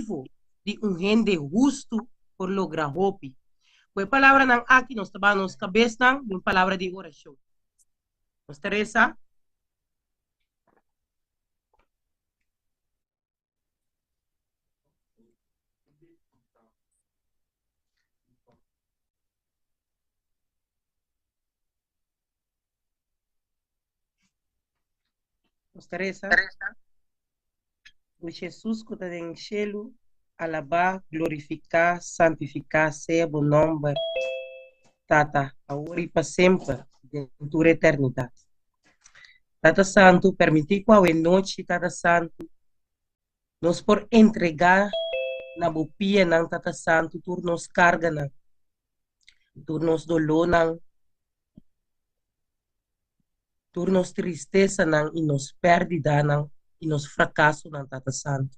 motivo di un hende hustu por logra hopi. Ku e palabranan aki nos ta baha nos kabesnan den un palabra di orashon. Nos ta resa. Nos ta resa. O Jesus ku ta den shelu, alabá, glorifiká, santifiká sea bo nòmber, Tata, awor i pa semper, den tur eternidat. Tata Santu, permití ku awe nochi, Tata Santu, nos por entregá na bo pianan, Tata Santu, tur nos karganan, tur nos dolónan, Tur nos tristesanan i nos pèrdidanan i nos frakasonan, Tata Santu.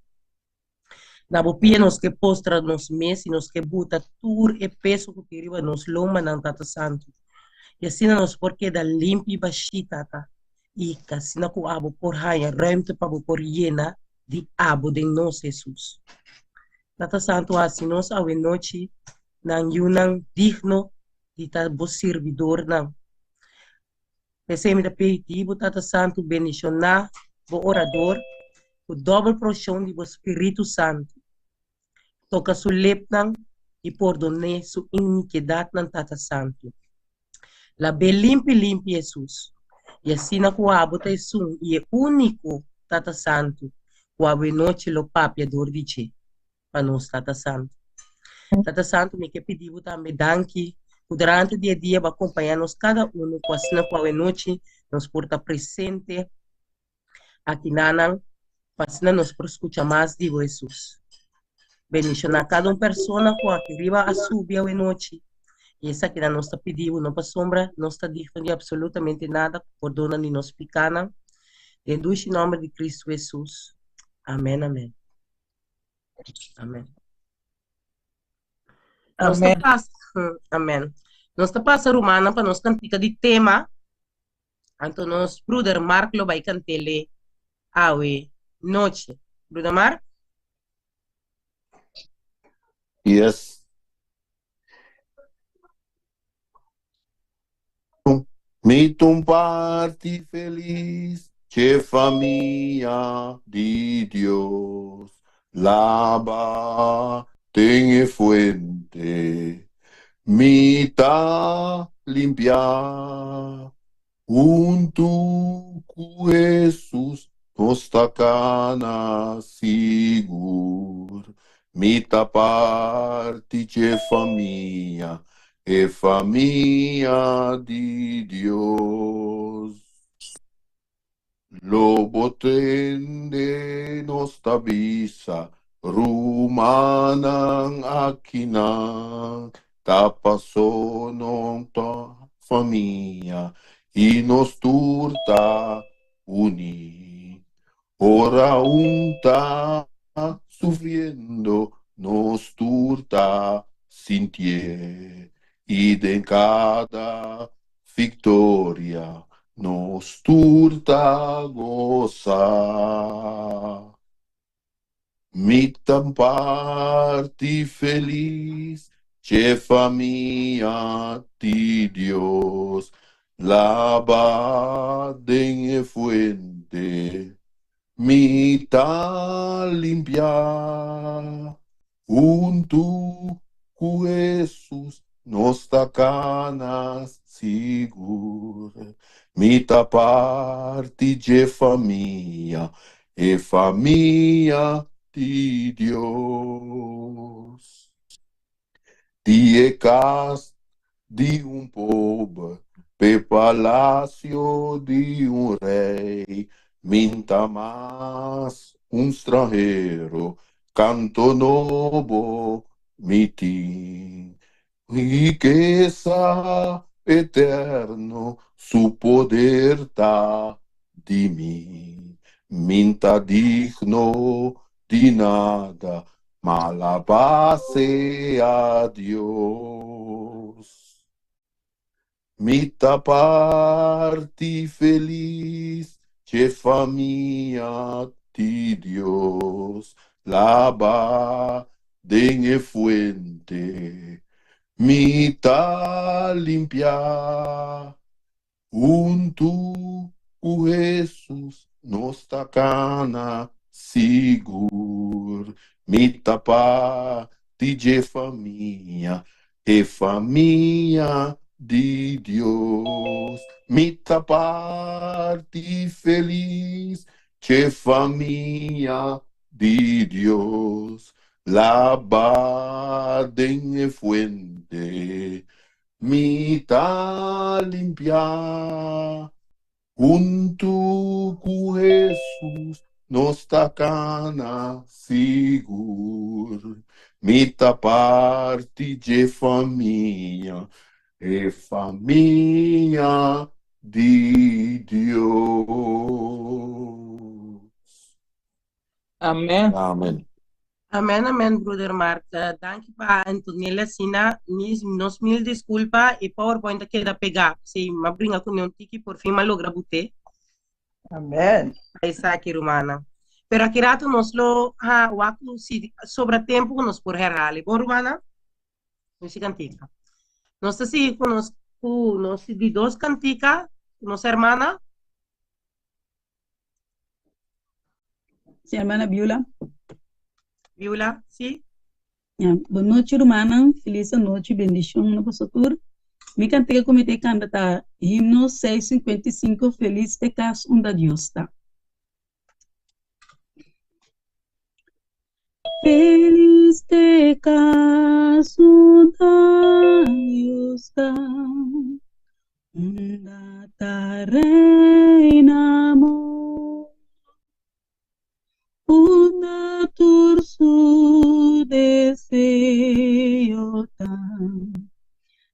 Na bo pia nos ke postra nos mes i nos ke buta tur e peso ku tin riba nos lombanan, Tata Santu. I asina nos por keda limpi i bashí, Tata, i asina ku abo por haña ruimte pa bo por yena di abo den nos, Hesus. Tata Santu, hasi nos awenochi nan yunan digno di ta bo sirbidornan. P'esei mi ta pidi bo, Tata Santu, bendishoná bo orador ku dòbel porshon di bo Spiritu Santu. Toka su lepnan i pordon'é su inikidatnan, Tata Santu. Lab'é limpi limpi, Hesus. I asina ku abo ta esun i e úniko Tata Santu ku awenochi lo papia dor di dje. pa nos, Tata Santu. Tata Santu, mi ke pidi bo tambe danki ku durante di e dia bo a kompañá nos kada unu ku asina ku awe nochi nos por ta presente aki nanan pa asina nos por skucha mas di bo, Hesus. Bendishoná kada un persona ku aki riba a subi awe nochi i esakinan nos ta pidi bo no pasobra nos ta digno di absolutamente nada, pordona di nos pikánan. Den dushi nòmber di Kristu Hesus. Amèn, amèn. Amén. Nos ta Amén. pasa, amén. Nos ta pasa rumannan pa nos kantika di tema. Anto nos bruder Mark lo bai kantele awe noche. Bruder Mark? Yes. Mi ta un parti felis dje famia di Dios. Laba den e fuente, mi ta limpiá. Huntu ku Hesus nos ta kana sigur. Mi ta parti dje famia, e famia di Dios. Lo bo tende nos ta bisa, Rumannan akinan ta paso no ta famia i nos tur ta uní. Ora un ta sufriendo, nos tur ta sintié i den kada Victoria, nos tur ta gosa. Mi ta parti felis dje famia di Dios, laba den e fuente, mi ta limpia. Huntu ku Hesus nos ta kana sigur. Mi ta parti dje famia, e famia di Dios. Di e kas di un pober p'e palasio di un rei, mi n'ta mas un stranhero, kanto nobo mi tin. Rikesa eterno, su poder ta di mi. Mi n'ta digno di nada, ma alabá sea Dios. Mi ta parti felis dje famia di Dios. Laba den e fuente, mi ta limpia. Huntu ku Hesus nos ta kana sigur. Mi ta parti dje famia, e famia di Dios. Mi ta parti felis dje famia di Dios. Laba den e fuente, mi ta limpia. Huntu ku Hesus nos ta kana sigur. Mi ta parti dje famia, e famia di Dios. Amen. Amen. Amen, amen, broeder Mark. Danki pa Antonella asina. Mis, nos mil disculpa, e PowerPoint a keda pegá. Sí, m'a bringa ku un tiki, por fin m'a logra but'é. Amen. Pa esaki, rumana. Pero aki rato nos lo ha wak ku si sobra tempu ku nos por herhal. Bon, rumana? Nos kantika. Nos ta sigui ku nos di dos kantika, nos hermana. Sí, hermana Biula. Biula, sí. Ja, boa noite, hermana. Feliz noite, bendição na vossa tur. Mi cantiga comitê canta tá himno 655, Feliz te cas unda Dios tá. Feliz te cas unda Dios tá. Unda ta reina amor. Unda tur su deseo ta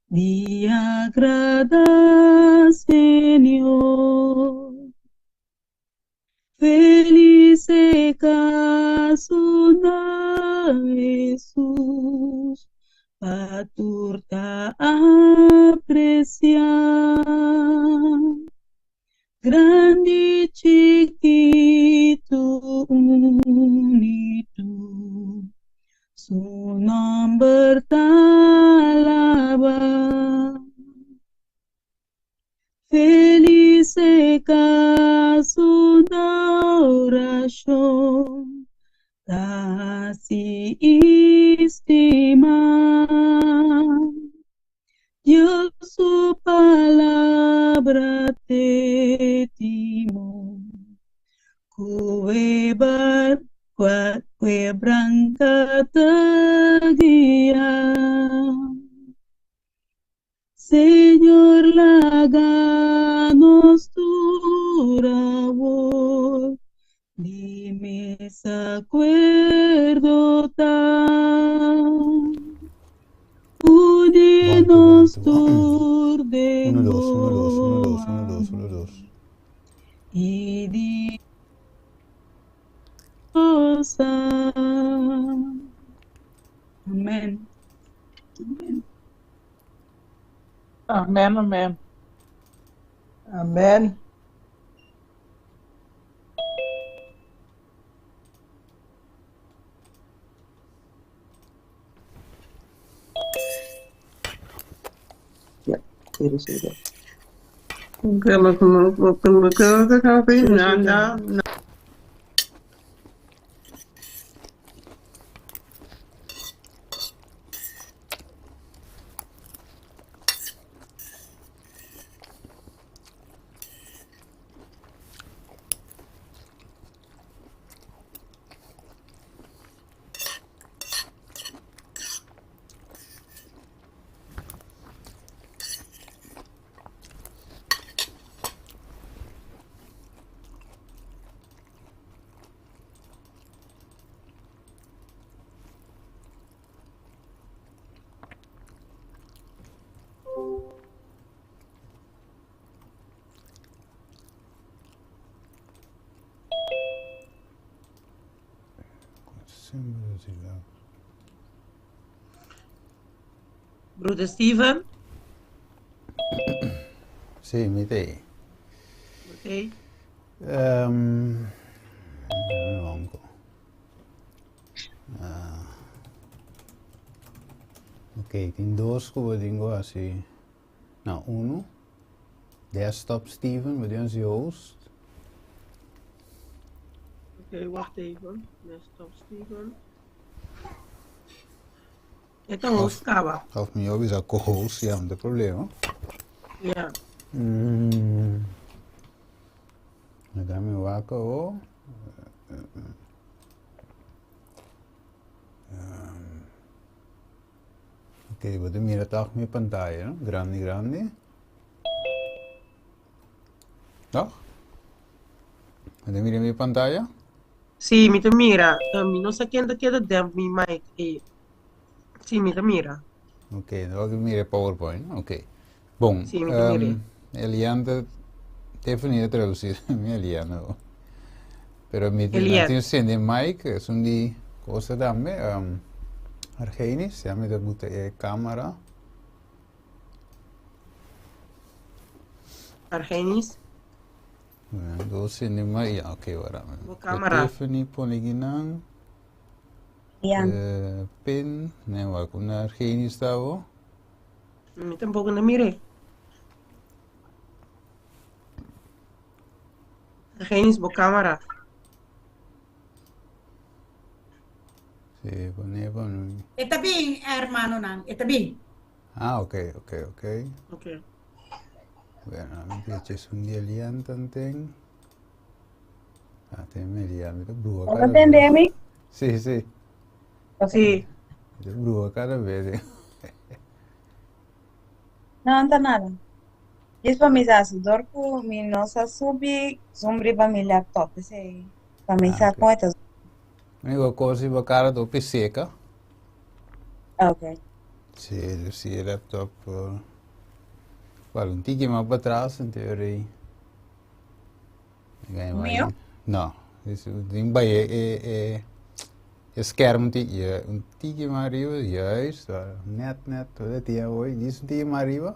di agradar Señor. Feliz e cas unda Jesús pa tur ta apreciar. Grande, chiquito, unido, su nombre ta alaba. Feliz e cas unda oracion ta haci estima. Dios su palabra te timon, cu bar, quebranca te guia. Señor, laganos tur awor, di mes acuerdo ta. Uni One, two, one, nos two. tur den Uno, dos, uno, dos, uno, bo dos, uno, dos, uno, amor. dos. Y Dios. Amén. Amén. Amen, amen. Amen. Ja, hier is het. Broeder Steven? Sí, mi t'ei. Ok. Um, banco. Ah. Ok, tin dos ku bo tin ku hasi. Na unu. Desktop Steven, bo tin hasi host. Oké, wacht even. Desktop Steven. E ta host kaba. Of mi a bisa co-host, ya, no ta problema. Ja. Mm. Laga mi wak awo. Ok, bo ta mira toch mi pantaya, no? Grandi, grandi. Toch? Bo ta mira mi pantaya? Sí, mi ta mira. Mi no sa ken ta keda demp mi mic. Eh. Sí, mi ta mira. Ok, no bo mira e PowerPoint. Ok. Bon, Sí, mi ta mira. Elian ta Tiffany ta traduci mi Elian no. Pero mi Elian. tin sende mic, es un di cosa tambe. Argenis, ya mi ta buta e camera. Argenis. Dos sende mic, ya, ok, wara. Bo camera. Tiffany pone ginan. Elian. Pin, ne wak una Argenis tabo. Mi tampoco no miré. Argenis, bo camera. Sí, pone, pone. E ta bin, hermanonan, e ta bin. Ah, ok, ok, ok. Ok. Bueno, mi piace un di Elian tanten. Ah, ten mi Elian, mi ta bruha Bo cada tende vez. mi? Sí, sí. Sí. Mi ta bruha cada vez. eh. No, no ta nada. Djis pa mi sa si dor ku mi no sa subi zoom riba mi laptop esei pa mi Ah, sa ok. kon e ta Único cosa si bo cara ta hopi seca. Ok. Sí, si e laptop por Well, un tiki mas pa atras en teoria. Mío? No, tin bai e e e e scherm un tiki, ja, un tiki mas arriba, juist, net net, tot e tia hoy, djis un tiki mas arriba.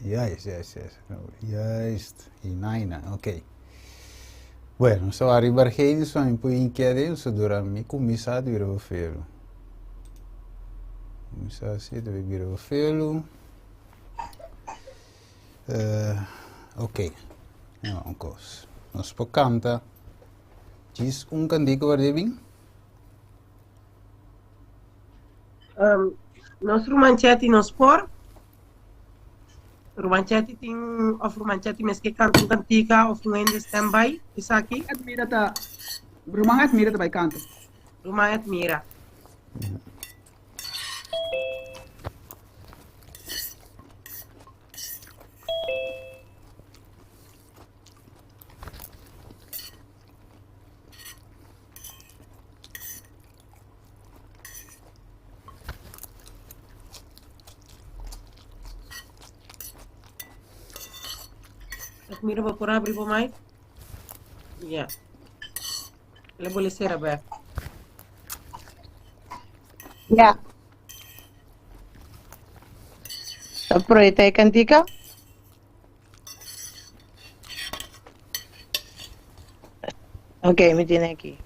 Juist, juist, juist, juist, y naina, ok. Bueno, so arriba Argenis, so mi pui inkia den, so dura mi kuminsá ta bira befelu. Kuminsá si ta bira befelu. Uh, ok, no, un kos. Nos por kanta djis un kantiko warde bin? Um, nos ruman Chetty nos por? Ruman Chetty tin, of ruman Chetty mes ke kanta un kantika of un hende standby, esaki? Admira ta, ruman Admira ta bai kanta. Ruman Admira. Mira, bo por abri bo mic? Ja. Le bole sera bek. Ja. Ta proyecta e cantica? Ok, mi tiene aquí.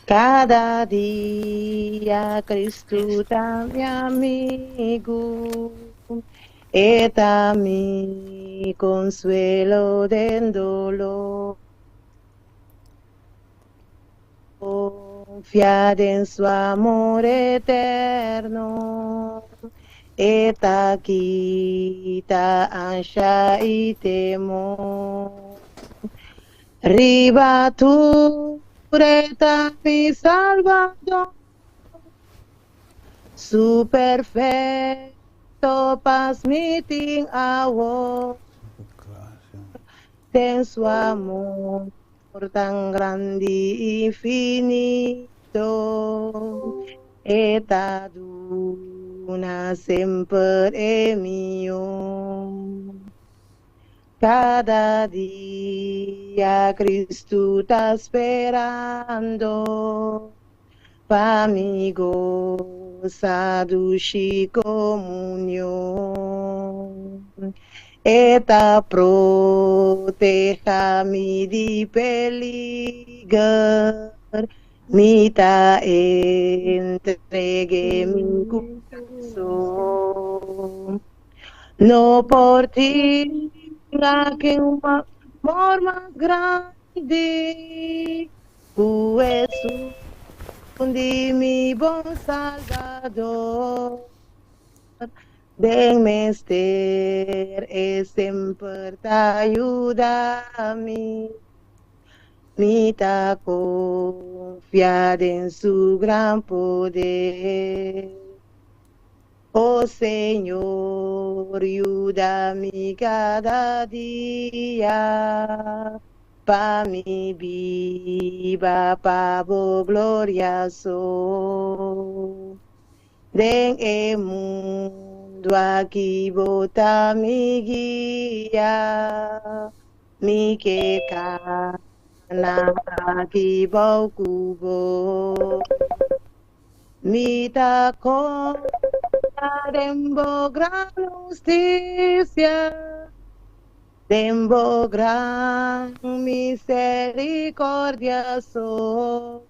Cada dia Cristo ta mi amigo, e ta mi consuelo den dolor. Confia den su amor eterno, e ta kita ansha i temor. Riba tur e ta mi Salvador, su perfecto pas mi tin awor. Den su amor tan grandi infinito, e ta duna semper e mihó. Cada dia Cristo ta sperando pa mi gosa dushi comunion. E ta proteha mi di peliger, Mi ta entregue mi kurason. No por tin aki un amor mas grandi ku esun di mi bon Salbador. Den mester e semper ta yuda mi. Mi ta konfia den su gran poder. O Señor, yuda mi kada dia, pa mi biba pa bo gloria so. Den e mundu aki bo ta mi guia, mi ke kana aki bou ku bo. Mi ta konfia den bo gran hustisia, den bo gran miserikordia so.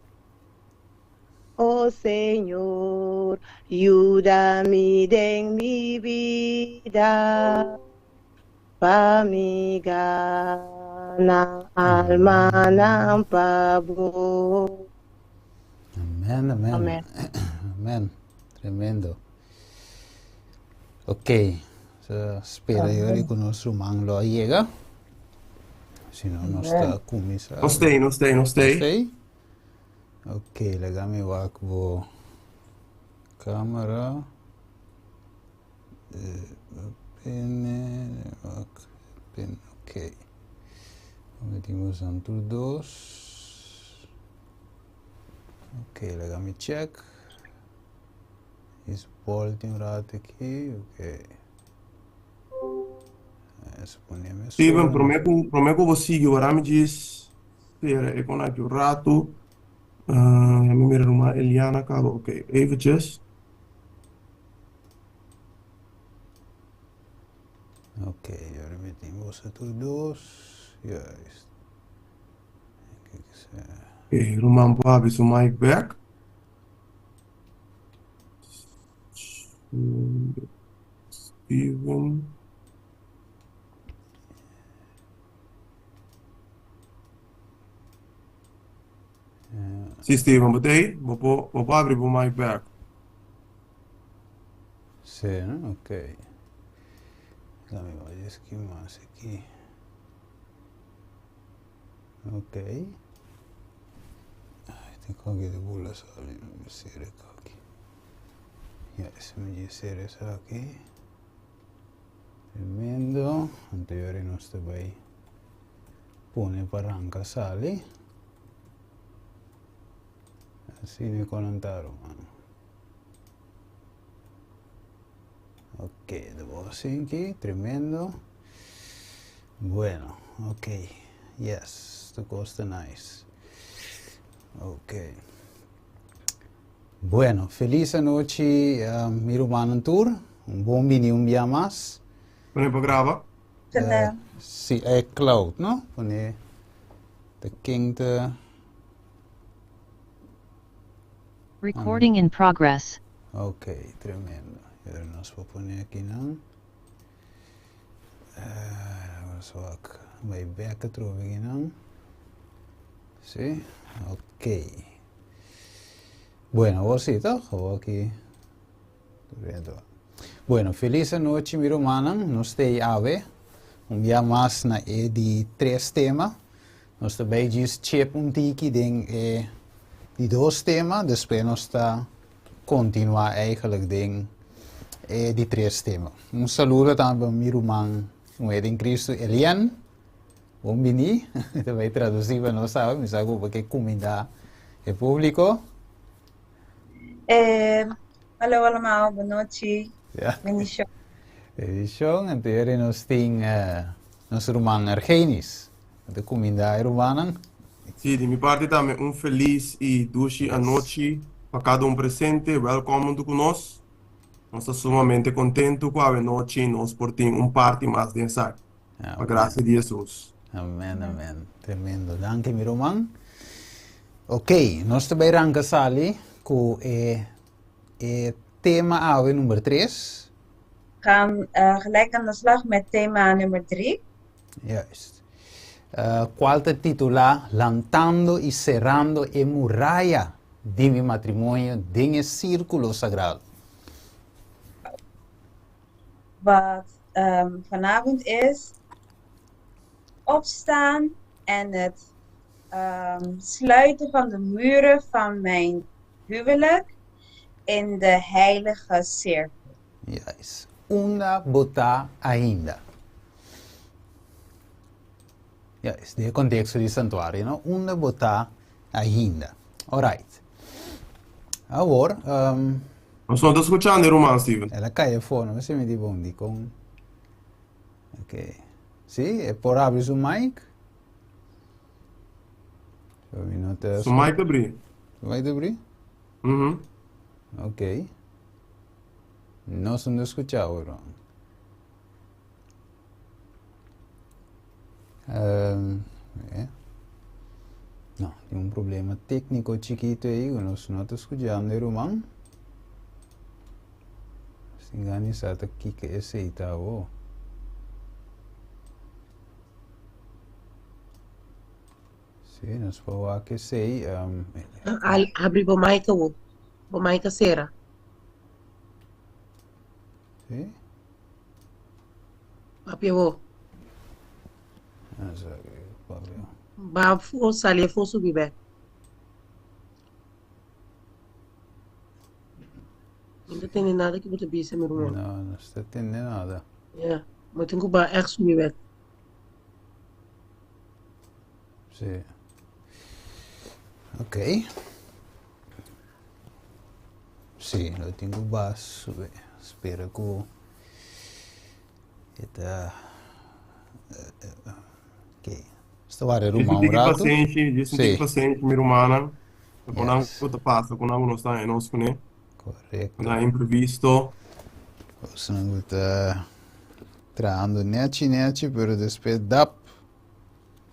O Señor, yuda mi den mi bida, pa mi gana almanan pa bo. Amen, amen. Amen. Amen. Tremendo. Ok. So, spera yori ku nos ruman lo a yega. Si no, nos ta kuminsá. Nos stay, nos stay, nos stay. Nos stay? Ok, laga mi wak bo camera. Pene, wak, pen, ok. Metimos aan tur dos. Ok, laga mi check. Is bolt un rato aki, ok. Suponeme Steven, prome ku prome ku bo sigui wara mi djis spera e kon aki un ratu. Uh, mi mira ruma Eliana kaba, ok, eventjes. Ok, ahora metimos a tur dos. Juist. Kijk eens. Ok, Roman por habri su mic back. Steven. Sí, Steven, bo t'ei? Bo por, bo por abri bo mic back. Sí, no? Ok. Dame ver qué más aquí. Ok. Ay, tengo que de bula sali, no me aquí. Ja, ese me dice aquí. Tremendo. Anterior nos ta bai pone pa ranca sali. Asina e conanta ruman. Ok, de voz aquí, tremendo. Bueno, ok. Yes, tu costa nice. Ok. Bueno, feliz anochi, mi rumannan tur. Un bon bini un bia mas. Pone pa graba. Si, e cloud, no? Pone ta ken ta. Recording in progress. Ok, tremendo. Y ahora nos por pone aki nan. Nos wak bay bek atrobe aki nan. Si, ok. Bueno, awor sí, toch? Awor aki. Bueno, feliz anochi mi rumannan. Nos ta ei awe. Un bia mas na e di tres tema. Nos ta bay djis chep un tiki den e di dos tema, despues nos ta continua eigenlijk den e di tres tema. Un saludo tambe pa mi ruman muher den Cristo, Elian. Bon bini. Ta bay traduci pa nos awe. Mi sa cu bo ke cuminda e publico. Eh, hallo allemaal, bon nochi. Ja. Bendicion. Bendicion. Anto nos tin nos ruman Argenis. Ta cuminda e rumannan. Sí, di mi parti tambe un feliz y dushi anochi pa cada un presente. Welkom hunto cu nos. Nos ta sumamente kontentu ku awe nochi nos por tin un parti mas den esaki. Pa grasia di Hesus. Amen, amen. Tremendo. Danki mi ruman. Ok, nos ta bai ranka sali ku e e tema awe number 3. Gaan gelijk aan de slag met thema nummer 3. Juist. Kual ta titulá Lantando i Serando e Muraya di Mi Matrimonio den e Sírkulo Sagrado. Wat vanavond is opstaan en het sluiten van de muren van mijn huwelijk in de heilige cirkel. Juist. Unda bo ta ainda? Juist, den e konteksto di santuario, no? Unda bo ta ainda? Alright. Awor, um, Nos no ta skuchando e ruman, Steven. El a kai afó, no me di bon dikon. Ok. Sí, e por abri su mic. So, mi no ta Su mic ta bri. Su mic ta bri? Mhm. Ok. Nos no ta skucha bro. Um, eh. No, tin un problema técnico chiquito ahí, ku nos no ta skuchando e ruman. Sin gani sa ta kiko esei ta awo. Sí, nos por wak esei. Um, Al, abri bo mic awo. Bo mic a sera. Sí. Papia bo. Papia. Ba fo sali fo subi bek. No ta tende nada ki bo ta bisa, mi ruman. No, no sta tende nada. Ja, bo tin ku ba echt subi bek. Sí. Ok. Sí, lo tin ku ba subi. Spera ku e ta Ok. Sta wara Djis ruman un un tiki rato. pasenshi, djis un tiki Sí. pasenshi, mi rumannan. Ta con nan Yes. ku ta pasa, con nan ku nos ta enos kuné. Correcto. Nan imprevisto. Kosnan ku ta trahando nechi nechi, pero despues dap.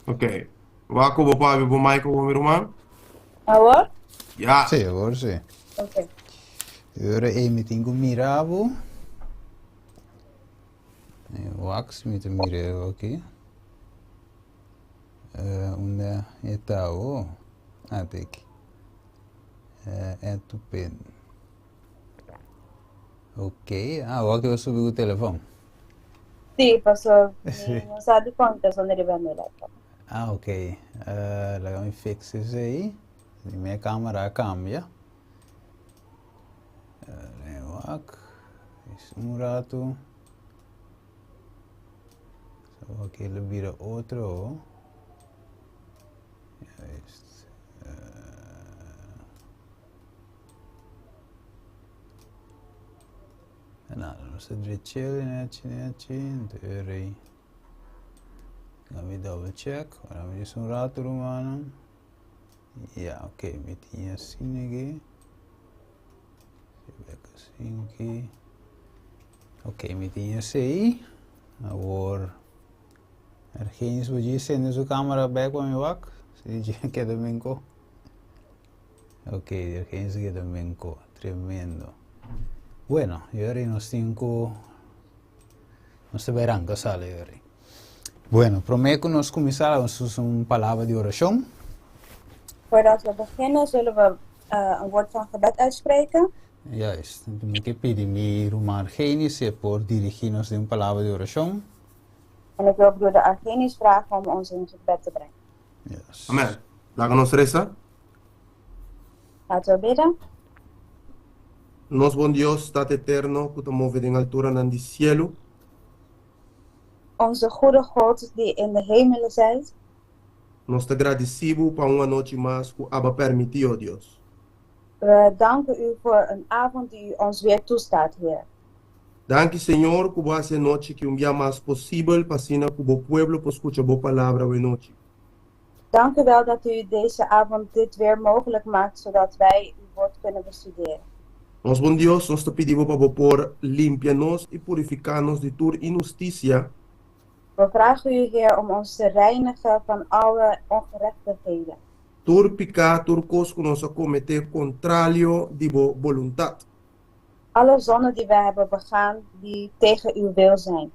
Ok. Wak ku bo por habri bo mic awor, mi ruman? Awor? Ya. Sí, awor sí. Ok. Ora ei mi tin ku mira bo. Wax mi ta mira aki. Unda e ta awo? Ah, ta aki. Add to pin. Ok, ah, awor ki bo subi ku telefon. Sí, paso mi no sa di kon ta sona riba mi laptop. Ah, ok. Laga mi fix esei. Si mi camera a cambia. Wak. Is un rato. So aki lo bira otro. Juist. Nada, nos ta drechel nechi nechi. Entonces rei. Laat me double check. Ora mi dis un rato, rumannan. Ja, ok, mi tin asina aki. Bek asina aki. Ok, mi tin esei. Awor, Argenis bo djis sende su camera bek pa mi wak. Si dje keda menko. Ok, Argenis keda menko. Tremendo. Bueno, yori nos tin ku nos ta bai ranka sala yori. Bueno, promé ku nos kuminsá, nos usa un palabra di orashon. Voordat we beginnen, zullen we uh, een woord van gebed uitspreken. Juist. Mi ke pidi mi ruman Argenis si e por dirigí nos den un palabra di orashon. En ik wil broeder Argenis vragen om ons in gebed te brengen. Yes. Amen. Laga nos resa. Laten we bidden. Nos bon Dios, Tata Eterno, ku ta move den alturanan di sielu. Onze goede God die in de hemelen zijt. Nos ta gradisí bo pa un anochi mas ku aba permití, o Dios. We danken u voor een avond die u ons weer toestaat, Heer. Danki, Señor, ku bo hasi anochi ki un bia mas posibel pa asina ku bo pueblo por skucha bo palabra awenochi. Dank u wel dat u deze avond dit weer mogelijk maakt zodat wij uw woord kunnen bestuderen. Nos bon Dios, nos ta pidi Bo pa Bo por limpia nos i purifiká nos di tur inhustisia. We vragen U, Heer, om ons te reinigen van alle ongerechtigheden. Tur piká, tur kos ku nos a kometé kontralio di Bo boluntat. Alle zonden die wij hebben begaan die tegen Uw wil zijn.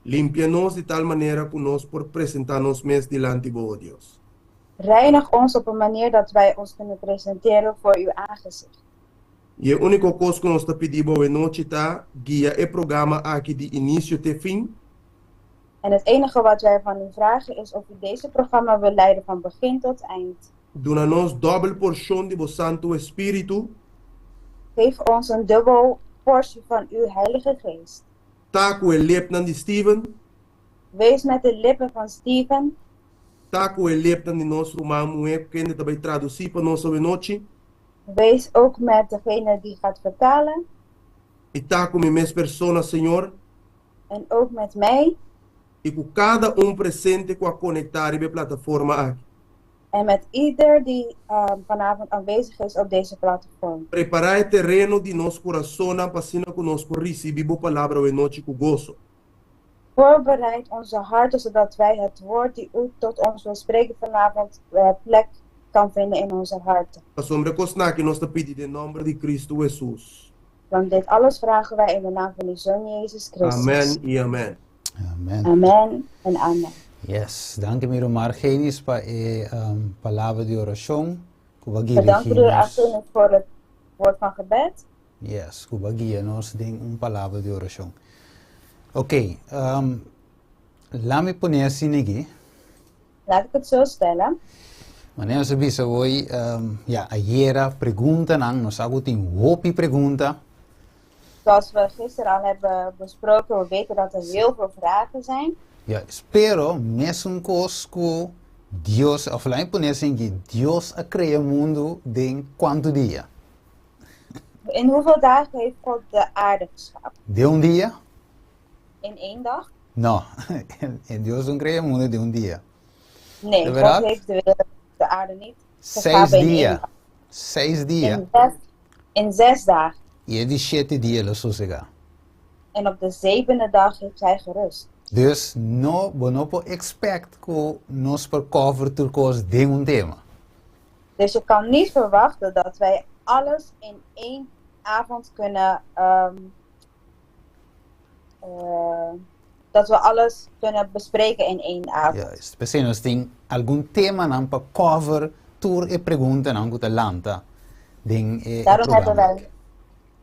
Limpia nos di tal manera ku nos por presentá nos mes dilanti Bo, o Dios. Reinig ons op een manier dat wij ons kunnen presenteren voor Uw aangezicht. I e úniko kos ku nos ta pidi Bo awe nochi ta, guia e programa aki di inisio te fin. En het enige wat wij van U vragen is of U deze programma wil leiden van begin tot eind. Duna nos dòbel porshon di Bo Santu Spiritu. Geef ons een dubbel portie van Uw Heilige Geest. Ta ku e lepnan di Steven. Wees met de lippen van Steven. Ta ku e lepnan di nos ruman muhé ku kende ta bai tradusí pa nos awe nochi. Wees ook met degene die gaat vertalen. I ta ku mi mes persona, Señor. En ook met mij. I ku kada un presente ku a konektá riba e plataforma aki. En met ieder die vanavond aanwezig is op deze platform. Prepará e tereno di nos kurasonnan pa asina ku nos por risibí Bo Palabra awe nochi ku goso. Voorbereid onze harten zodat wij het woord die U tot ons wil spreken vanavond plek kan vinden in onze harten. Pasobra e kosnan aki nos ta pidi den nòmber di Kristu Hesus. Want dit alles vragen wij in de naam van uw Zoon Jezus Christus. Amèn i amèn. Amèn. Amèn en amèn. Yes, danki mi ruman Argenis pa e palabra di orashon ku bo a dirigi Bedankt broer nos. Argenis voor het woord van gebed. Yes, ku bo a guia nos den un palabra di orashon. Ok, um, laat mi pone asina aki. Laat ik het zo stellen. Manera nos a bisa hoy, um, ja, ayera preguntanan, nos sa ku tin hopi pregunta. Zoals we gisteren al hebben besproken, we weten dat er heel veel vragen zijn. Juist, pero mesun kos ku Dios, of laat mi pone asina aki, Dios a krea mundu den kuantu dia? In hoeveel dagen heeft God de aarde geschapen? Den un dia? In één dag? No, e Dios no krea mundu den un dia. Nee, De God verdad? heeft de wereld, de aarde niet Seis geschapen in één dia. dag. Seis dia. In zes, in zes dagen. I e di shete dia el a sosegá. En op de zevende dag heeft hij gerust. Dus no, bo no por expect ku nos por cover tur kos den un tema. Dus je kan niet verwachten dat wij alles in één avond kunnen dat we alles kunnen bespreken in één avond. Juist. P'esei nos tin algun temanan pa cover tur e preguntanan ku ta lanta den e Daarom hebben programa. wij,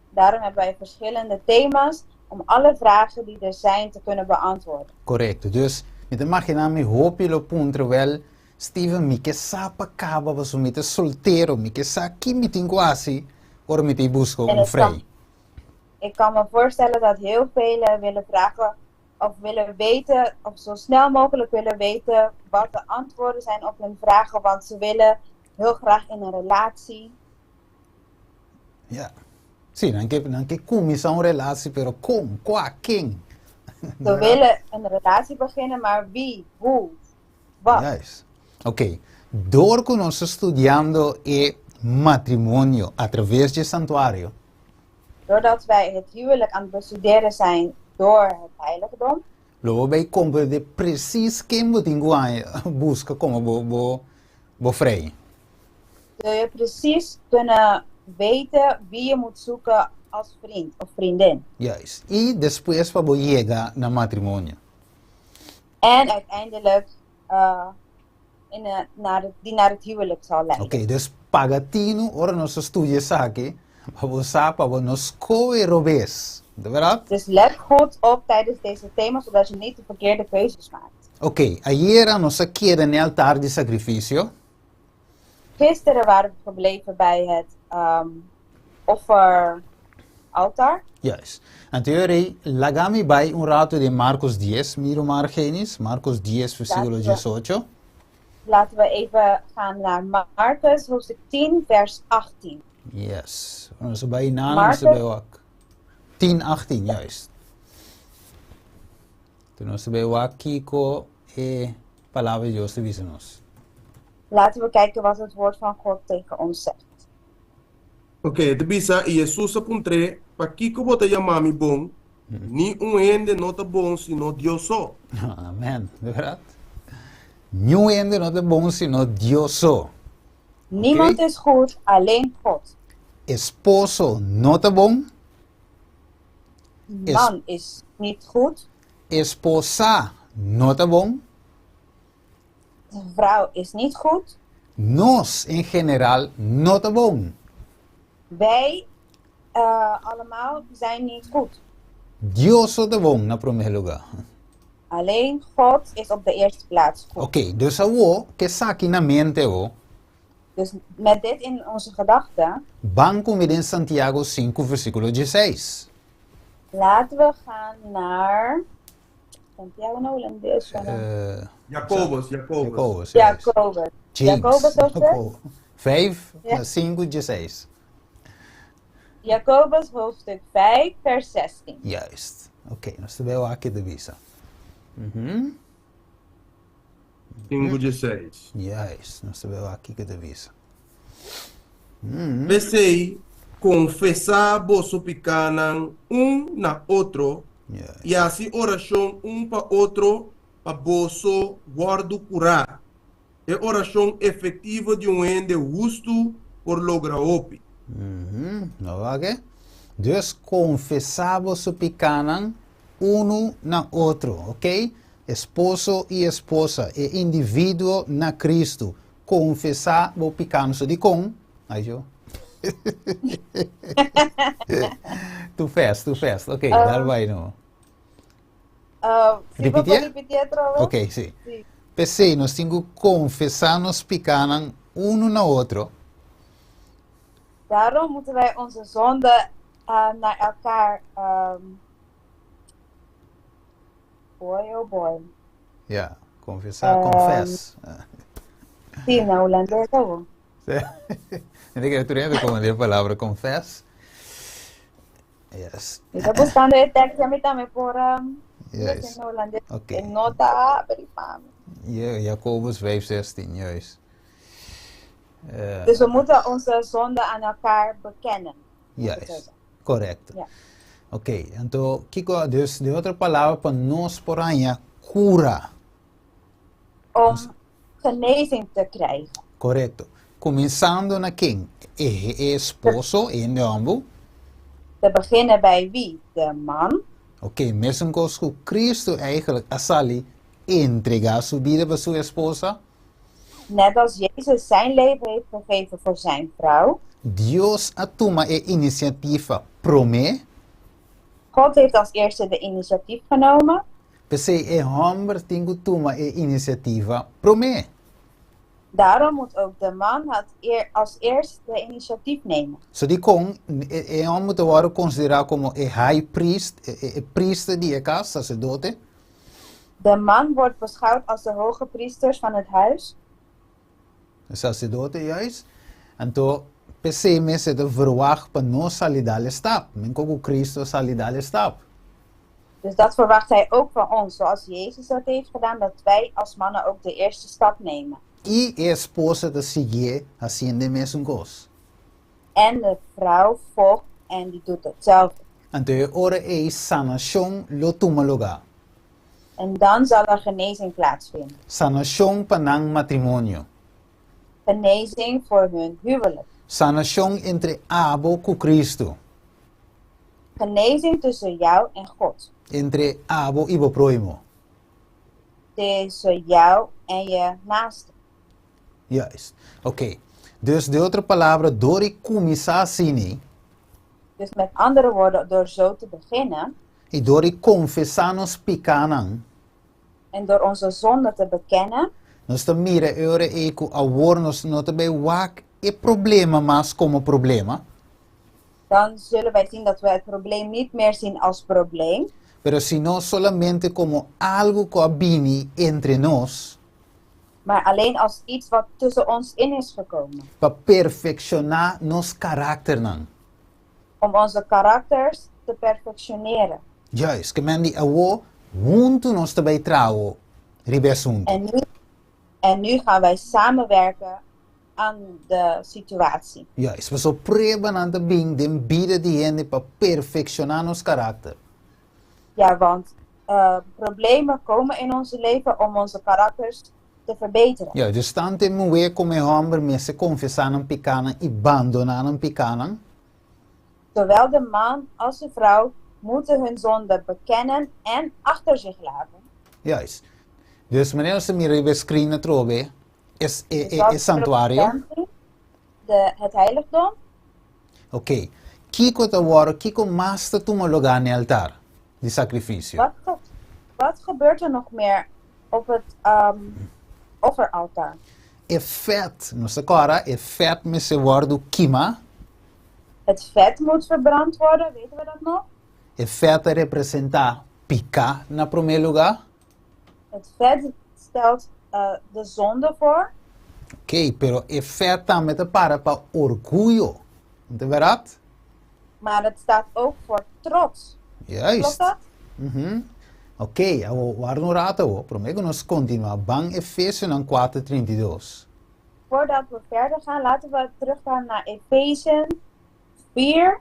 daarom hebben wij verschillende thema's om alle vragen die er zijn te kunnen beantwoorden. Korekto. Dus mi ta maginá mi hopi lo puntra, Wèl, Steven, mi ke sa pa kaba pasobra mi ta soltero, mi ke sa ki mi tin ku hasi ora mi ta i buska En un ik kan, frei. ik kan me voorstellen dat heel velen willen vragen of willen weten, of zo snel mogelijk willen weten wat de antwoorden zijn op hun vragen, want ze willen heel graag in een relatie. Ja. Sí, nan ke, nan ke kuminsá un relatie, pero kon, kua, ken? Ze willen een relatie beginnen, maar wie, hoe, wat? Juist. Oké, door ku nos ta studiando e matrimonio a traves dje santuario. Doordat wij het huwelijk aan het bestuderen zijn door het heiligdom. Lo bo bay comprende precies ken bo tin cu haña busca como bo bo bo frei. Zul je precies kunnen weten wie je moet zoeken als vriend of vriendin. Juist. Y despues pa bo yega na matrimonio. En uiteindelijk in de, naar het, die naar het huwelijk zal leiden. Oké, dus paga tinu ora nos ta studia esaki, pa bo sa pa bo no skohe robes. De berdad? Dus let goed op tijdens deze thema, zodat je niet de verkeerde keuzes maakt. Oké, ayera nos a keda n'e altar di sacrificio. Gisteren waren we gebleven bij het um, offeraltaar. Juist. Anto yo rei, laga mi bai un rato den Marcos dies, mira un Argenis, Marcos dies versiculo Laten we, diesocho. laten we even gaan naar Marcus hoofdstuk 10, vers 18. Yes. Nos a bai nana, nos a bai Marcus, wak. Tin achtin, juist. Toen nos a bai wak kiko e palabra di Dios ta bisa nos. Laten we kijken wat het woord van God tegen ons zegt. Ok, e ta bisa, I Hesus a puntr'é, Pakiko bo ta yama mi bon? Ni un hende no ta bon sino Dios so. Amen, de bèrdat. Niun hende no ta bon sino Dios so. Niemand is goed, alleen God. Esposo no ta bon. Man is niet goed. Esposa no ta bon. Vrouw is niet goed. Nos en general no ta bon. Wij allemaal zijn niet goed. Dios so ta bon na promé lugá. Alleen God is op de eerste plaats goed. Oké, dus awor ku esaki na mente awor. Dus met dit in onze gedachten. Ban ku mi den Santiago sinku versíkulo diesseis. Laten we gaan naar Santiago na hulandes o no? Jacobus, Jacobus. Jacobus, juist. Jacobus. James. Jacobus hoofdstuk? Vijf, Ja. sinku, diesseis. Jacobus hoofdstuk 5, vers 16. Juist. Oké, nos ta bai wak ke ta bisa. Sinku, diesseis. Juist, nos ta bai wak kiko ta bisa. P'esei, konfesá boso pikánan un na otro i hasi orashon un pa otro pa boso wòrdu kurá. E orashon efektivo di un hende hustu por logra hopi. No wak e? Dus konfesá boso pikánan unu na otro, oké? Esposo i esposa, e individuo na Kristu, Konfesá bo pikanso dikon? Ai jo. Too fast, too fast. Ok, dal bai no. Si bo por Ripitié? ripitié atrobe? Ok, si. Si. P'esei nos tin ku konfesá nos pikánan unu na otro. Daarom moeten wij onze zonden naar elkaar Boy, oh boy. Ja, confesá, confess. Sí, na hulandes awo. Mi ta kere tur hende komprendé e palabra confess. Yes. Mi ta buscando e tekst mi tambe por Juist. na hulandes. Oké. E no ta abri pa mi. Ja, Jacobus 5:16, juist. Dus we moeten onze zonde aan elkaar bekennen. Juist, correcto. Ja. Ok, anto kiko dus den otro palabra pa nos por haña kura. Om genezing te krijgen. Correcto. Kuminsando na ken? E e esposo, e hende hòmber. Te beginnen bij wie? De man. Ok, mesun kos ku Cristo eigenlijk a sali entregá su bida pa su esposa. Net als Jezus zijn leven heeft gegeven voor zijn vrouw. Dios a tuma e inisiativa promé. God heeft als eerste de initiatief genomen. P'esei e hòmber tin ku tuma e inisiativa promé. Daarom moet ook de man het eer, als eerst de initiatief nemen. So dikon e hòmber ta wòrdu konsiderá komo e high priest, e priester di e kas, saserdote. De man wordt beschouwd als de hoge priesters van het huis. E saserdote, juist. Anto, p'esei mes e ta verwagt pa nos sali dal e stap, men kon ku Cristo a sali dal e stap. Dus dat verwacht hij ook van ons, zoals Jezus dat heeft gedaan, dat wij als mannen ook de eerste stap nemen. I e esposa ta siguié hasiendo e mesun kos. En de vrouw volgt en die doet hetzelfde. Anto e ora ei sanashon lo tuma lugá. En dan zal er genezing plaatsvinden. Sanashon pa nan matrimonio. Genezing voor hun huwelijk. Sanashon entre abo ku Cristo. Genezing tussen jou en God. Entre abo i bo próhimo. Tussen jou en je naaste. Juist. Oké. Dus den otro palabra, dor di kuminsá asina. Dus met andere woorden, door zo te beginnen. I dor di konfesá nos pikánan. En door onze zonde te bekennen. Nos ta mira e ora ei ku awor nos no ta bai wak e problema mas komo problema. Dan zullen wij zien dat we het probleem niet meer zien als probleem. Pero sino solamente komo algu ku a bini entre nos. Maar alleen als iets wat tussen ons in is gekomen. Pa perfekshoná nos karakternan. Om onze karakters te perfectioneren. Juist, ke men di awor huntu nos ta bai traha riba e asuntu. En nu, en nu gaan wij samenwerken. Aan de situatie. Juist, pasobra pruebanan ta bin den bida di hende pa perfekshoná nos karakter. Ja, want problemen komen in onze leven om onze karakters te verbeteren. Juist, dus tantu e muhé komo e hòmber mester konfesá nan pikánan i bandoná nan pikánan. Zowel de man als de vrouw moeten hun zonde bekennen en achter zich laten. Juist. Dus manera nos ta mira riba e screen atrobe, e, e, e, e santuario. De, het heiligdom. Oké. Okay. Kiko ta wòrdu, kiko mas ta tuma lugá na e altar di sakrifisio? Wat, wat gebeurt er nog meer op het offeraltaar? E fèt, nos ta kòrda, e fèt mester wòrdu kimá. Het vet moet verbrand worden, weten we dat nog? E fèt ta representá piká na promé lugá. Het vet stelt de zonde voor. Oké, pero e vet tambe ta para pa orguyo, no ta bèrdat? Maar het staat ook voor trots. Juist. Klopt dat? Mhm. Oké, awor warda un rato awor, promé ku nos kontinuá, ban Efesionan kuater 32. Voordat we verder gaan, laten we teruggaan naar Efezen 4,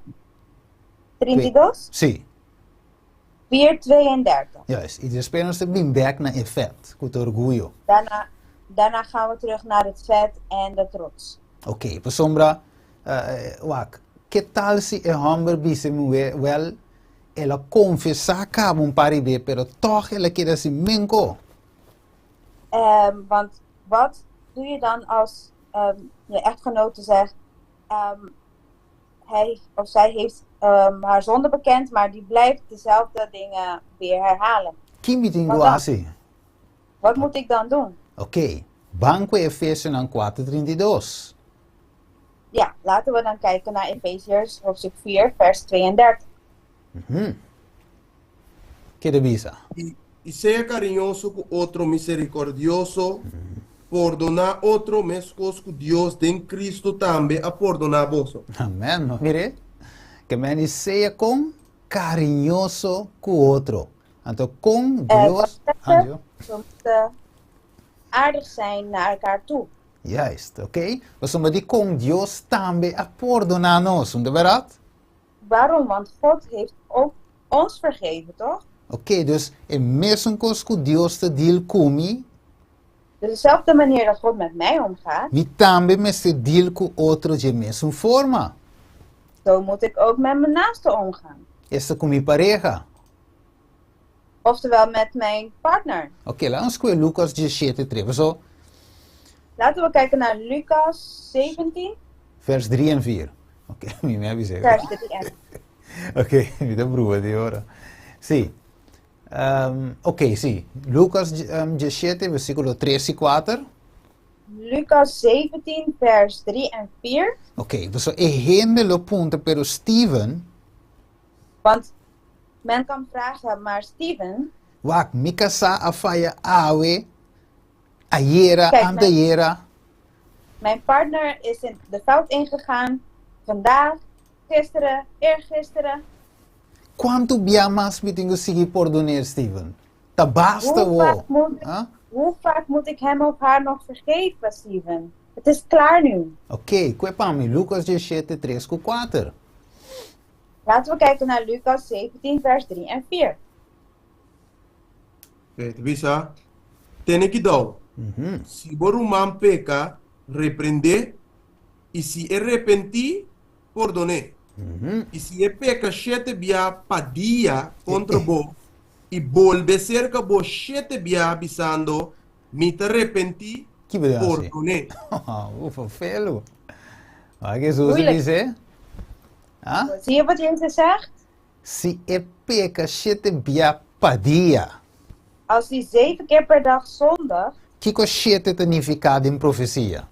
32. Sí. 4, 32. Juist, i despues nos ta bin bek na e vet, ku ta orguyo. Daarna, daarna gaan we terug naar het vet en de trots. Oké, pasobra, wak, ke tal si e hòmber bisa e muhé, wèl, el a konfesá kaba un par di be, pero tòg el a keda hasi menko? Want wat doe je dan als je echtgenote zegt, hij of zij heeft haar zonde bekend, maar die blijft dezelfde dingen weer herhalen. Ki mi tin ku hasi? Wat moet ik dan doen? Oké, ban ku Efesionan kuater 32. Ja, laten we dan kijken naar Efeziërs hoofdstuk 4, vers 32. Ke ta bisa? I sea kariñoso ku otro, miserikordioso, pordoná otro meskos ku Dios den Kristu tambe a pordoná boso. Amèn. No mir'é? Ke men di sea kon kariñoso ku otro. Anto kon Dios. We moeten aardig zijn naar elkaar toe. Juist, oké. Pasobra dikon Dios tambe a pordoná nos, no ta bèrdat? Waarom? Want God heeft ook ons vergeven, toch? Oké, dus e mesun kos ku Dios ta deal ku mi. Dus dezelfde manier dat God met mij omgaat. Mi tambe mester deal ku otro dje mesun forma. Zo moet ik ook met mijn naaste omgaan. Esta ku mi pareha. Oftewel met mijn partner. Oké, laat ons kue Lucas 17, 3. Paso. Laten we kijken naar Lucas 17. Vers 3 en 4. Oké, mi me a bisa. Vers 3 en Oké, mi ta brua di ora. Sí. Um, oké, sí. Lucas um, 17, versículo 3 y 4. Lucas 17, vers 3 en 4. Oké, dus e hende lo punta, pero Steven. Want men kan vragen, maar Steven. Wak, mi kasá a faya awe, ayera, Kijk, antayera. Mijn partner is in de fout ingegaan. Vandaag, gisteren, eergisteren. Kuantu bia mas mi tin ku sigui pordoné, Steven? Ta basta Hoe vaak wo. moet ik, Ah? hoe vaak moet ik hem of haar nog vergeven, Steven? Het is klaar nu. Oké, kue pa mi, Lucas 17, 3 ku 4. Laten we kijken naar Lucas 17, vers 3 en 4. Oké, ta bisa, Tene kidou. Si bo ruman peka, reprendé, i si e repentí, pordoné. I si e peka shete bia pa dia kontra bo, i bolbe serka bo shete bia bisando, Mi ta repentí, Ki bo ta hasi? pordoné. Ufa, felu. Wak Hesus a Moeilijk. bis'é? Ah? Zie je wat Jezus zegt? Si e peka shete bia pa dia. Als die zeven keer per dag zondigt. Kiko shete ta nifiká den profesia?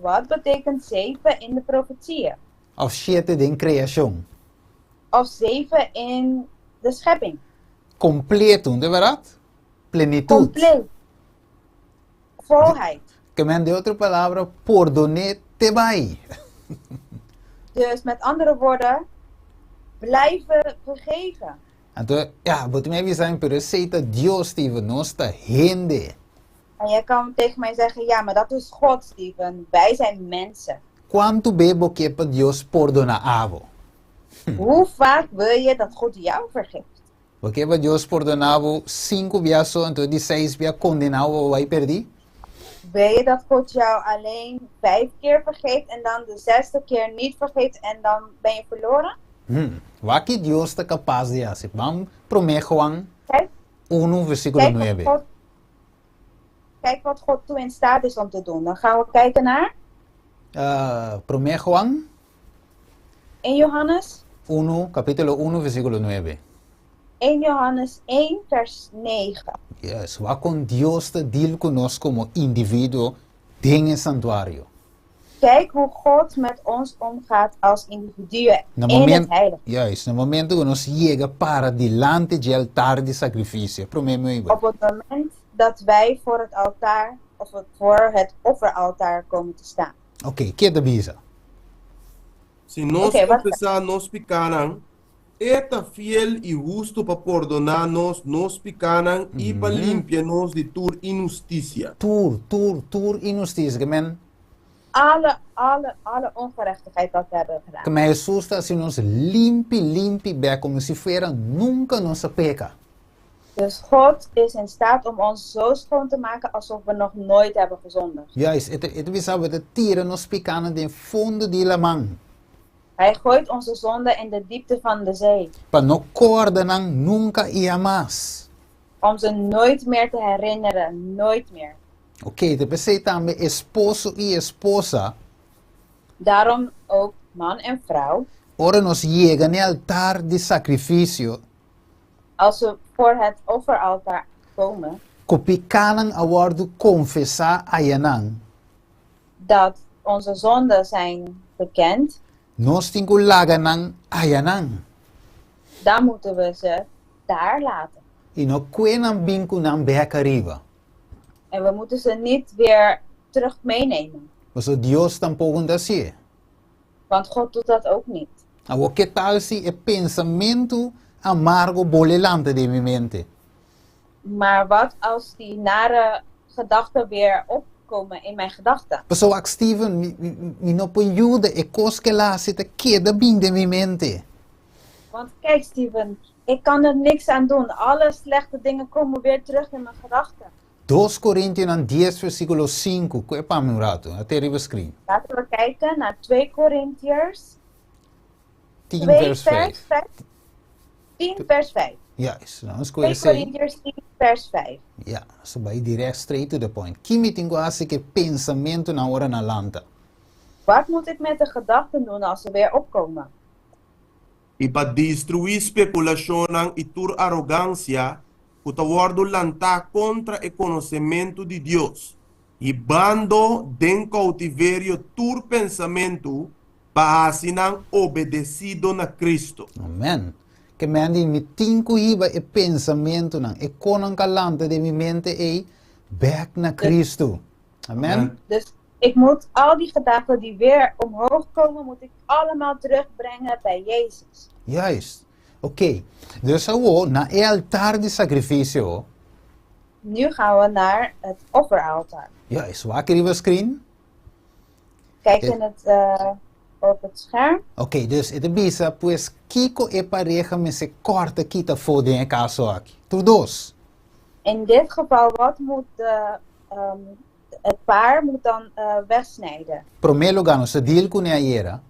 Wat betekent zeven in de profetieën? Òf shete den kreashon? Of zeven in de schepping? Kompleto, no ta bèrdat? Plenitut. Compleet. Volheid. Ke men den otro palabra, pordoné te bai. Dus met andere woorden, blijven vergeven. Anto, ya, bo tin mi a bisa mi, pero esei ta Dios, Steven, nos ta hende. En jij kan tegen mij zeggen, ja, maar dat is God, Steven. Wij zijn mensen. Kuantu be bo ke pa Dios pordoná abo? Hoe vaak wil je dat God jou vergeeft? Bo ke pa Dios pordoná bo sinku bia so, anto e di seis bia kondená bo pa bo bai perdí? Wil je dat God jou alleen vijf keer vergeeft en dan de zesde keer niet vergeeft en dan ben je verloren? Hm, wak ki Dios ta kapas di hasi. Ban promé Juan Kijk, unu versíkulo kijk wat nuebe. God, kijk wat God toe in staat is om te doen. Dan gaan we kijken naar Promé Juan. 1 Johannes. Unu, kapítulo unu, versíkulo nuebe. 1 Johannes 1, vers 9. Yes, wak kon Dios ta deal ku nos komo individuo den e santuario. Kijk hoe God met ons omgaat als individuen Na in het momento, heiligdom. juist, na momento ku nos yega para dilanti dje altar di sakrifisio, promé meubel. Op het moment dat wij voor het altaar of het voor het offeraltaar komen te staan. Oké, ke ta bisa? Si nos Oké, wat konfesá nos pikánan, E ta fiel i hustu pa pordoná nos nos pikánan i pa limpia nos di tur inhustisia. Tur, tur, tur inhustisia, ke men. Alle, alle, alle ongerechtigheid wat we hebben gedaan. Ke men Hesus ta hasi nos limpi, limpi bèk komo si fuera nunka nos a peka. Dus God is in staat om ons zo schoon te maken alsof we nog nooit hebben gezondigd. Juist, e ta e ta bisa bo e ta tira nos pikánan den fondo di laman. Hij gooit onze zonden in de diepte van de zee. Pa no kòrda nan nunka i hamas. Om ze nooit meer te herinneren, nooit meer. Oké, ta p'esei tambe esposo i esposa. Daarom ook man en vrouw. Ora nos yega n'e altar di sakrifisio. Als ze voor het offeraltaar komen. Ku pikánan a wòrdu konfesá ayanan. Dat onze zonden zijn bekend. Nos tin ku laga nan ayanan. Dan moeten we ze daar laten. I no kue nan bin ku nan bek ariba. En we moeten ze niet weer terug meenemen. Pasobra Dios tampoko no ta hasié. Want God doet dat ook niet. Awor ke tal si e pensamentu amargo bole lanta den mi mente? Maar wat als die nare gedachten weer opkomen in mijn gedachten? Pasobra wak Steven, mi, mi no por yuda, e kos ku el a hasi ta keda bin den mi mente. Want kijk Steven, ik kan er niks aan doen. Alle slechte dingen komen weer terug in mijn gedachten. Dos Korintionan dies versíkulo sinku, ku e pa mi un ratu, a te riba screen. Laten we kijken naar 2 Korintiërs Tien 2 vers vers vijf. 5. 10 vers 5. Juist, nou nos koe 2 esei. Korintiërs 10 vers 5. Ja, nos ta bai direct straight to the point. Ki mi tin ku hasi ku e pensamentunan ora nan lanta? Wat moet ik met de gedachten doen als ze weer opkomen? I pa destruí spekulashonnan i tur arogansia ku ta wòrdu lantá kontra e konosementu di Dios, hibando den koutiverio tur pensamentu pa hasi nan obedesido na Kristu. Amen. Ke men di mi tin ku hiba e pensamentunan, e konan ka lanta den mi mente ei, bèk na Kristu. Amen. Dus ik moet al die gedachten die weer omhoog komen, moet ik allemaal terugbrengen bij Jezus. Juist. Oké. Dus awor, na e altar di sakrifisio. Nu gaan we naar het offeraltaar. Juist. Wak riba screen. Kijk in het, op het scherm. Oké, dus e ta bisa, pues kiko e pareha mester kòrta kita afó den e kaso aki? Tur dos. In dit geval, wat moet de, het paar moet dan wegsnijden? Promé lugá nos a deal kuné ayera.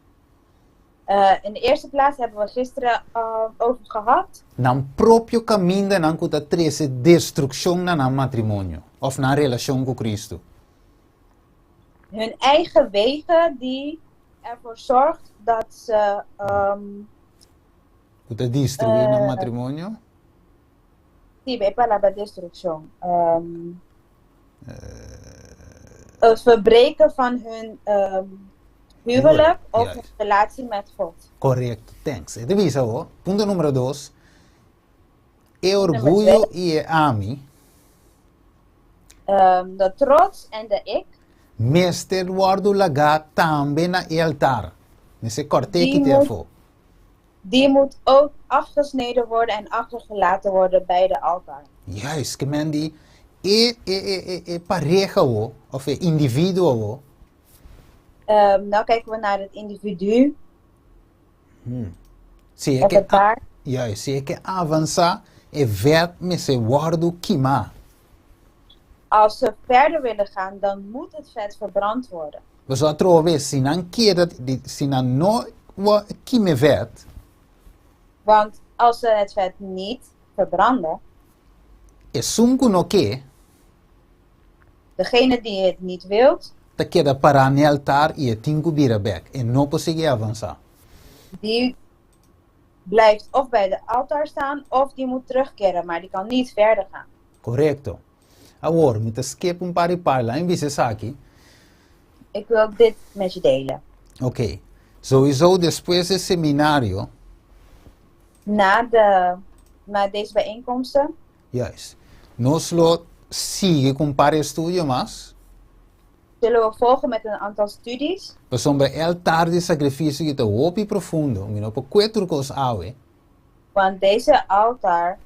In de eerste plaats hebben we gisteren over gehad. Nan propio kamindanan ku ta trese destrukshon na nan matrimonio òf nan relashon ku Kristu. Hun eigen wegen die ervoor zorgt dat ze. Ku ta destruí nan matrimonio? Sí, e palabra destrukshon. Het verbreken van hun huwelijk of hun relatie met God. Korekto, thanks. E ta bisa bo, punto numero dos, e orguyo i e ami. De trots en de ik. Mester wòrdu lagá tambe na e altar. Mester kòrt'é kit'é afó. Die moet ook afgesneden worden en achtergelaten worden bij de altaar. Juist, ke men di, E e e e e pareha awo, òf e individuo awo. Nou kijken we naar het individu. Si e ke a, juist, si e ke avansá, e vèt mester wòrdu kimá. Als ze verder willen gaan, dan moet het vet verbrand worden. Pasobra atrobe, si nan keda, si nan no kima e vèt. Want als ze het vet niet verbranden. Esun ku no ke. Degene die het niet wilt. Ta keda pará n'e altar i e tin ku bira bèk. E no por sigui avansá. Die blijft of bij de altaar staan of die moet terugkeren, maar die kan niet verder gaan. Korekto. Awor, mi ta skip un par di par. Laat mi bisa esaki. Ik wil dit met je delen. Oké. Sowieso despues e seminario. Na de, na deze bijeenkomsten. Juist. Nos lo sigui ku un par di estudio mas. Zullen we volgen met een aantal studies. Pasobra e altar di sakrifisio aki ta hopi profundo, mi no por kue tur kos awe. Want deze altaar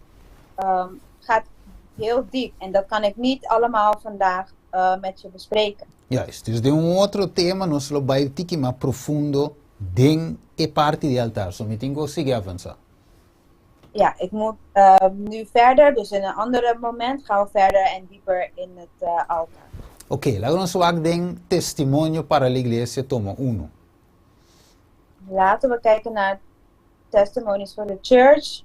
gaat heel diep en dat kan ik niet allemaal vandaag met je bespreken. Juist. Dus den un otro tema nos lo bai tiki mas profundo den e parti di altar. So mi tin ku sigui avansá. Ja, ik moet nu verder, dus in een ander moment gaan we verder en dieper in het altaar. Ok, laga nos wak den Testimonio para la Iglesia tomo uno. Laten we kijken naar Testimonies for the Church.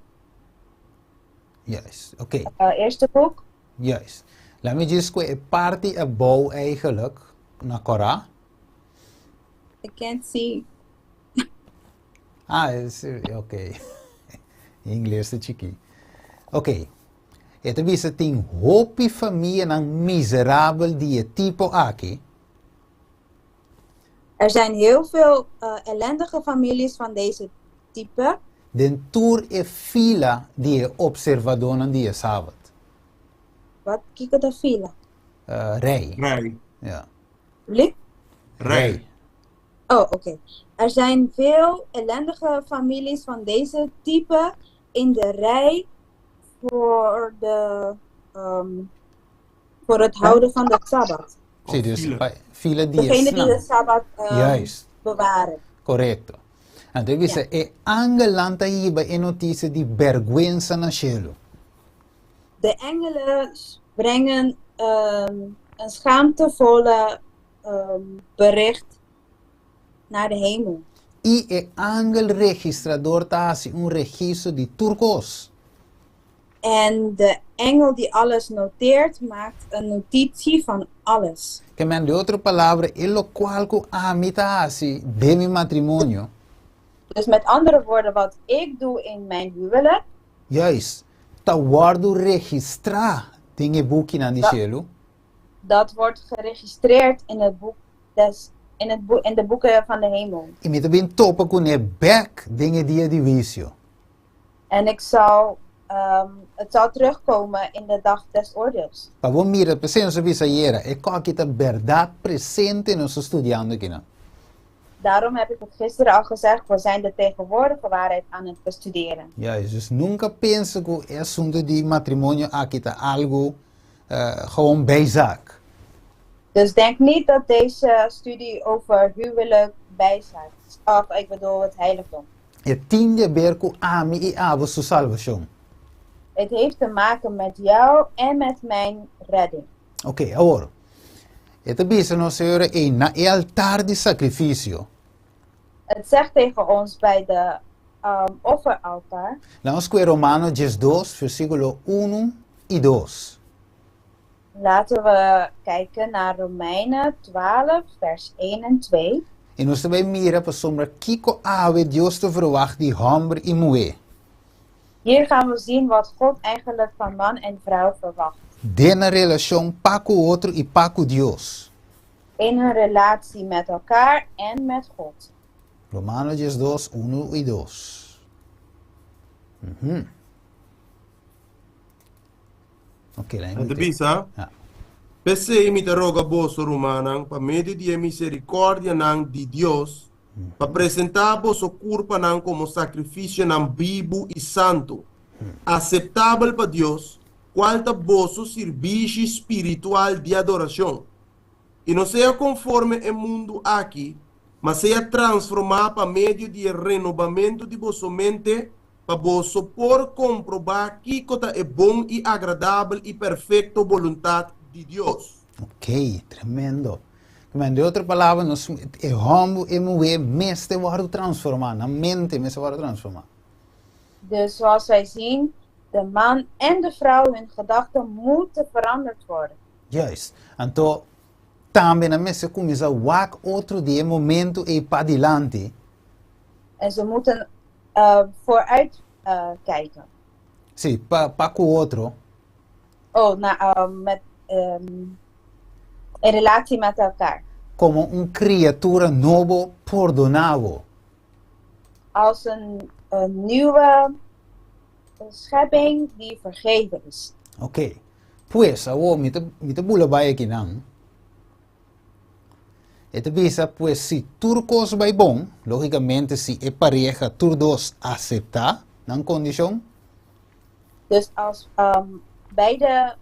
Juist, ok. Eerste boek. Juist. Laat me djis ku e parti abou eigenlijk na kora. I can't see. Ah, es, ok. Ingles ta chikí. Ok. E ta bisa tin hopi famianan miserabel di e tipo aki. Er zijn heel veel ellendige families van deze type. Den tur e fila di e opservadónan di e Sabat. Wat kiko ta fila? Rei. Rei. Ja. Blik? Rei. Oh, oké. Er zijn veel ellendige families van deze type in de rij voor, de, voor het houden van de Sabbat. Sí, dus pa fila di Degene die de esnan. Sabbat Juist. bewaren. Korekto. Anto e bisa e angelnan ta hiba e notisia di bèrgwensa na shelu. De engelen brengen een schaamtevolle bericht naar de hemel. I e angel registrador ta hasi un registro di tur kos. En de engel die alles noteert, maakt een notitie van alles. Ke men, di otro palabra, e lokual ku ami ta hasi den mi matrimonio. Dus met andere woorden, wat ik doe in mijn huwelijk. Juist, ta wòrdu registrá den e bukinan di shelu. Dat wordt geregistreerd in het boek des, in het boek, in de boeken van de hemel. I mi ta bin topa kuné bèk den e dia di huisio. En ik zal, het zal terugkomen in de dag des oordeels. Pa bo mira, p'esei nos a bisa ayera, e kòki ta bèrdat presente nos ta studiando akinan. Daarom heb ik het gisteren al gezegd, we zijn de tegenwoordige waarheid aan het bestuderen. Juist, dus nunka pensa ku e asuntu di matrimonio aki ta algu gewoon bijzaak. Dus denk niet dat deze studie over huwelijk bijzaak is, of ik bedoel het heiligdom. E tin di haber ku ami i abo su salbashon. Het heeft te maken met jou en met mijn redding. Oké, awor, e ta bisa nos e ora ei na e altar di sakrifisio. Het zegt tegen ons bij de offeraltaar. Laat nos kue Romano diesdos, versíkulo unu i dos. Laten we kijken naar Romeinen 12, vers 1 en 2. I nos ta bai mira pasobra kiko awe Dios ta verwagt di hòmber i muhé. Hier gaan we zien wat God eigenlijk van man en vrouw verwacht. Den nan relashon pa ku otro i pa ku Dios. In hun relatie met elkaar en met God. Romano diesdos, unu i dos. Mhm. Ok, laat Nan ta me bisa, Ja. P'esei mi ta roga boso, rumannan, pa medio di e miserikòrdianan di Dios, pa presentá boso kurpanan komo sakrifisionan bibu i santu, aseptabel pa Dios, kual ta boso sirbishi spiritual di adorashon. I no sea konforme e mundu aki, ma sea transformá pa medio di e renobamentu di boso mente, pa boso por komprobá kiko ta e bon i agradabel i perfekto boluntat di Dios. Ok, tremendo. Tremendo. Den otro palabra, nos, e hòmber i e muhé mester wòrdu transformá, nan mente mester wòrdu transformá. Dus zoals wij zien, de man en de vrouw hun gedachten moeten veranderd worden. Juist. Anto, tambe nan mester kuminsá wak otro di e momento ei padilanti. En ze moeten vooruit kijken. Sí, pa, pa ku otro. Oh, na, met, in relatie met elkaar. Komo un kriatura nobo pordoná bo. Als een, een nieuwe schepping die vergeven is. Oké. Pues, awor mi ta, mi ta bula bai akinan. E ta bisa, pues si tur kos bai bon, lógikamente si e pareha tur dos aseptá nan kondishon. Dus als beide,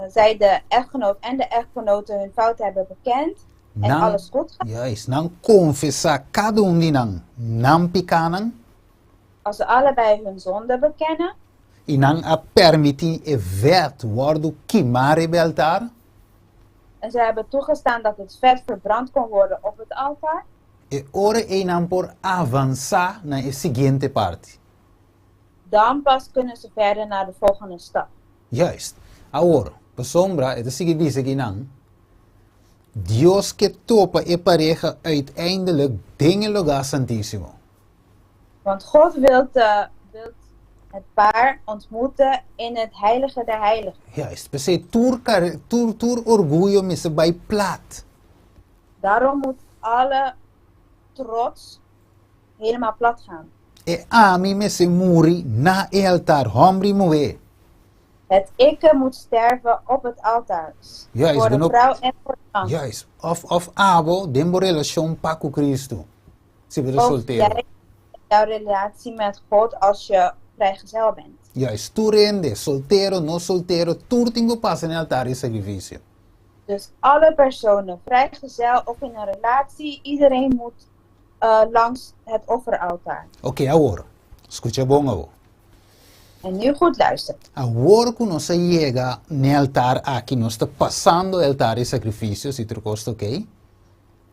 zij de echtgenoot en de echtgenote hun fout hebben bekend en Nan, alles goed gaat. juist, nan konfesá kada un di nan nan pikánan. Als ze allebei hun zonde bekennen. I nan a permití e vèt wòrdu kimá riba e altar. En ze hebben toegestaan dat het vet verbrand kon worden op het altaar. E ora ei nan por avansá na e siguiente parti. Dan pas kunnen ze verder naar de volgende stap. Juist. Awor, pasobra e ta sigui bisa akinan, Dios ke topa e pareha uiteindelijk den e lugá santísimo. Want God wilt, wilt het paar ontmoeten in het heilige der heiligen. Juist, p'esei tur kar, tur, tur orguyo mester bai plat. Daarom moet alle trots helemaal plat gaan. E ami mester muri na e altar, hòmber i muhé. Het ikke moet sterven op het altaar, Juist, voor de bo no, vrouw en voor de man. juist, òf, òf abo den bo relashon pa ku Kristu. Si bo ta Of soltero. jij jouw relatie met God als je vrijgezel bent. Juist, tur hende, soltero, no soltero, tur tin ku pasa na e altar di sakrifisio. Dus alle personen, vrijgezel of in een relatie, iedereen moet langs het offeraltaar. Oké, awor, skucha bon awor. En nu goed luisteren. Awor ku nos a yega na e altar aki, nos ta pasando e altar di sakrifisio, si tur kos ta oké.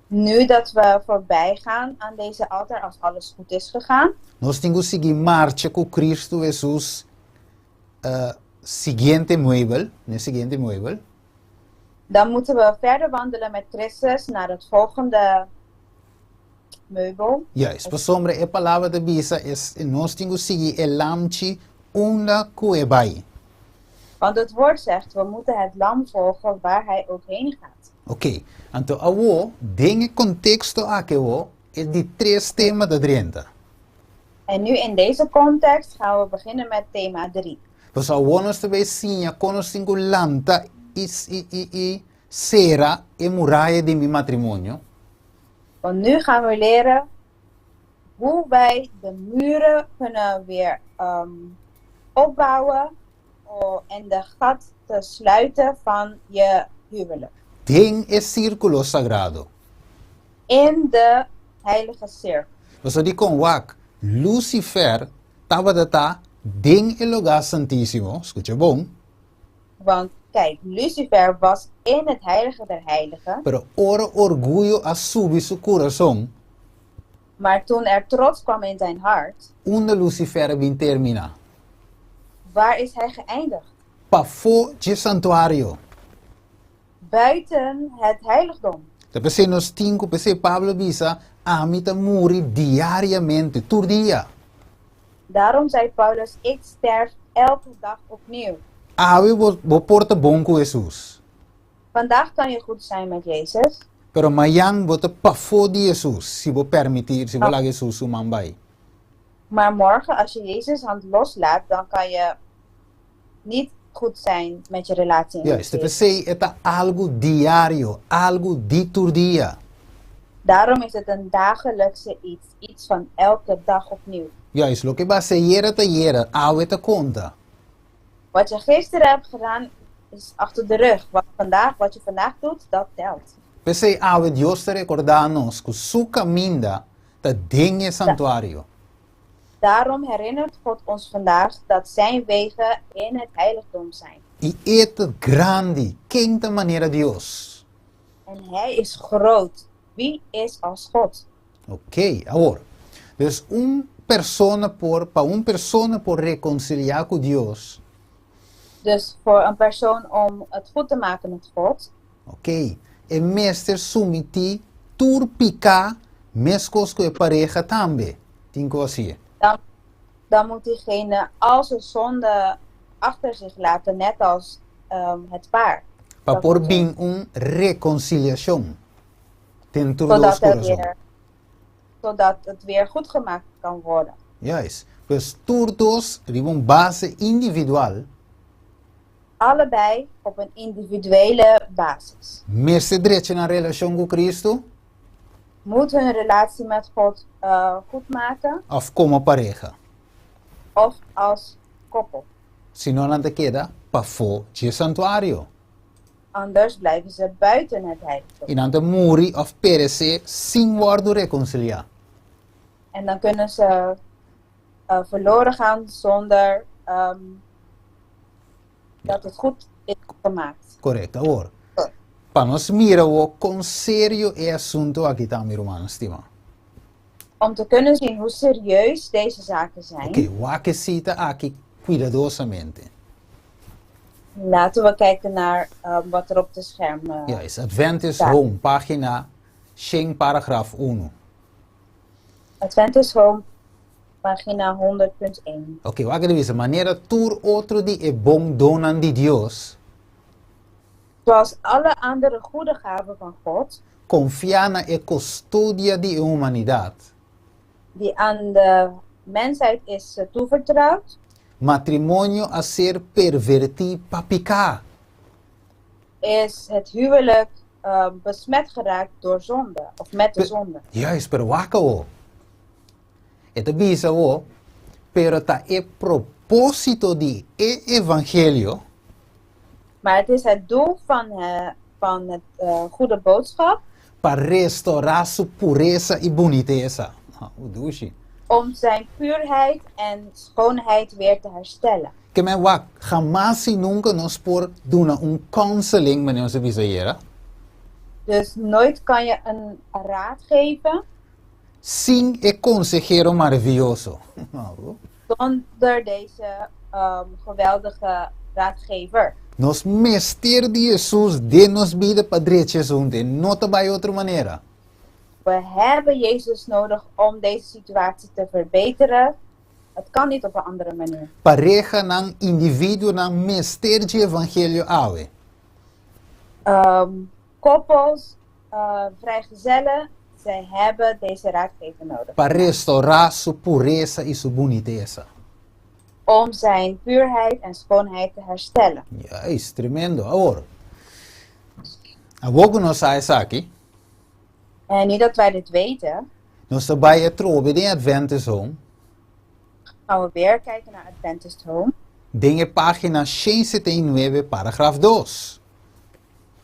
Nu dat we voorbij gaan aan deze altaar, als alles goed is gegaan. Nos tin ku sigui marcha ku Kristu Hesus siguiente muebel, n'e siguiente muebel. Dan moeten we verder wandelen met Christus naar het volgende meubel. Juist, pasobra e palabra ta bisa es nos tin ku sigui e lamchi unda ku e bai. Want het woord zegt, we moeten het lam volgen waar hij ook heen gaat. Ok, anto awo den e konteksto aki awo e di tres tema ta drenta. En nu in deze context gaan we beginnen met thema 3. Pasobra awo nos ta bay siña kon nos tin ku lanta i i i sera e muraya di mi matrimonio. Want nu gaan we leren hoe wij de muren kunnen weer opbouwen en de gat te sluiten van je huwelijk. Den e sírkulo sagrado. In de heilige cirkel. Pasobra dikon wak Lucifer tabata ta den e lugá santísimo, skucha bon. Want kijk, Lucifer was in het heilige der heiligen. Pero ora orguyo a subi su kurason. Maar toen er trots kwam in zijn hart. Unda Lucifer a bin terminá? Waar is hij geëindigd? Pafó dje santuario. Buiten het heiligdom. Ta p'esei nos tin ku, p'esei Pablo a bisa, Ami ta muri diariamente, tur dia. Daarom zei Paulus, Ik sterf elke dag opnieuw. Awe bo bo por ta bon ku Hesus. Vandaag kan je goed zijn met Jezus. Pero mayan bo ta pafó di Hesus, si bo permití, si bo laga Hesus su man bai. Maar morgen, als je Jezus hand loslaat, dan kan je niet goed zijn met je relatie met Juist, Jezus. p'esei e ta algu diario, algu di tur dia. Daarom is het een dagelijkse iets, iets van elke dag opnieuw. Juist, loke basa yera ta yera, awe ta konta. Wat je gisteren hebt gedaan is achter de rug. Wat, vandaag, wat je vandaag doet, dat telt. P'esei awe Dios ta rekordá nos ku su kaminda ta den e santuario. Daarom herinnert God ons vandaag dat zijn wegen in het heiligdom zijn. I e ta grandi, ken ta manera Dios? En hij is groot, wie is als God? Ok, awor, dus un persona por, pa un persona por rekonsiliá ku Dios. Dus voor een persoon om het goed te maken met God. Ok, e mester sumití tur piká meskos ku e pareha tambe tin ku hasié. Dan, dan moet diegene al zijn zonde achter zich laten, net als het paar. Pa por bin un rekonsiliashon den tur dos kurason. Zodat het weer goed gemaakt kan worden. Juist. Pues tur dos riba un base individual. Allebei op een individuele basis. Mester drecha nan relashon ku Kristu. Moet hun relatie met God goed maken. Of komo pareha. Of als koppel. Sino nan ta keda pafó dje santuario. Anders blijven ze buiten het heiligdom. I nan ta muri òf peresé sin wòrdu rekonsiliá. En dan kunnen ze verloren gaan zonder dat het goed is gemaakt. Korekto. Awor, pa nos mira awor kon serio e asuntu aki ta, mi rumannan stimá. Om te kunnen zien hoe serieus deze zaken zijn. Oké, wak e sita aki kuidadosamente. Laten we kijken naar wat er op de scherm Juist, Adventist staat. Home, pagina shen paragraf unu. Adventist Home, pagina 100.1. Oké, wak e ta bisa, manera tur otro di e bon donnan di Dios. Zoals alle andere goede gaven van God. Konfiá na e kostodia di e humanidat. Die aan de mensheid is toevertrouwd. Matrimonio a ser pervertí pa piká. Is het huwelijk besmet geraakt door zonde, of met de zonde. Juist, pero wak awo. E ta bisa awo, pero ta e propósito di e evangelio. Maar het is het doel van, van het goede boodschap. Pa restorá su puresa i bunitesa. Dushi. Om zijn puurheid en schoonheid weer te herstellen. Ke men wak, hamas i nunka nos por duna un counseling, manera nos a bisa ayera. Dus nooit kan je een raad geven. Sin e konsehero maravioso. Zonder deze geweldige raadgever. Nos mester di Hesus den nos bida pa drecha esun te, no ta bai otro manera. We hebben Jezus nodig om deze situatie te verbeteren. Het kan niet op een andere manier. Parehanan, individuonan mester dje evangelio awe. Koppels, vrijgezellen, zij hebben deze raadgever nodig. Pa restourá su puresa i su bunitesa. Om zijn puurheid en schoonheid te herstellen. Juist, tremendo. Awor, awor ku nos sa esaki. En nu dat wij dit weten. Nos ta bai atrobe den Adventist Home. Gaan we weer kijken naar Adventist Home. Den e pagina 179, paragraf dos.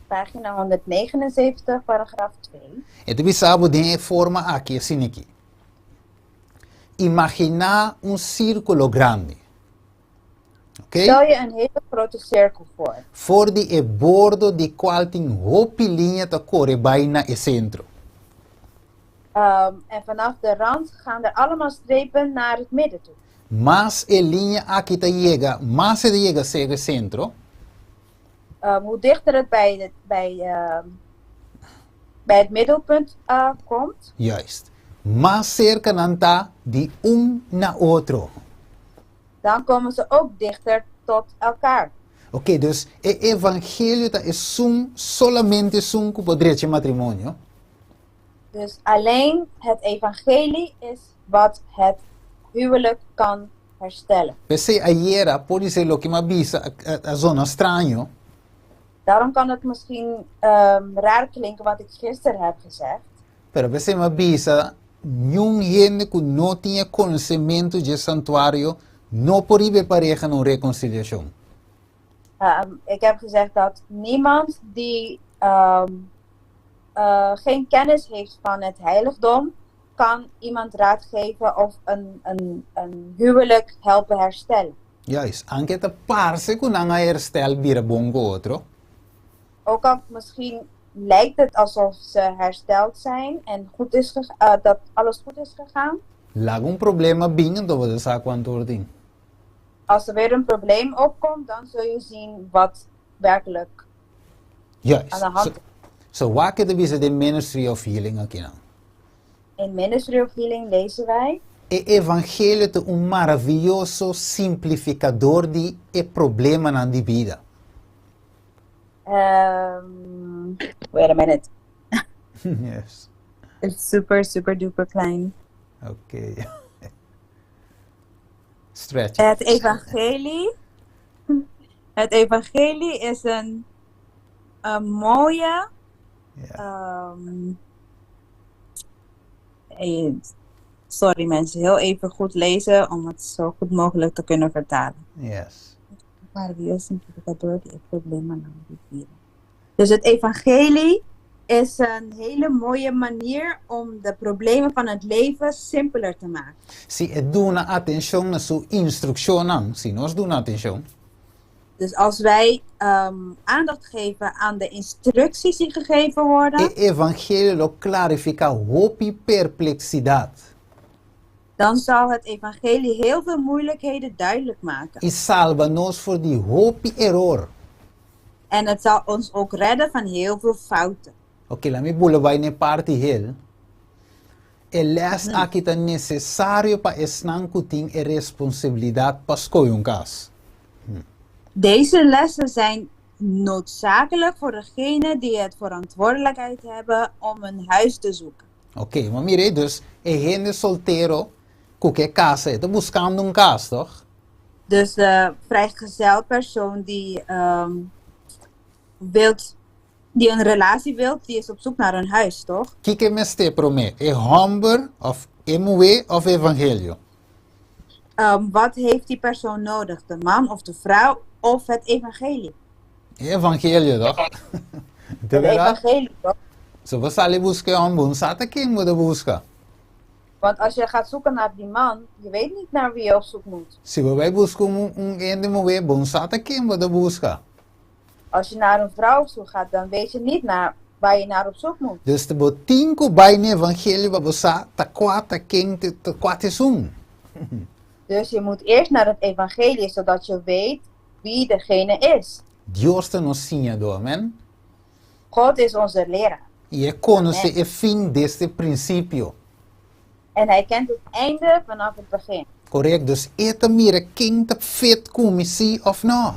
Pagina 179, paragraf 2. E ta bisa bo den e forma aki, asina aki. Imaginá un sírkulo grandi. Oké? Stel je een hele grote cirkel voor. For di e bordo di kual tin hopi liña ta kore bai na e sentro. En vanaf de rand gaan er allemaal strepen naar het midden toe. Mas e liña aki ta yega, mas e ta yega serka e sentro. Hoe dichter het bij het, bij, bij het middelpunt komt. Juist. Mas serka nan ta di un na otro. Dan komen ze ook dichter tot elkaar. Oké, dus e evangelio ta esun, solamente esun ku por drecha e matrimonio. Dus alleen het evangelie is wat het huwelijk kan herstellen. P'esei ayera por di loke mi a bisa a zona straño. Daarom kan het misschien raar klinken wat ik gisteren heb gezegd. Pero p'esei mi a bisa niun hende ku no tin e konosementu dje santuario no por hiba e pareha na un rekonsiliashon. Ik heb gezegd dat niemand die geen kennis heeft van het heiligdom, kan iemand raad geven of een huwelijk helpen herstellen. Juist, aunke ta parse ku nan a herstel bira bon ku otro. Ook al misschien lijkt het alsof ze hersteld zijn en goed is dat alles goed is gegaan. Laga un problema bin anto bo ta sa kuantu or tin. Als er weer een probleem opkomt, dan zul je zien wat werkelijk Juist. aan de hand So, so wak e ta bisa den Ministry of Healing akinan? In Ministry of Healing lezen wij. E evangelio ta un maravioso simplificador di e problemanan di bida. Wait a minute. Yes. It's super, super duper klein. Ok. Stretch. Het evangelie. Het evangelie is een mooie. Sorry mensen, heel even goed lezen om het zo goed mogelijk te kunnen vertalen. Maravilloso simplificador di problemanan di bida. Dus het evangelie is een hele mooie manier om de problemen van het leven simpeler te maken. Si e duna atenshon na su instrukshonnan, si nos duna atenshon. Dus als wij aandacht geven aan de instructies die gegeven worden. E evangelio lo klarifiká hopi perpleksidat. Dan zal het evangelie heel veel moeilijkheden duidelijk maken. I salba nos for di hopi eror. En het zal ons ook redden van heel veel fouten. Oké, laat me bula bai n'e parti hel. E les aki ta nesesario pa esnan ku tin e responsabilidat pa skohe un kas. Deze lessen zijn noodzakelijk voor degenen die het verantwoordelijkheid hebben om een huis te zoeken. Oké, ma mira ei, dus e hende soltero ku ke kasa, e ta buskando un kas, toch? Dus de vrijgezel persoon die wilt, die een relatie wilt, die is op zoek naar een huis, toch? Kiko e mester promé, e hòmber òf e muhé òf evangelio? Wat heeft die persoon nodig? De man of de vrouw of het evangelie? E evangelio, toch? Het evangelie, toch? So bo sali buska e hòmber, bo no sa ta ken bo ta buska. Want als je gaat zoeken naar die man, je weet niet naar wie je op zoek moet. Si bo bai buska un un hende muhé, bo no sa ta ken bo ta buska. Als je naar een vrouw op zoek gaat, dan weet je niet naar waar je naar op zoek moet. Dus ta bo tin ku bai n'e evangelio pa bo sa ta kua ta ken ta kua ta esun. Dus je moet eerst naar het evangelie, zodat je weet wie degene is. Dios ta nos siñadó, amen. God is onze leraar. I e konosé e fin desde prinsipio. En hij kent het einde vanaf het begin. Correct, dus e ta mira ken ta fit ku mi si of no.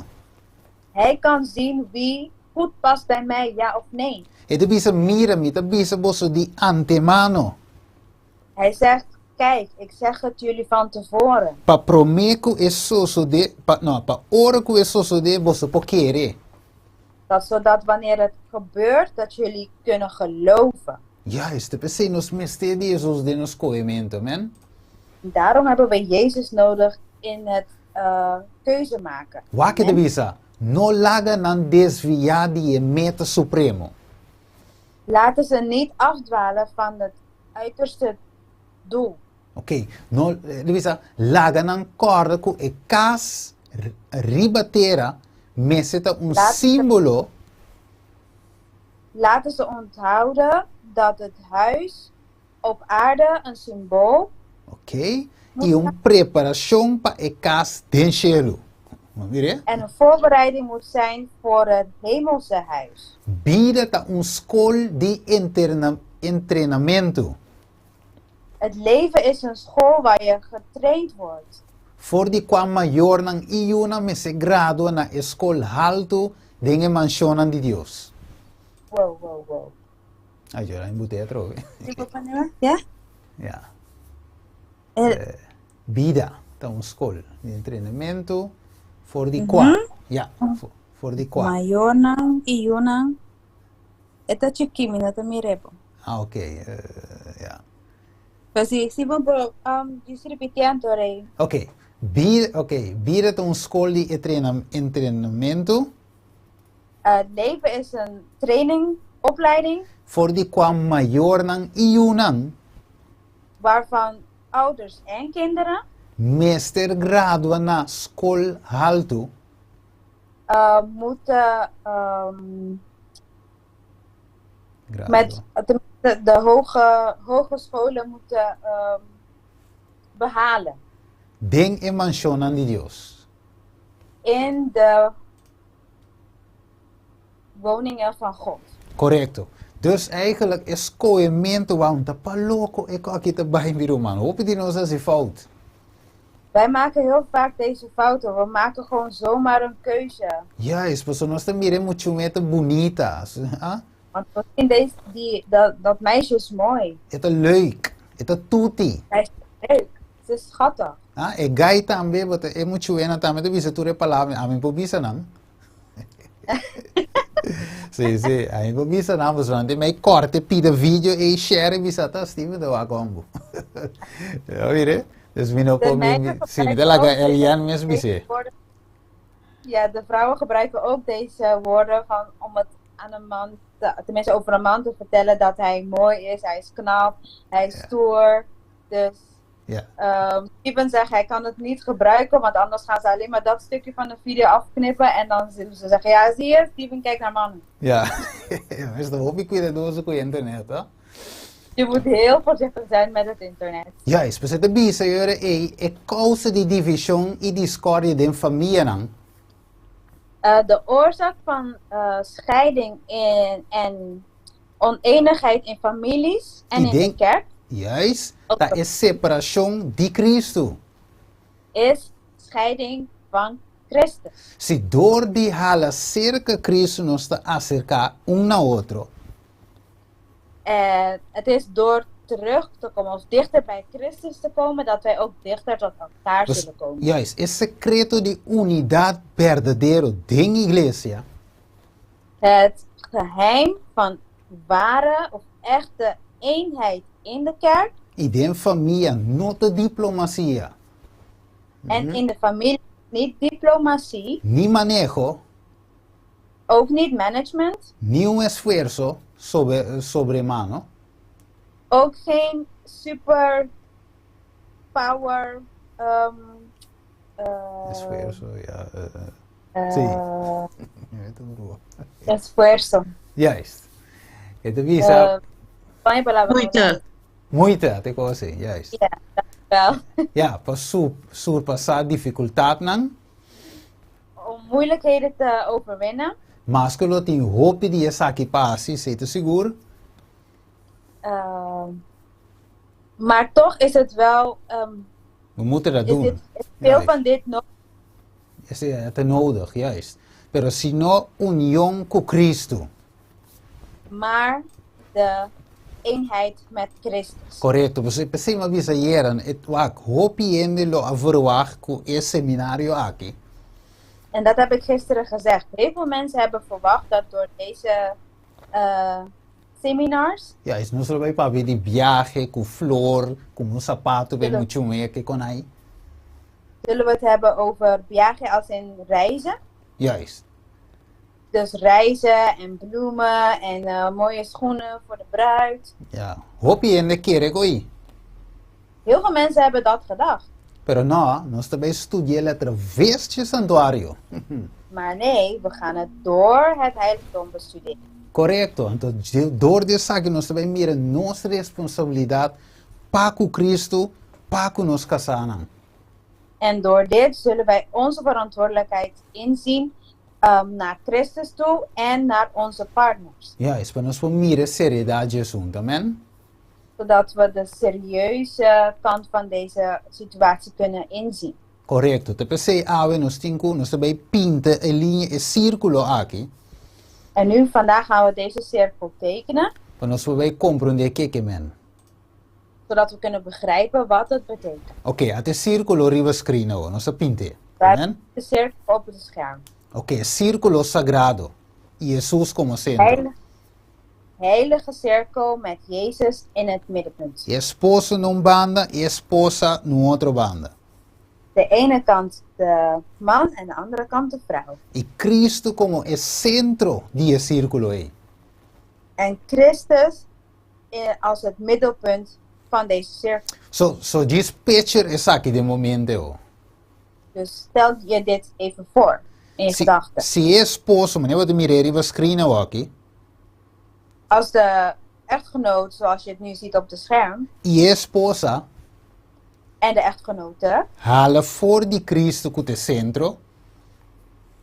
Hij kan zien wie goed past bij mij, ja of nee. E ta bisa, Mira, mi ta bisa boso di antemano. Hij zegt, Kijk, ik zeg het jullie van tevoren. Pa promé ku e sosodé, pa, no, pa ora ku e sosodé boso por kere. Dat zodat wanneer het gebeurt, dat jullie kunnen geloven. Juist, ta p'esei nos mester di Hesus den nos skohementu, amen. Daarom hebben we Jezus nodig in het keuze maken. Wak e ta Amen. bisa, No laga nan desviá di e meta supremo. Laten ze niet afdwalen van het uiterste doel. Ok, no, e ta bisa, laga nan kòrda ku e kas riba tera mester ta un Laten ze símbolo. Laten ze onthouden dat het huis op aarde een symbool. Ok, i un preparashon pa e kas den shelu. Bo mira? En een voorbereiding moet zijn voor het hemelse huis. Bida ta un skol di entrenamentu. Het leven is een school waar je getraind wordt. For di kua mayornan i yunan mester gradua na e skol haltu den e manshonnan di Dios. Wow, wow, wow. Ay, yo la embuté atrobe. Ja? Ja. Bida ta un skol di entrenamentu for di kua. Ja, for di kua. Mayornan i yunan. E ta chikí, mi no ta mir'é bo. Ah, ok. Ja. Pero si, si bo por, um, just repitiendo, Rey. Ok. Bida, ok, bida ta un skol di entrenamentu. Leven is een training, opleiding. For di kua mayornan i yunan. Waarvan ouders en kinderen. Mester gradua na skol haltu. Moeten met de hoge, hogescholen moeten behalen. Den e manshonnan di Dios. In de woningen van God. Korekto. Dus eigenlijk e skoementu wou ta pa loko e ku aki ta bai mi ruman. Hopi di nos hasi fout. Wij maken heel vaak deze fouten. We maken gewoon zomaar een keuze. Juist, pasobra nos ta mira e muchume ta bunita. Ah? Want we zien deze, die, dat, dat meisje is mooi. E ta leuk. E ta tuti. Zij is leuk. Ze is schattig. Ah, e gai tambe, bo ta e muchuenan tambe ta bisa tur e palabra. Ami por bisa nan. Sí, sí, ami por bisa nan, pasobra nan tin mei korte pida video ei share bisa ta Steven ta wak hombo. Ya mire, dus mi no De por mi, meiden mi, sí, mi ta gebruiken laga ook deze, Elian mes deze bis'é. woorden. Ja, de vrouwen gebruiken ook deze woorden van, om het aan een man, te, tenminste over een man te vertellen dat hij mooi is, hij is knap, hij is stoer. Dus Steven zegt hij kan het niet gebruiken, want anders gaan ze alleen maar dat stukje van de video afknippen en dan zullen ze zeggen, ja zie je, Steven kijkt naar mannen. Ja, mester hopi cuidadoso cu internet, hoor. Je moet heel voorzichtig zijn met het internet. Juist, pues e ta bisa yora ei e causa di division y discordia den famianan. De oorzaak van scheiding in, en onenigheid in families en I in de den, kerk juist, ta e separacion di Cristo. is scheiding van Christus. Si door di hala cerca Cristo nos ta acerca un na otro. En het is door terug te komen of dichter bij Christus te komen, dat wij ook dichter tot elkaar Pues, zullen komen. juist, e secreto di unidad berdadero den iglesia. Het geheim van ware of echte eenheid in de kerk. I den famia no ta diplomacia. En in de familie niet diplomatie. Ni maneho. Ook niet management. Ni un esfuerso sobre, sobremano. Ook geen super power. Esfuerso, ja. Si. Esfuerso. Juist. E ta bisa. Van palabra. Moeite. Moeite, te kos así, juist. Ja, wel. Ja, pa su, surpasá difikultatnan. Om moeilijkheden te overwinnen. Maske lo tin hopi di esaki pa hasi, esei ta sigur. Maar toch is het wel. We moeten dat Is doen. dit, is veel van dit nog. Esei ta nodig, juist. Pero si no union ku Cristo. Maar de eenheid met Christus. Korekto, pasobra p'esei mi a bisa ayera, e wak hopi hende lo a verwagt ku e seminario aki. En dat heb ik gisteren gezegd. Heel veel mensen hebben verwacht dat door deze seminars. Juist, nos lo bai papia di biahe ku flor, ku un sapato pa e muchu mea ke kon ai. Zullen we het hebben over viaje als in reizen. Juist. Dus reizen en bloemen en mooie schoenen voor de bruid. Ja, hopi hende kere ku ei. Heel veel mensen hebben dat gedacht. Pero no, nos ta bai studi'el atraves dje santuario. Maar nee, we gaan het door het heiligdom bestuderen. Korekto, anto dor di esaki nos ta bai mira nos responsabilidat pa ku Kristu, pa ku nos kasánan. En door dit zullen wij onze verantwoordelijkheid inzien naar Christus toe en naar onze partners. Juist, pa nos por mira e seriedat dje asuntu. Amen. Zodat we de serieuze kant van deze situatie kunnen inzien. Korekto, ta p'esei awe nos tin ku nos ta bai pinta e liña, e sírkulo aki. En nu, vandaag gaan we deze cirkel tekenen. Pa nos por bai komprondé kiko men. Zodat we kunnen begrijpen wat het betekent. Oké, ata e sírkulo riba screen awo, nos a pint'é. Daar Amen. de cirkel op het scherm. Oké, sírkulo sagrado i Hesus komo sentro. Heilig, heilige cirkel met Jezus in het middenpunt. E esposo na un banda i e esposa na un otro banda. De ene kant de man en de andere kant de vrouw. I Kristu komo e sentro di e sírkulo ei. En Christus als het middelpunt van deze cirkel. So, so djis picture esaki den bo mente ho. Dus stel je dit even voor in je Si, gedachten. si e esposo, manera bo ta mir'é riba screen awoki. Als de echtgenoot, zoals je het nu ziet op de scherm. I e esposa. En de echtgenote. Hala for di Cristo ku ta e sentro.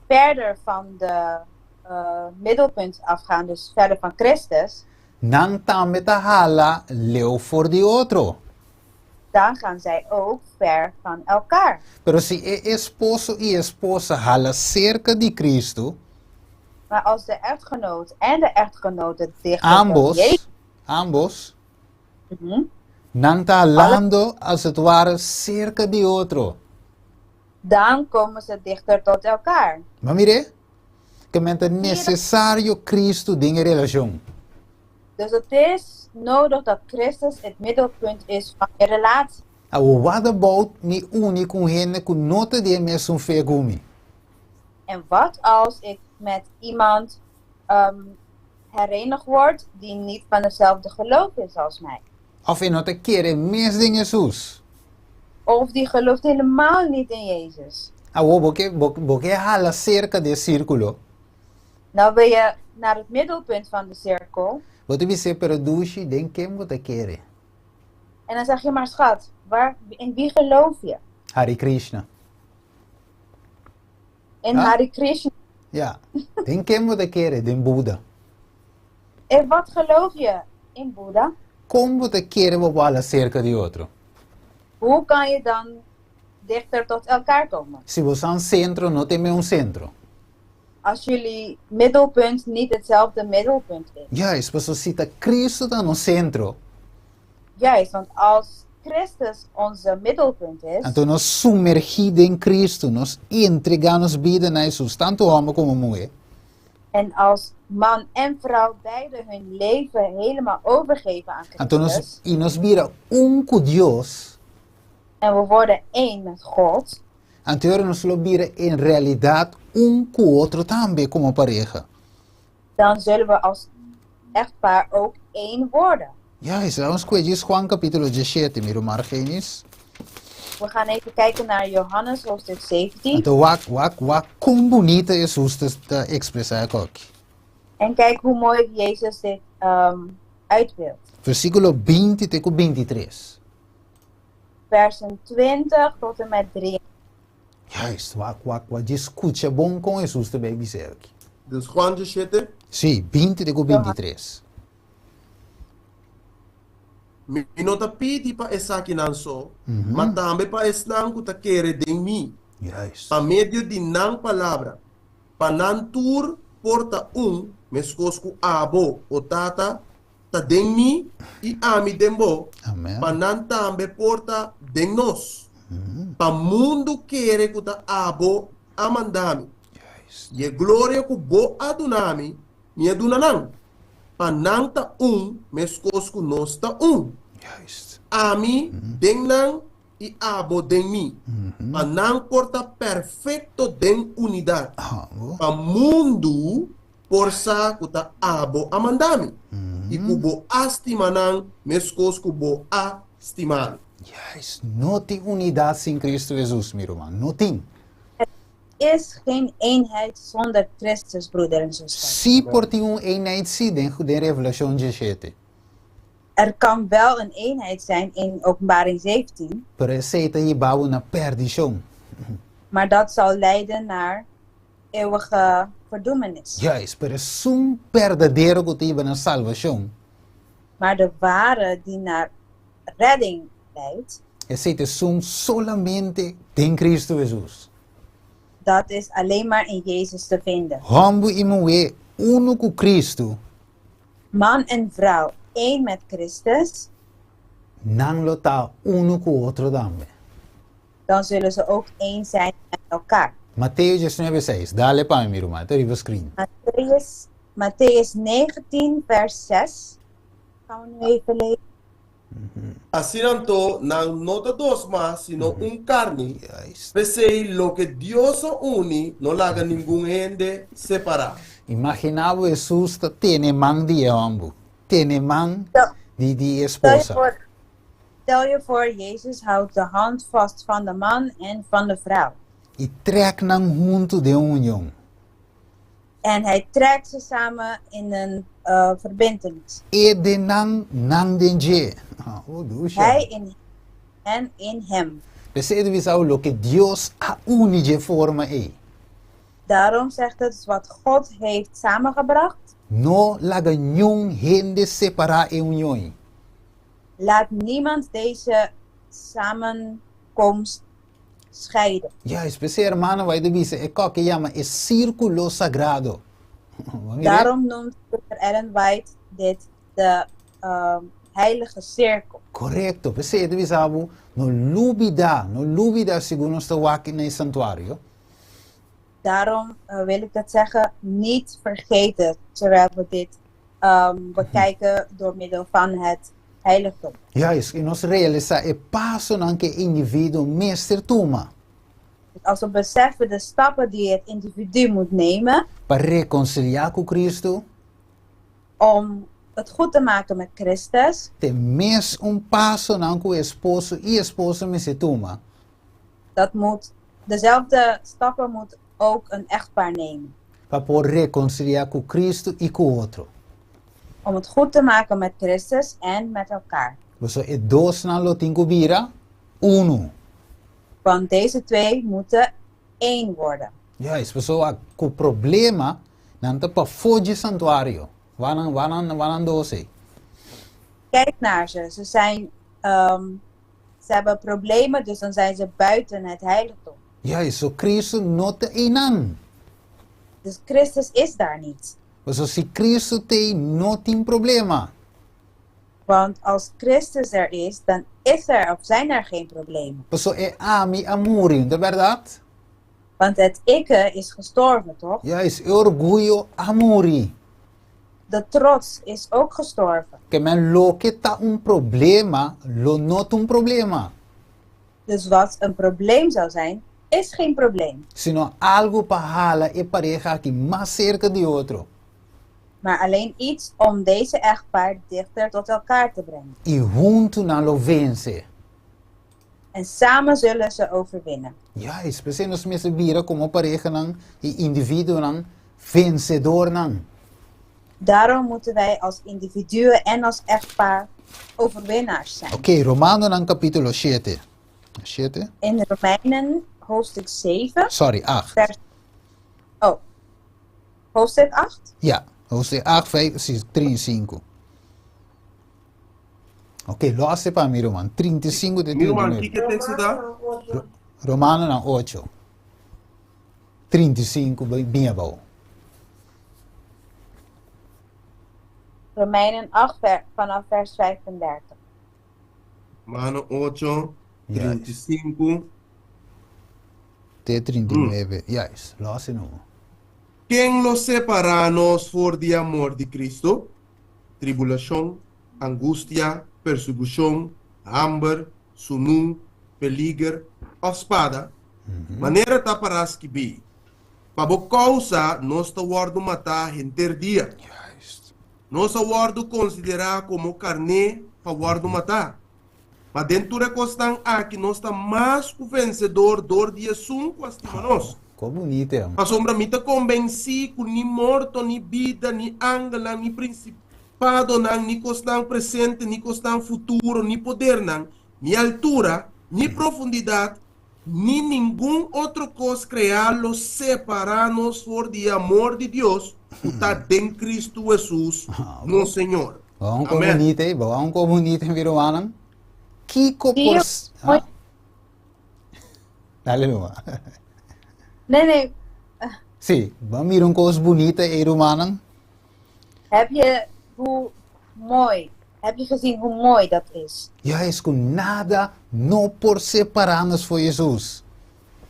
Verder van de middelpunt afgaan, dus verder van Christus. Nan tambe ta hala leu for di otro. Dan gaan zij ook ver van elkaar. Pero si e esposo i esposa hala serka di Cristo. Maar als de echtgenoot en de echtgenote dichter tot Ambos, Jezus. ambos, nan ta halando als het ware serka di otro. Dan komen ze dichter tot elkaar. Bo a mir'é? Ke men ta nesesario Cristo den e relashon. Dus het is nodig dat Christus het middelpunt is van je relatie. Awor, what about mi uni ku un hende ku no ta di e mesun fe ku mi? En wat als ik met iemand herenigd word die niet van hetzelfde geloof is als mij? Of e no ta kere mes den Hesus? Of die gelooft helemaal niet in Jezus? Awor bo ke bo ke hala serka di e sirkulo. Nou wil je naar het middelpunt van de cirkel. Bo ta bis'é, pero dushi, den ken bo ta kere? En dan zeg je, maar schat, waar, in wie geloof je? Hare Krishna. In Ah? Hare Krishna. Ja. Den ken bo ta kere? Den Buddha. In wat geloof je? In Boeddha. Kon bo ta kere bo por hala serka di otro? Hoe kan je dan dichter tot elkaar komen? Si bo sa un sentro, no ta meun sentro. Als jullie middelpunt niet hetzelfde middelpunt is. Juist, pasobra si ta Cristo ta nos sentro. Juist, want als Christus onze middelpunt is. Anto nos sumergí den Cristo, nos entregá nos bida na Hesus, tantu hòmber komo muhé. En als man en vrouw beide hun leven helemaal overgeven aan Anto nos Christus. i nos bira un ku Dios. En we worden één met God. Anto ora nos lo bira en realidat un ku otro tambe komo pareha. Dan zullen we als echtpaar ook één worden. Juist, laat ons kue djis Juan kapítulo diesshete, mi ruman Argenis. We gaan even kijken naar Johannes hoofdstuk 17. Anto wak, wak, wak kon bunita Hesus ta ta ekspresá e koki. En kijk hoe mooi Jezus dit uitbeeldt. Versíkulo binti te ku bintitres. Versen 20 tot en met 3. Juist, wak, wak, wak, djis skucha bon kon Hesus ta bay bis'é aki. Dus Juan diesshete? Sí, binti te ku bintitres. Mi no ta pidi pa esakinan so, ma tambe pa esnan ku ta kere den mi, pa medio di nan palabra, pa nan tur por ta un, meskos ku abo, o Tata, ta den mi i ami den bo, pa nan tambe por ta den nos, pa mundu kere ku ta abo a manda mi. I e gloria ku bo a duna mi, mi a duna nan, pa nan ta un meskos ku nos ta un. Ami den nan i abo den mi, pa nan por ta perfekto den unidat, pa mundu por sa ku ta abo a manda mi i ku bo a stima nan meskos ku bo a stima mi. Juist, no tin unidat sin Cristo Hesus, mi ruman, no tin. Er is geen eenheid zonder Christus, broeder en zuster. Sí por tin un eenheid sí den den Revelashon diesshete. Er kan wel een eenheid zijn in Openbaring 17. Pero esei ta hiba bo na perdishon. Maar dat zal leiden naar eeuwige verdoemenis. Juist, pero esun berdadero ku ta hiba na salbashon. Maar de ware die naar redding leidt. Esei ta esun solamente den Cristo Hesus. Dat is alleen maar in Jezus te vinden. Hòmber i muhé unu ku Cristo. Man en vrouw één met Christus. Nan lo ta unu ku otro tambe. Dan zullen ze ook één zijn met elkaar. Mateo diesnuebe seis, Dale pa mi, mi ruman, ta riba screen. Mattheüs, Mattheüs 19, vers 6. Gaan we nu even lezen. Asina anto, nan no ta dos mas, sino un karni. P'esei, loke Dios a uni, no laga ningun hende separá. Imaginá bo Hesus ta tene man di e hòmber, tene man di di e esposa. Stel je voor, Jezus houdt de hand vast van de man en van de vrouw. I trèk nan huntu den un union. En hij trekt ze samen in een verbintenis. E den nan, nan den dje. Oh, dusha. Hij in hen in hem. P'esei ta bisa loke Dios a uni dje forma ei. Daarom zegt het wat God heeft samengebracht. No laga niun hende separá e union ei. Laat niemand deze samenkomst scheiden. Juist, p'esei hermano bai ta bisa e kòke yama e sírkulo sagrado. Bo mira? Daarom noemt Zuster Ellen White dit de heilige cirkel. Korekto, p'esei e ta bisa bo, no lubidá, no lubidá segun nos ta wak na e santuario. Daarom wil ik dat zeggen, niet vergeten terwijl we dit bekijken door middel van het heiligdom. Juist, i nos realisá e pasonan ku e individuo mester tuma. Dus als we beseffen de stappen die het individu moet nemen. Pa rekonsiliá ku Kristu. Om het goed te maken met Christus. T'e mes un pasonan ku esposo i esposa mester tuma. Dat moet, dezelfde stappen moet ook een echtpaar nemen. Pa por rekonsiliá ku Kristu i ku otro. Om het goed te maken met Christus en met elkaar. Pasobra e dosnan lo tin ku bira unu. Want deze twee moeten één worden. Juist, pasobra ku problema nan ta pafó dje santuario. Wak nan, wak nan, wak nan dos ei. Kijk naar ze, ze zijn, ze hebben problemen, dus dan zijn ze buiten het heiligdom. Juist, so Cristo no ta einan. Dus Christus is daar niet. Pasobra si Cristo t'ei no tin problema. Want als Christus er is, dan is er of zijn er geen problemen. Pasobra e ami a muri, no ta bèrdat? Want het ikke is gestorven, toch? Juist, e orguyo a muri. De trots is ook gestorven. Ke men loke ta un problema lo no ta un problema. Dus wat een probleem zou zijn, is geen probleem. Sino algu pa hala e pareha aki mas serka di otro. Maar alleen iets om deze echtpaar dichter tot elkaar te brengen. I huntu nan lo vense. En samen zullen ze overwinnen. Juist, p'esei nos mester bira komo parehanan i individuonan vensedornan. Daarom moeten wij als individuen en als echtpaar overwinnaars zijn. Oké, Romanonan kapítulo shete. Shete? In Romeinen hoofdstuk 7. Sorry, acht. Vers, oh, hoofdstuk 8? Ja, hoofdstuk 8, 5, 6, 3 i 5. Oké, lo hasi pa mi, ruman. 35 te Mi ruman, 39. kiko teksto ta? Romanonan 8. 35 bin abou. Romeinen 8 vanaf vers 35. Romano 8, 35. Te 39. Juist, lo hasi no. Ken lo separá nos for di amor di Cristo? Tribulashon, angustia, persekushon, hamber, sunú, peliger òf spada? Manera ta pará skibí: Pa bo kousa nos ta wòrdu matá henter dia. Nos a wòrdu konsiderá komo karné pa wòrdu matá. Ma den tur e kosnan aki nos ta mas ku vensedor dor di esun ku a stima nos. Kon bunito e. Pasobra mi ta konbensí ku ni morto, ni bida, ni angelnan, ni prinsipadonan, ni kosnan presente, ni kosnan futuro, ni podernan, ni altura, ni profundidat, ni ningun otro kos kreá lo separá nos for di e amor di Dios ku ta den Kristu Hesus, nos Señor. Bo un ko Amèn. bunito ei, bo un ko bunito mi rumannan. Kiko por... Mooi. Dale, ruman. Nee, nee. Sí, bo mira un kos bunita ei, rumannan. Heb je hoe mooi, heb je gezien hoe mooi dat is? Juist, ku nada no por separá nos for Hesus.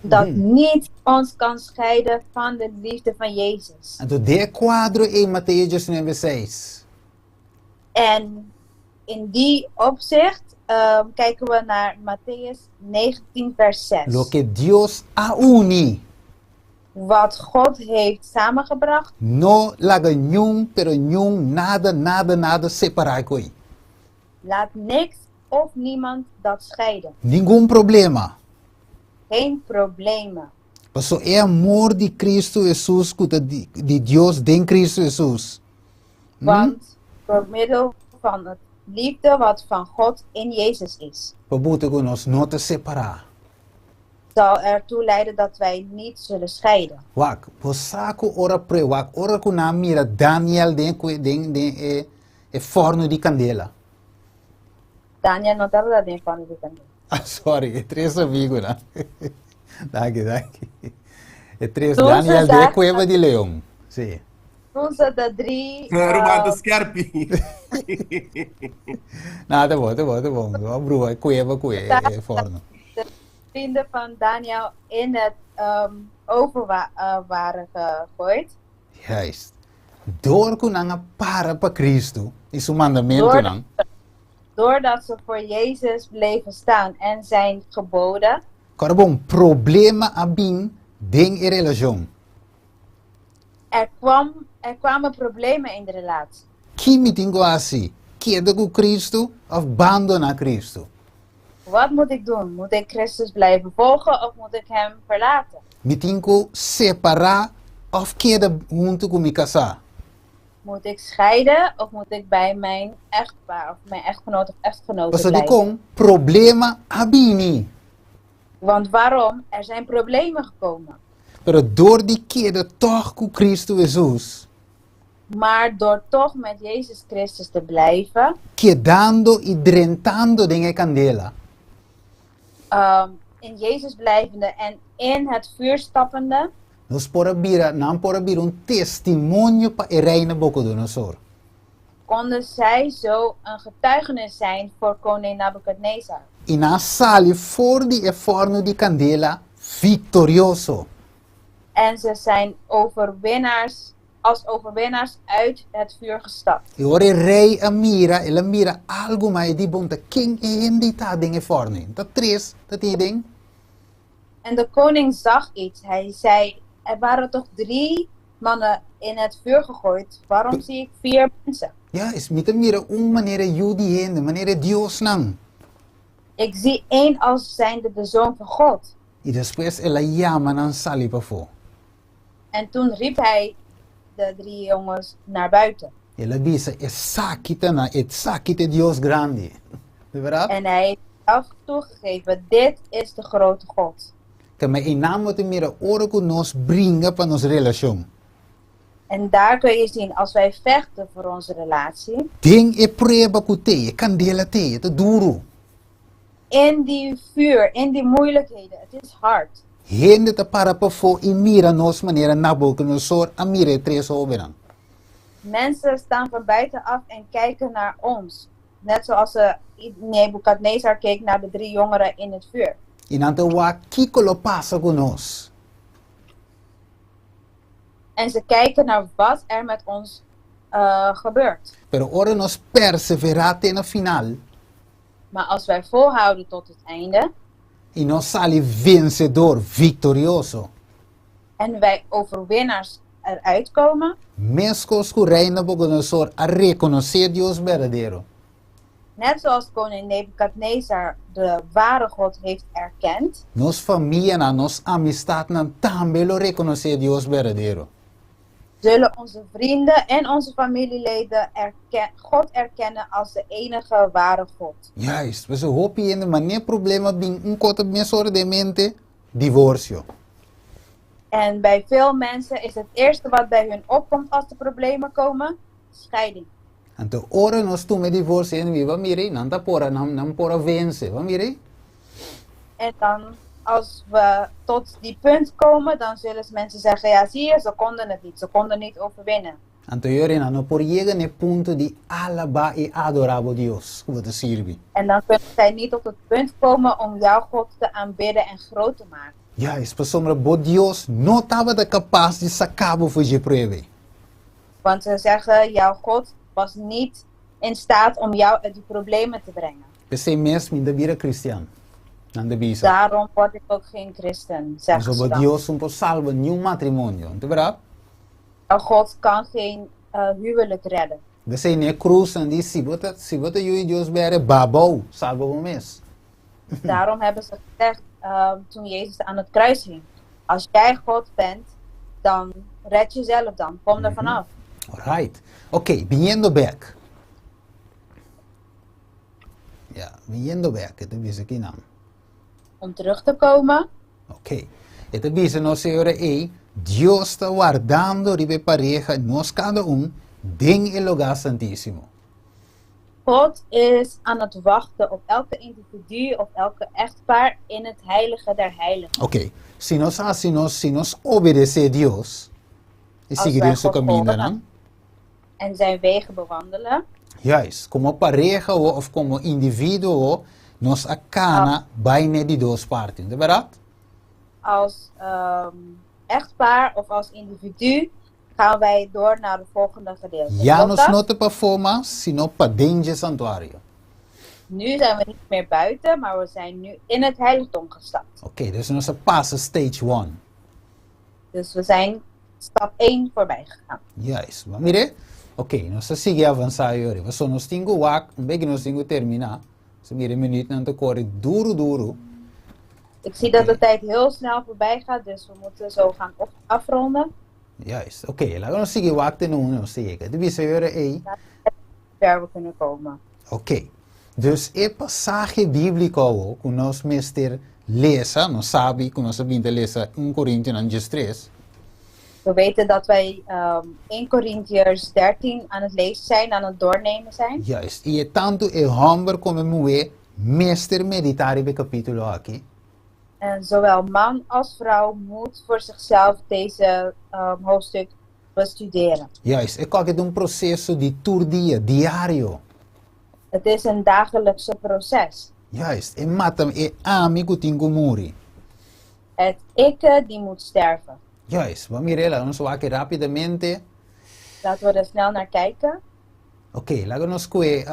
Dat niets ons kan scheiden van de liefde van Jezus. Anto, den e kuadro ei Mateo 19, 6. En In die opzicht kijken we naar Mattheüs 19, vers 6. Loke Dios a uni. Wat God heeft samengebracht. No laga niun, pero niun, nada, nada, nada separá ku ei. Laat niks of niemand dat scheiden. Ningun problema. Geen problemen. Paso e amor di Kristu Hesus ku ta di, di Dios den Kristu Hesus. Want door middel van het liefde wat van God in Jezus is. Pa buta ku nos no ta separá. Zal ertoe leiden dat wij niet zullen scheiden. Wak, bo sa ku ora pre, wak, ora ku nan a mira Daniel den ku den den e e fòrnu di kandela. Daniel no tabata den fòrnu di kandela. Ah, sorry, e tres amigunan. Danki, danki. E tres, Toen ze Daniel den e zagen kueba di leon. Sí. Toen ze de drie. Ruman ta skerpi. No, ta bon, ta bon, ta bon. Bo a bruha e kueba ku e e fòrnu. De vrienden van Daniel in het oven waren gegooid. Juist. Door ku nan a para pa Cristo i su mandamentunan. Doordat ze voor Jezus bleven staan en zijn geboden. Kòrda bon, problema a bin den e relashon. Er kwam, er kwamen problemen in de relatie. Ki mi tin ku hasi? Keda ku Cristo òf bandoná Cristo? Wat moet ik doen? Moet ik Christus blijven volgen of moet ik hem verlaten? Mi tin ku separá òf keda huntu ku mi kasá? Moet ik scheiden of moet ik bij mijn echtpaar of mijn echtgenoot of echtgenote Pasobra blijven? dikon problema a bini. Want waarom? Er zijn problemen gekomen. Pero dor di keda tòg ku Kristu Hesus. Maar door toch met Jezus Christus te blijven. Kedando i drentando den e kandela. In Jezus blijvende en in het vuur stappende. Nos por a bira, nan por a bira un testimonio pa e Rei Nabucodonosor. Konden zij zo een getuigenis zijn voor koning Nabukadnezar. I nan a sali for di e fòrnu di kandela viktorioso. En ze zijn overwinnaars, als overwinnaars uit het vuur gestapt. I ora e rei a mira, el a mira algu, ma e di, Bon, ta ken e hende ta den e fòrnu ei? Ta tres ta tin ei den? En de koning zag iets. Hij zei, Er waren toch drie mannen in het vuur gegooid, waarom zie ik vier mensen? Ja, es mi ta mira un manera yu di hende, manera e diosnan. Ik zie één als zijnde de zoon van God. I despues el a yama nan sali pafó. En toen riep hij de drie jongens naar buiten. El a bisa, Esaki ta na, esaki ta e Dios grandi. Di berdad? En hij heeft zelf toegegeven, Dit is de grote God. Kamba einan bo ta mira ora ku nos bringa pa nos relashon. En daar kun je zien, als wij vechten voor onze relatie. Den e prueba ku t'ei, e kandela t'ei, e ta duru. In die vuur, in die moeilijkheden, het is hard. Hende ta para pafó i mira nos manera Nabucodonosor a mira e tres hóbennan. Mensen staan van buitenaf en kijken naar ons, net zoals Nebukadnezar keek naar de drie jongeren in het vuur. I nan ta wak kiko lo pasa ku nos. En ze kijken naar wat er met ons gebeurt. Pero ora nos perseverá te na final. Maar als wij volhouden tot het einde. I nos sali vensedor, viktorioso. En wij overwinnaars eruit komen. Meskos ku Rei Nabucodonosor a rekonosé Dios berdadero. Net zoals koning Nebukadnezar de ware God heeft erkend. Nos famianan, nos amistatnan tambe lo rekonosé Dios berdadero. Zullen onze vrienden en onze familieleden God erkennen als de enige ware God. Juist, pasobra hopi hende manera problema bin un kos ta mesora den mente, divorsio. En bij veel mensen is het eerste wat bij hun opkomt als de problemen komen, scheiding. Anto ora nos tuma e divorsio hende mi ba mira ei, nan ta por a, nan nan por a vense, ba mira ei. En dan als we tot die punt komen, dan zullen mensen zeggen, ja zie je, ze konden het niet, ze konden niet overwinnen. Anto e ora nan no por yega na e punto di alabá i adorá bo Dios ku bo ta sirbi. En dan kunnen zij niet tot het punt komen om jouw God te aanbidden en groot te maken. Juist, pasobra bo Dios no tabata kapas di saka bo for dje prueba ei. Want ze zeggen, jouw God was niet in staat om jou uit die problemen te brengen. P'esei mes mi n'ta bira kristian, nan ta bisa. Daarom word ik ook geen christen, zeggen ze Pasobra dan. Dios no por salba niun matrimonio, no ta berdad? God kan geen huwelijk redden. P'esei n'e krus nan di, si bo ta, si bo ta yu di Dios bere, babou, salba bo mes. Daarom hebben ze gezegd, toen Jezus aan het kruis hing, Als jij God bent, dan red jezelf dan, kom er vanaf. Alright. Ok, biniendo bek. Ja, biniendo bek, e ta bisa kinan. Om terug te komen. Ok. E ta bisa nos e ora ei, Dios ta wardando riba e pareha, nos kada un, den e lugá santísimo. God is aan het wachten op elke individu of elke echtpaar in het heilige der heiligen. Ok, si nos hasi nos, si nos obedesé Dios i Als sigui wij den su God kamindanan. volgen en zijn wegen bewandelen. Juist, komo pareha o of komo individuo nos a kana bai n'e di dos parti, no ta bèrdat? Als echtpaar of als individu gaan wij door naar het volgende gedeelte. Ya Klopt nos dat? no ta pafó mas, sino paden dje santuario. Nu zijn we niet meer buiten, maar we zijn nu in het heiligdom gestapt. Oké, dus nos a pasa stage one. Dus we zijn stap 1 voorbij gegaan. Juist. Bo a mir'é? Oké, nos ta sigui avansá yori. Pasobra nos tin ku wak, un beki nos tin ku terminá. Nos a mira e minütnan ta kore duru duru. Ik zie dat de tijd heel snel voorbij gaat, dus we moeten zo gaan afronden. Juist. Oké, laga nos sigui wak te nun nos ta yega. Di bisa yori ei. Ver we kunnen komen. Oké. Dus e pasahe bíbliko awo ku nos mester lesa, nos sabi ku nos a bin ta lesa un Korintionan diestres. We weten dat wij 1 Korintiërs 13 aan het lezen zijn, aan het doornemen zijn. Juist. I e tantu e hòmber komo e muhé mester meditá riba e kapítulo aki. En zowel man als vrouw moet voor zichzelf deze hoofdstuk bestuderen. Juist, e koke ta un proseso di tur dia, diario. Het is een dagelijkse proces. Juist, e mata e ami ku tin ku muri. Het ikke die moet sterven. Juist, bo a mira ela, nos wak rapidamente. Laten we er snel naar kijken. Ok, laga nos kue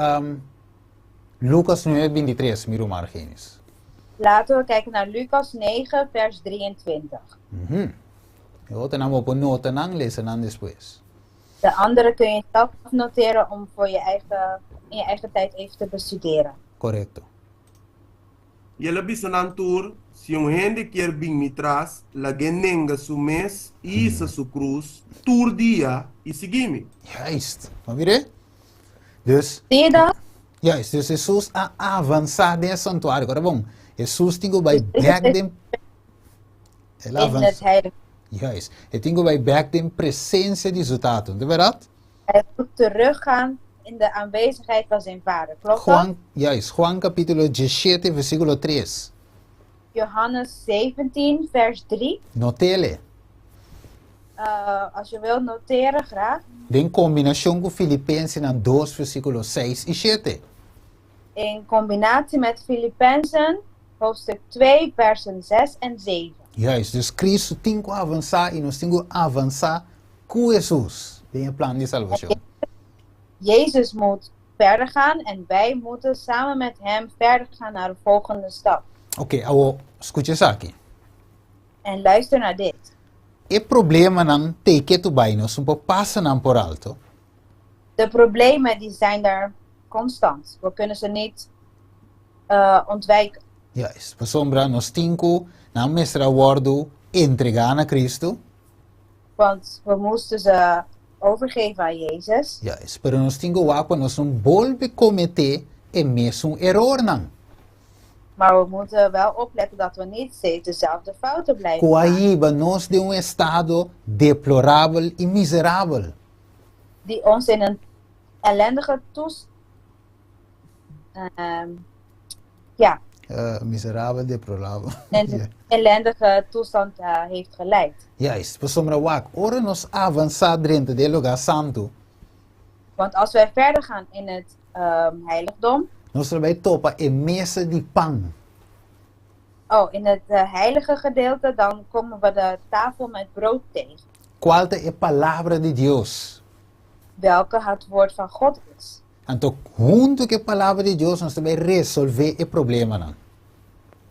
Lucas nuebe bintitres, mi ruman Argenis. Laten we kijken naar Lucas 9, vers 23. E otronan bo por nota nan, lesa nan despues. De andere kun je zelf noteren om voor je eigen, in je eigen tijd even te bestuderen. Korekto. I el a bisa nan tur, Si un hende kier bin mi tras, lag'é nenga su mes i hisa su krus tur dia i sigui mi. Juist. Bo mir'é? Dus. Zie je dat? Juist. Dus Hesus a avansá den e santuario. Ora bon, Hesus tin ku bai bèk den. El a In het avansá. Juist. E tin ku bai bèk den presensia di su Tata. No ta bèrdat? Hij moet teruggaan in de aanwezigheid van zijn vader. Klopt dat? Juan, juist. Juan kapítulo diesshete versíkulo tres. Johannes 17, vers 3. Notele. Als je wilt noteren, graag. Den kombinashon ku Filipensenan dos versíkulo seis i shete. In combinatie met Filippenzen, hoofdstuk 2, versen 6 en 7. Juist, dus Cristo tin ku avansá i nos tin ku avansá ku Hesus den e plan di salbashon. Jezus moet verder gaan en wij moeten samen met hem verder gaan naar de volgende stap. Oké, awor skucha esaki. En luister naar dit. E problemanan t'ei ketu bai, nos no por pasa nan por alto. De problemen die zijn daar constant. We kunnen ze niet ontwijken. Juist, pasobra nos tin ku nan mester a wòrdu entregá na Kristu. Want we moesten ze overgeven aan Jezus. Juist, pero nos tin ku wak pa nos no bolbe kometé e mesun erornan. Maar we moeten wel opletten dat we niet steeds dezelfde fouten blijven Ku a maken. hiba nos den un estado deplorabel i miserabel. Die ons in een ellendige toes ja. Miserabel, deplorabel. Een ellendige toestand heeft geleid. Juist, pasobra wak, ora nos avansá drenta den e lugá santu. Want als wij verder gaan in het heiligdom. Nos ta bai topa e mesa di pan. Oh, in het heilige gedeelte, dan komen we de tafel met brood tegen. Cual ta e palabra di Dios. Welke het woord van God is. Anto huntu ku e Palabra di Dios nos ta bai resolvé e problemanan.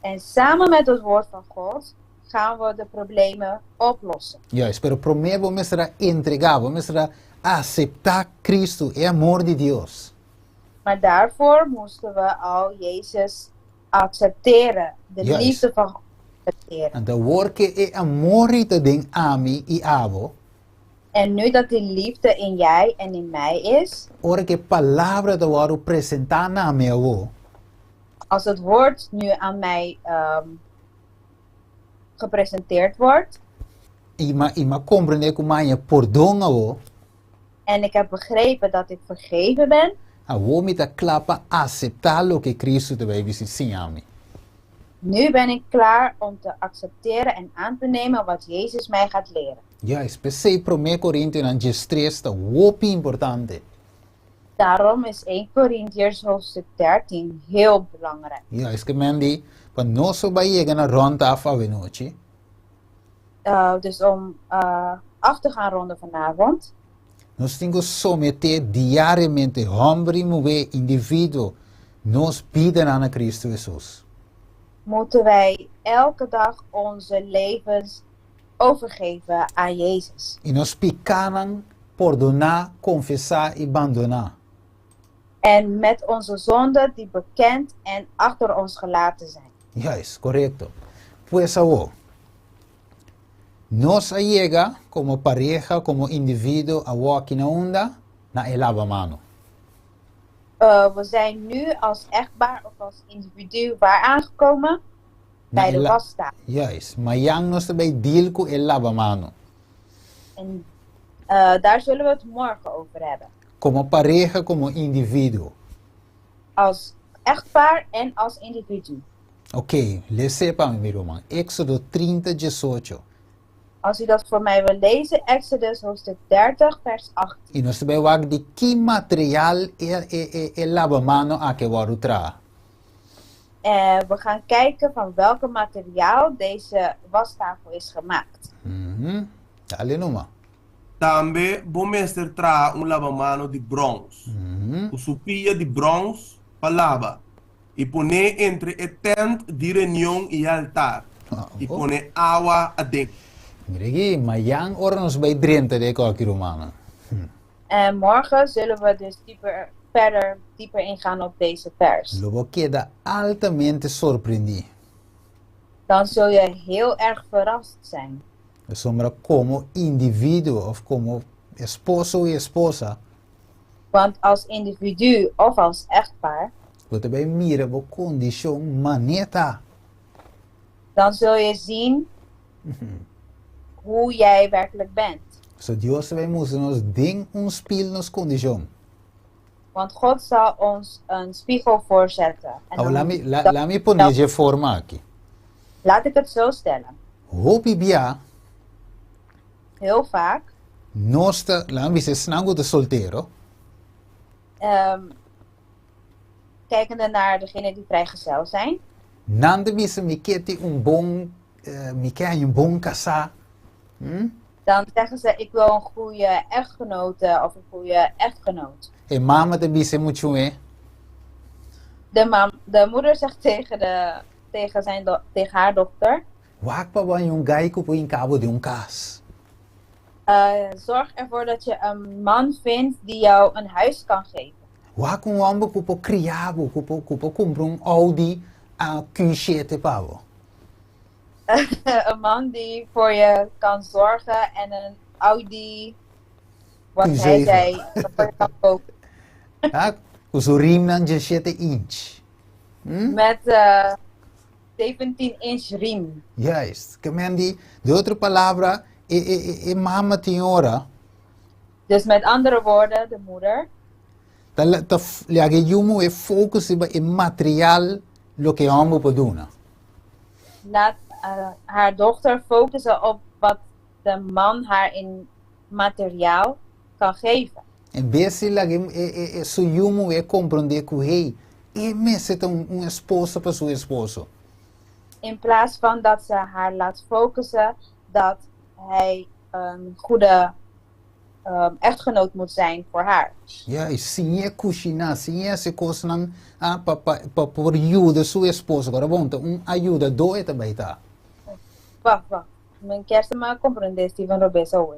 En samen met het woord van God gaan we de problemen oplossen. Juist, pero promé bo mester a entregá, bo mester a aseptá Kristu, e amor di Dios. Maar daarvoor moesten we al Jezus accepteren, de liefde van God accepteren. Anto awor ke e amor ei ta den ami i abo. En nu dat die liefde in jij en in mij is. Ora ku e palabra ta wòrdu presentá na mi awor. Als het woord nu aan mij gepresenteerd wordt. I m'a i m'a komprendé ku m'a haña pordon awor. En ik heb begrepen dat ik vergeven ben. Awor mi ta kla pa aseptá loke Kristu ta bai bisa siña mi. Nu ben ik klaar om te accepteren en aan te nemen wat Jezus mij gaat leren. Juist, p'esei Promé Korintionan diestres ta hopi importante. Daarom is 1 Korintiërs hoofdstuk 13 heel belangrijk. Juist, ke men di, pa nos por bai yega na rònt af awenochi. Dus om af te gaan ronden vanavond. Nos tin ku someté diariamente, hòmber i muhé, individuo, nos bidanan na Kristu Hesus. Moeten wij elke dag onze levens overgeven aan Jezus. I nos pikánan pordoná, konfesá i bandoná. En met onze zonden die bekend en achter ons gelaten zijn. Juist, korekto. Pues awor, nos a yega komo pareha, komo individuo awor aki na unda? Na e labamano. We zijn nu als echtpaar of als individu waar aangekomen? Na Bij e de la wastafel. Juist. Mayan nos ta bay deal cu e labamano. En daar zullen we het morgen over hebben. Como pareha, como individuo. Als echtpaar en als individu. Ok, les'é pa mi, mi ruman. Éxodo 30, 18. Als u dat voor mij wil lezen, Exodus hoofdstuk 30, vers 18. I nos ta bay wak di ki material e e e e labamano aki a wòrdu traha. En we gaan kijken van welke materiaal deze wastafel is gemaakt. Mhm. Dale numa. Tambe bo mester traha un labamano di bròns, ku su pia di bròns pa laba, i pon'é entre e tènt di reunion i e altar, i pone awa aden. Mira aki, mayan ora nos bai drenta den e kòki rumannan. En morgen zullen we dus dieper, verder dieper ingaan op deze vers. Lo bo keda altamente sorprendí. Dan zul je heel erg verrast zijn. Pasobra komo individuo òf komo esposo i esposa. Want als individu of als echtpaar. Bo ta bai mira bo kondishon manera ta. Dan zul je zien hoe jij werkelijk bent. So Dios ta bai mustra nos den un spil nos kondishon. Want God zal ons een spiegel voorzetten. En Awor dan laat mi laat mi pone dje forma aki. Laat ik het zo stellen. Hopi bia. Heel vaak. Nos ta, laat mi bisa esnan ku ta soltero. Kijkende naar degenen die vrijgezel zijn. Nan ta bisa mi ke tin un bon, mi ke haña un bon kasá. Hm? Dan zeggen ze ik wil een goede echtgenote of een goede echtgenoot. E mama ta bisa e muchu'e. De mam, de moeder zegt tegen, de, tegen, zijn do, tegen haar dochter. Wak pa bo haña un gai ku por hinka bo den un kas. Zorg ervoor dat je een man vindt die jou een huis kan geven. Wak un hòmber ku por kria bo, ku por ku por kumpra un Audi A Q7 pa bo. Een man die voor je kan zorgen en een Audi, wat hij Q7. zei, voor je kan kopen. Ha? Ku su rimnan 17 inch. Hm? Met 17 inch riem. Juist. Ke men di, di otro palabra, e e e e mama tin ora. Dus met andere woorden, de moeder. Ta ta laga e yu muhé focus riba e material loke e hòmber por duna. Laat haar dochter focussen op wat de man haar in materiaal kan geven. En bes di laga e e e su yu muhé komprondé ku hey, e mester ta un un esposa pa su esposo. In plaats van dat ze haar laat focussen dat hij een goede Echtgenoot moet zijn voor haar. Juist, siñ'é kushiná, siñ'é hasi kosnan ah, pa, pa, pa por yuda su esposo. Ora bon, ta un ayudadó e ta bai ta. Wacht, wacht. Mi kier sa mi a comprende Steven Robes awe.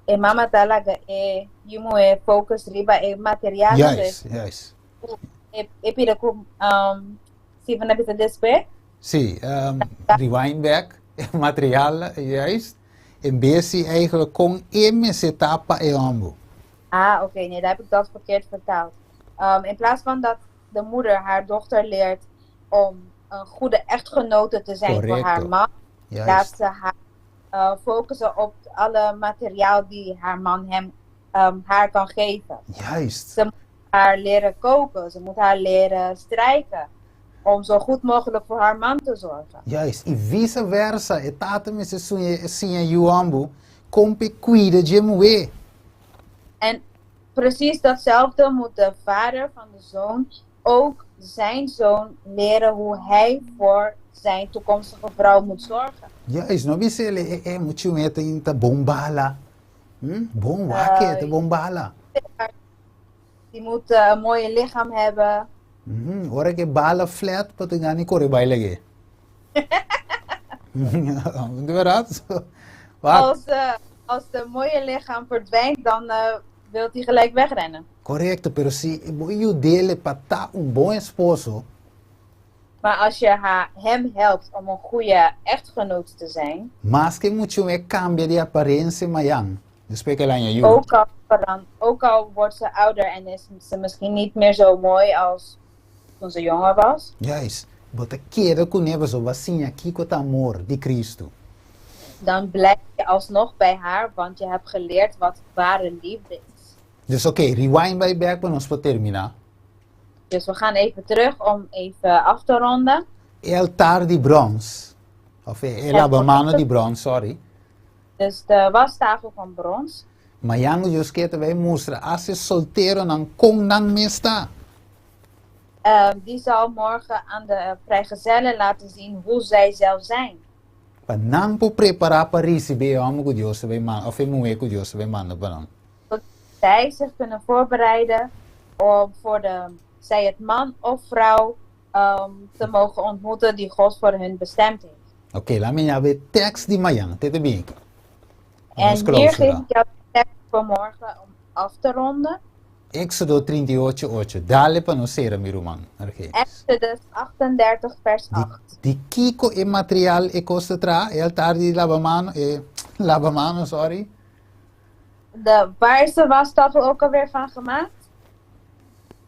E mama ta laga e yu muhé focus riba e materialnan dus. Juist, juist. E, e pida ku Steven a bisa despues. Sí, rewind back, e material, juist. En bes di eigenlijk kon e mester ta pa e hòmber. Ah, oké, nee, daar heb ik dat verkeerd vertaald. In plaats van dat de moeder haar dochter leert om een goede echtgenote te zijn voor haar man, laat ze haar focussen op alle materiaal die haar man hem, haar kan geven. Ze moet haar leren koken, ze moet haar leren strijken, om zo goed mogelijk voor haar man te zorgen. Juist, i vice versa, e tata mester suña siña yu hòmber kon p'e kuida dje muhé. En precies datzelfde moet de vader van de zoon ook zijn zoon leren hoe hij voor zijn toekomstige vrouw moet zorgen. Juist, no bisa el e e muchu muhé ta ta bon bala. Hm? Bon wak e ta bon bala. Die moet een mooie lichaam hebben. Ora ke bala flat pa ta gani kore bai lag'é. Di berdad? Wak. Als, als de mooie lichaam verdwijnt, dan wil hij gelijk wegrennen. Korekto, pero si bo yud'é pa ta un bon esposo. Maar als je haar, hem helpt om een goede echtgenoot te zijn. Maske muchu e kambia di aparensia mayan, despues ku el haña yu. Ook al, ook al wordt ze ouder en is ze misschien niet meer zo mooi als toen ze jonger was. Juist, bo ta keda kuné pasobra bo a siña kiko ta amor di Kristu. Dan blijf je alsnog bij haar, want je hebt geleerd wat ware liefde is. Dus oké, rewind bai bek pa nos por terminá. Dus we gaan even terug om even af te ronden. E altar di brons, of e labamano di brons, sorry. Dus de wastafel van brons. Mañan ku Dios ke ta bai mustra as e solteronan kon nan mes ta. Die zal morgen aan de vrijgezellen laten zien hoe zij zelf zijn. Pa nan por prepará pa risibí e hòmber ku Dios ta bai manda òf e muhé ku Dios ta bai manda pa nan. Zodat zij zich kunnen voorbereiden om voor de, zij het man of vrouw te mogen ontmoeten die God voor hun bestemd heeft. Oké, laat mi ñabi e tekst di mañan. Te te bin aki. En hier geef ik jou de tekst voor morgen om af te ronden. Éxodo 38, ocho. Dale pa nos sera, mi ruman. Argenis. Exodus 38 vers 8. Di kiko e material e kos ta traha? E altar di labamano, e labamano, sorry. De, waar is de wastafel ook alweer van gemaakt?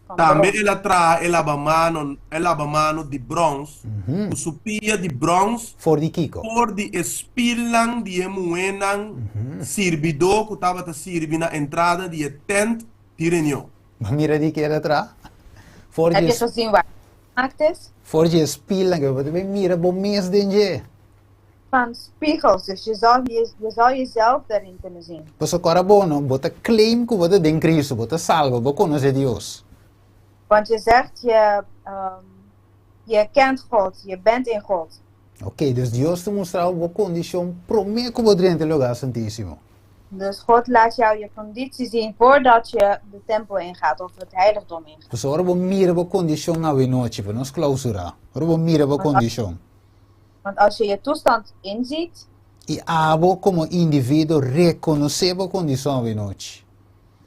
Van Tambe brons. el a traha e labamano, e labamano di brons, ku su pia di brons, For di kiko? for di e spilnan di e muhénan sirbidó ku tabata sirbi na entrada di e tènt di reunion. Bo mira di ke el a traha? For Heb di je e, gezien waar het gemaakt is? for di e spilnan ke bo ta bin mira bo mes den dje. Van spiegels, dus je zal, je, je zal jezelf daarin kunnen zien. Pasobra ora bo no, bo ta claim ku bo ta den Cristo, bo ta salba, bo konosé Dios. Want je zegt, je, je kent God, je bent in God. Oké, dus Dios ta mustra bo bo kondishon promé ku bo drenta e lugá santísimo. Dus God laat jou je conditie zien voordat je de tempel ingaat of het heiligdom ingaat. Pasobra ora bo mira bo kondishon awenochi, pa nos klausurá, ora bo mira bo kondishon. Want als je je toestand inziet. I abo komo individuo rekonosé bo kondishon awenochi.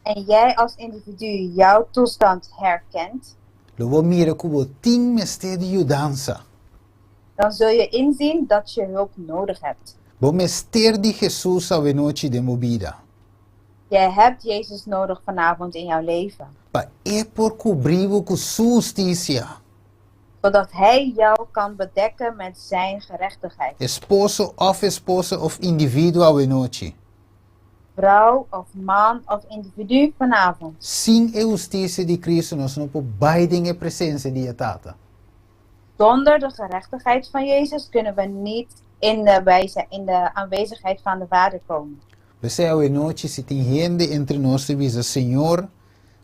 En jij als individu jouw toestand herkent. Lo bo mira ku bo tin mester di yudansa. Dan zul je inzien dat je hulp nodig hebt. Bo mester di Hesus awenochi den bo bida. Jij hebt Jezus nodig vanavond in jouw leven. Pa E por kubrí bo ku Su hustisia. Zodat Hij jou kan bedekken met Zijn gerechtigheid. Esposo òf esposa òf individuo awenochi. Vrouw of man of individu vanavond. Sin e hustisia di Cristo nos no por bai den e presensia di e Tata. Zonder de gerechtigheid van Jezus kunnen we niet in de, wijze, in de aanwezigheid van de Vader komen. P'esei awenochi si tin hende entre nos ta bisa, Señor,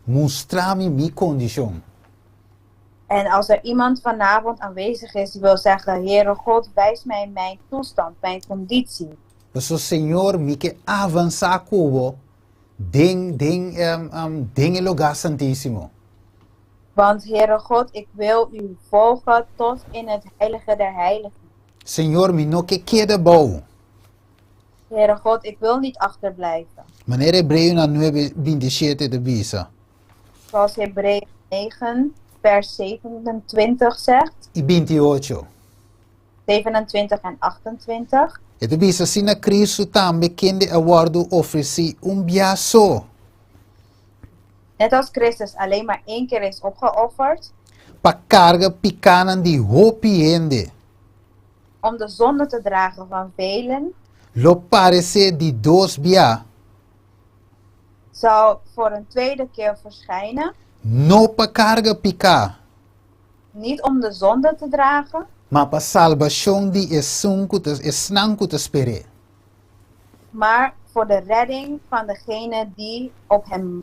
mustra mi mi kondishon. En als er iemand vanavond aanwezig is die wil zeggen, Heere God, wijs mij mijn toestand, mijn conditie. Paso Señor, mi ke avansá ku bo Den den um, den e lugá santísimo. Want Heere God, ik wil u volgen tot in het heilige der heiligen. Señor, mi no ke keda bou. Heere God, ik wil niet achterblijven. Manera Hebreonan nuebe, 27 ta bisa. Zoals Hebreeën 9, vers 27 zegt. I 28. 27 en 28. E ta bisa asina Cristo tambe kende a wòrdu ofresí un bia so. Net als Christus alleen maar één keer is opgeofferd. Pa karga pikánan di hopi hende. Om de zonde te dragen van velen. Lo paresé di dos bia. Zal voor een tweede keer verschijnen. No pa karga piká. Niet om de zonde te dragen. Ma pa salbashon di esun ku ta, esnan ku ta sper'é. Maar voor de redding van degenen die op hem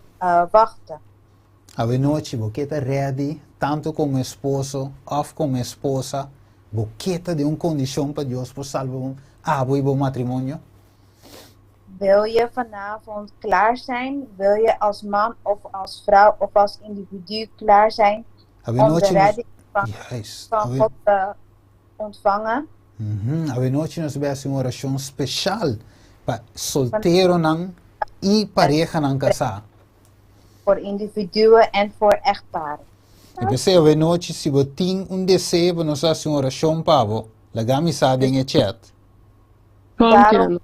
wachten. Awenochi bo ke ta ready, tantu komo esposo òf komo esposa, bo ke ta den un kondishon pa Dios por salba bo, abo i bo matrimonio? Wil je vanavond klaar zijn? Wil je als man of als vrouw of als individu klaar zijn om de Awenochi nos, redding van, juist, van awe, God te ontvangen? Awenochi nos bai hasi un orashon speshal pa solteronan i parehanan kasá. Voor individuen en voor echtparen. I p'esei awenochi si bo tin un deseo pa nos hasi un orashon pa bo, laga mi sa den e chat. Daarom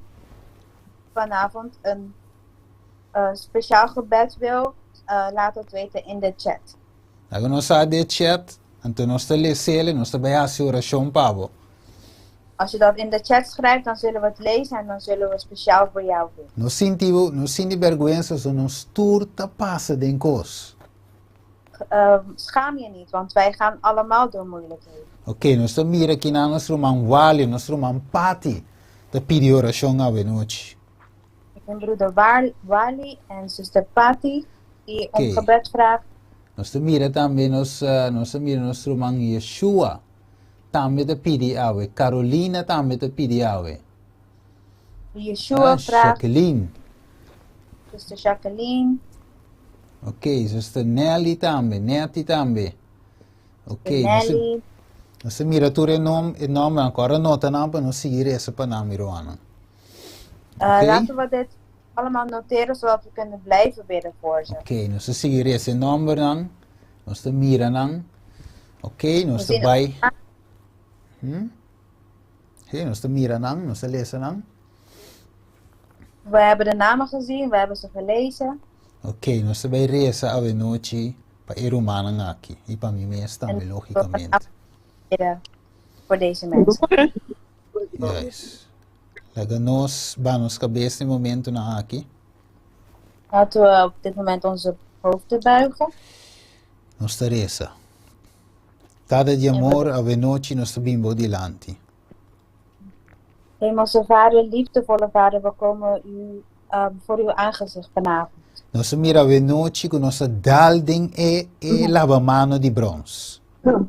vanavond een speciaal gebed wil, laat het weten in de chat. Laga nos sa den e chat, anto nos ta les'el i nos ta bai hasi orashon pa bo. Als je dat in de chat schrijft, dan zullen we het lezen en dan zullen we speciaal voor jou bidden. No sinti bo, no sinti bèrgwensa, so nos tur ta pasa den kos. Schaam je niet, want wij gaan allemaal door moeilijkheden. Ok, nos ta mira kinan nos ruman Wally, nos ruman Patty ta pidi orashon awenochi. Ik ben broeder Wally en zuster Patty die om Ok. gebed vragen. Nos ta mira tambe nos, nos ta mira nos ruman Yeshua tambe ta pidi awe. Carolina tambe ta pidi awe. Yeshua Ah, vraagt. Jacqueline. Zuster Jacqueline. Ok, zuster Nelly tambe, Netty tambe. Ok, Nelly. Nos ta mira tur e nom, e nombernan. Ancora nota nan pa nos sigui reza pa nan, mi rumannan. Uh, Ok? Laten we dit allemaal noteren zodat we kunnen blijven bidden voor ze. Ok, nos ta sigui reza e nombernan. Nos ta mira nan. Ok, nos ta We zien bai. Sí, nos ta mira nan, nos ta lesa nan. We hebben de namen gezien, we hebben ze gelezen. Ok, nos ta bai reza awenochi pa e rumannan aki i pa mi mes tambe, En lógicamente. bidden voor deze mensen. Juist. Laga nos ba nos kabes na e momentonan aki. Laten we op dit moment onze hoofden buigen. Nos ta reza. Tata di amor, awenochi nos ta bin bo dilanti. Hemelse Vader, liefdevolle Vader, we komen u voor uw aangezicht vanavond. Nos a mira awenochi ku nos a dal den e e labamano di brons. We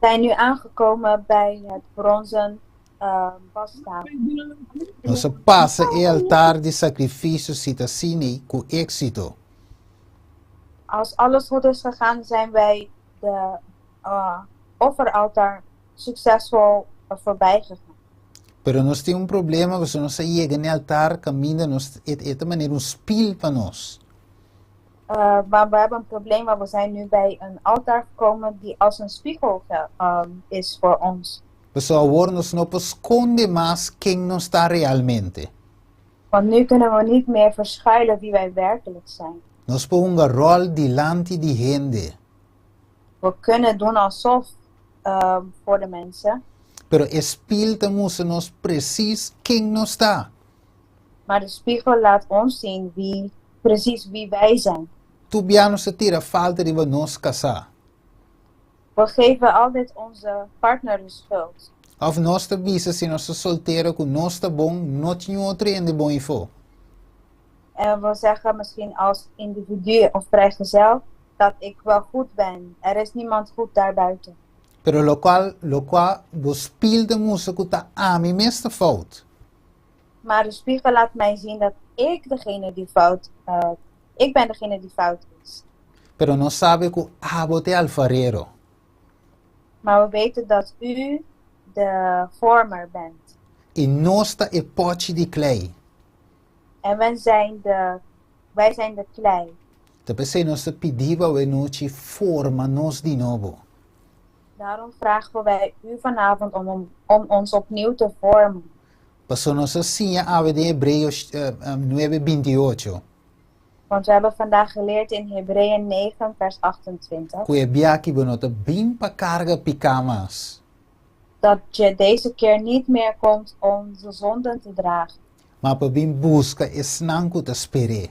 zijn nu aangekomen bij het bronzen wastafel. Nos a pasa e altar di sakrifisio si ta asina ku éksito. Als alles goed is gegaan, zijn wij de offeraltaar succesvol voorbij gegaan. Pero nos tin un problema pasobra nos a yega n'e altar kaminda nos e e ta manera un spil pa nos. Maar we hebben een probleem, want we zijn nu bij een altaar gekomen die als een spiegel is voor ons. Pasobra awor nos no por skonde mas ken nos ta realmente. Want nu kunnen we niet meer verschuilen wie wij werkelijk zijn. Nos por hunga ròl dilanti di hende. We kunnen doen alsof voor de mensen. Pero e spil ta mustra nos presis ken nos ta. Maar de spiegel laat ons zien wie, precies wie wij zijn. Tur bia nos ta tira falta riba nos kasá. We geven altijd onze partner de schuld. Òf nos ta bisa si nos ta soltero ku nos ta bon, no tin otro hende bon ifó. En we zeggen misschien als individu of vrijgezel dat ik wel goed ben. Er is niemand goed daarbuiten. Pero lokual lokua bo spil ta mustra ku ta ami mes ta fout. Maar de spiegel laat mij zien dat ik degene die fout uh, ik ben degene die fout is. Pero nos sabi ku abo ta e alfarero. Maar we weten dat u de vormer bent. I nos ta e pòchi di klei. En wij zijn de, wij zijn de klei. Ta p'esei nos ta pidi bo awe nochi forma nos di nobo. Daarom vragen wij u vanavond om, om ons opnieuw te vormen. Paso nos a siña awe den Hebreo nuebe 28. Want we hebben vandaag geleerd in Hebreeën 9, vers 28. Ku e biaha aki bo no ta bin pa karga piká mas. Dat je deze keer niet meer komt om de zonden te dragen. Ma pa bin buska esnan ku ta sper'é.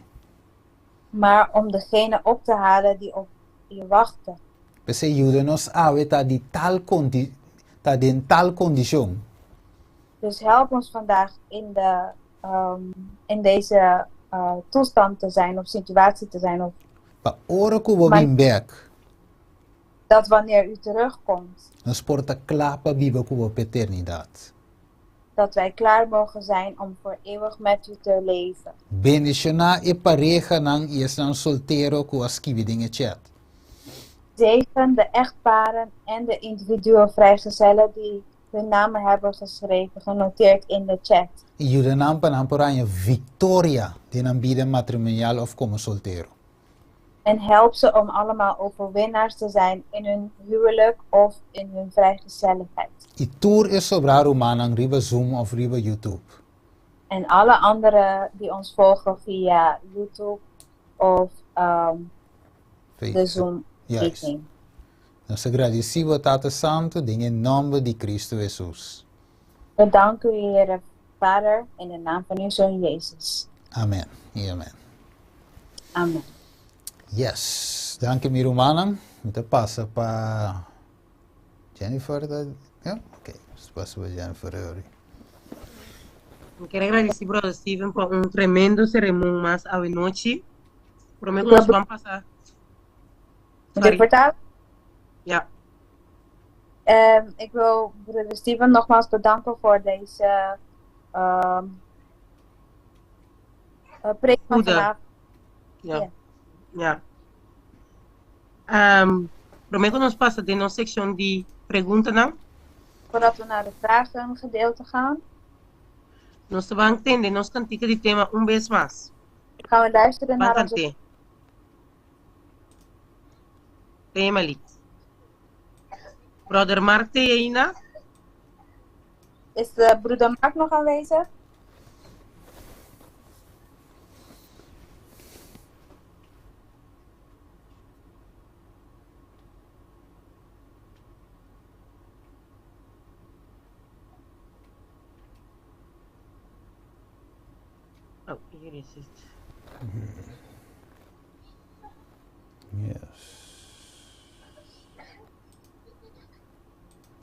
Maar om degene op te halen die op je wachten. P'esei yuda nos awe ta di tal kondi ta den tal kondishon. Dus help ons vandaag in, de, um, in deze uh, toestand te zijn of situatie te zijn. Of Pa ora ku bo bin bèk. Dat wanneer u terugkomt. Nos por ta kla pa biba ku bo pa eternidat. Dat wij klaar mogen zijn om voor eeuwig met u te leven. Bendishoná e parehanan i esnan soltero ku a skibi den e chat. Zegen de echtparen en de individuen vrijgezellen die hun namen hebben geschreven, genoteerd in de chat. I yuda nan pa nan por haña viktoria den nan bida matrimonial òf komo soltero. En help ze om allemaal overwinnaars te zijn in hun huwelijk of in hun vrijgezelligheid. I tur e sobrá rumannan riba Zoom òf riba YouTube. En alle anderen die ons volgen via YouTube of um, de Zoom meeting. Nos ta gradisí bo Tata Santu den e nòmber di Kristu Hesus. We danken u, Heere Vader, in de naam van uw Zoon Jezus. Amen i amen. Amen. Yes, danki mi rumannan. Mi ta pasa pa Jennifer ta, ja, ok, pasa pa Jennifer Eury. Mi quiero agradecer brother Steven pa un tremendo seremon mas awe nochi. Prome ku nos ban pasa. Sorry. vertalen? Ja. Um, ik wil broeder Steven nogmaals bedanken voor deze um, preek van vanavond. Ja. Ja. Um, prome ku nos pasa den nos sekshon di preguntanan. Voordat we naar de vragen gedeelte gaan. Nos ta ban tende nos kantika di tema un bes mas. Gaan we luisteren naar onze... Tema lied. Brother Mark te ainda? Is de broeder Mark nog aanwezig? Oh, hier is het. Yes.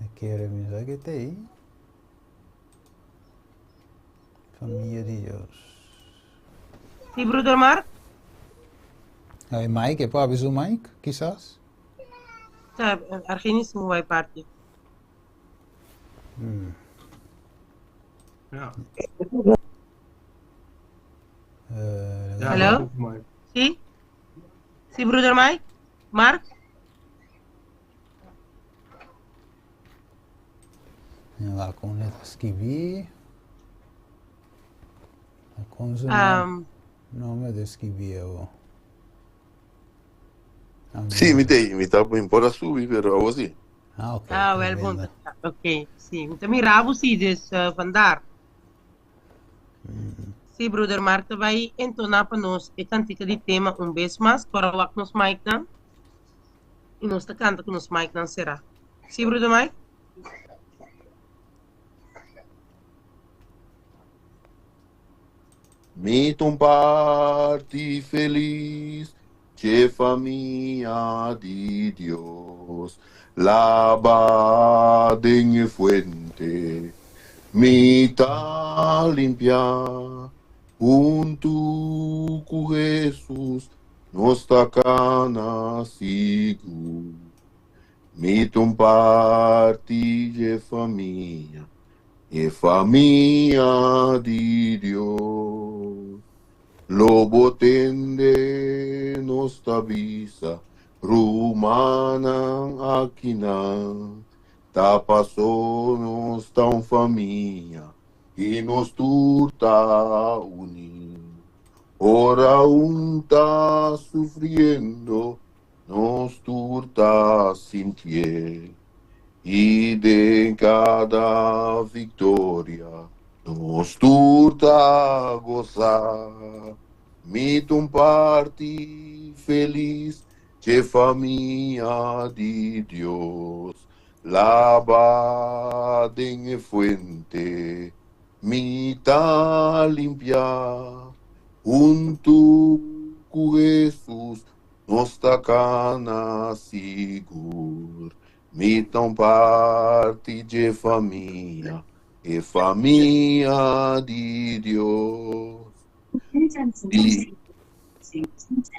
Mi kere mi sa ke te ei. Famia di Dios. Si, broeder Mark? Ay, Mike, e por abi su mic, kisas? Ta, Argenis mu bai parti. Ja. Eh, Hallo? Si? Si, broeder Mike? Mark? Ja, kon net skibi. Kon su Um, nome de skibi awo. Sí, mi te, mi ta por a subi, pero awo sí. Ah, ok. Ah, wel bon. Oké, si. Mi ta mira bo si, dus uh, vandaar. Si, broeder Mark ta bai entoná pa nos e kantika di tema un bes mas, por a wak nos micnan i nos ta kanta ku nos micnan será. Si, broeder Mike? Mi ta un parti felis dje famia di Dios, laba den e fuente, mi ta limpia, huntu ku Hesus nos ta kana sigur. Mi ta un parti dje famia, e famia di Dios. Lo bo tende nos ta bisa, Rumannan akinan, ta paso nos ta un famia i nos tur ta uní. Ora un ta sufriendo, nos tur ta sintié. I den kada viktoria, nos tur ta gosa. Mi ta un parti felis dje famia di Dios. Laba den e fuente, mi ta limpia. Huntu ku Hesus, nos ta kana sigur. Mi ta un parti dje famia, e famia di Dios. Di,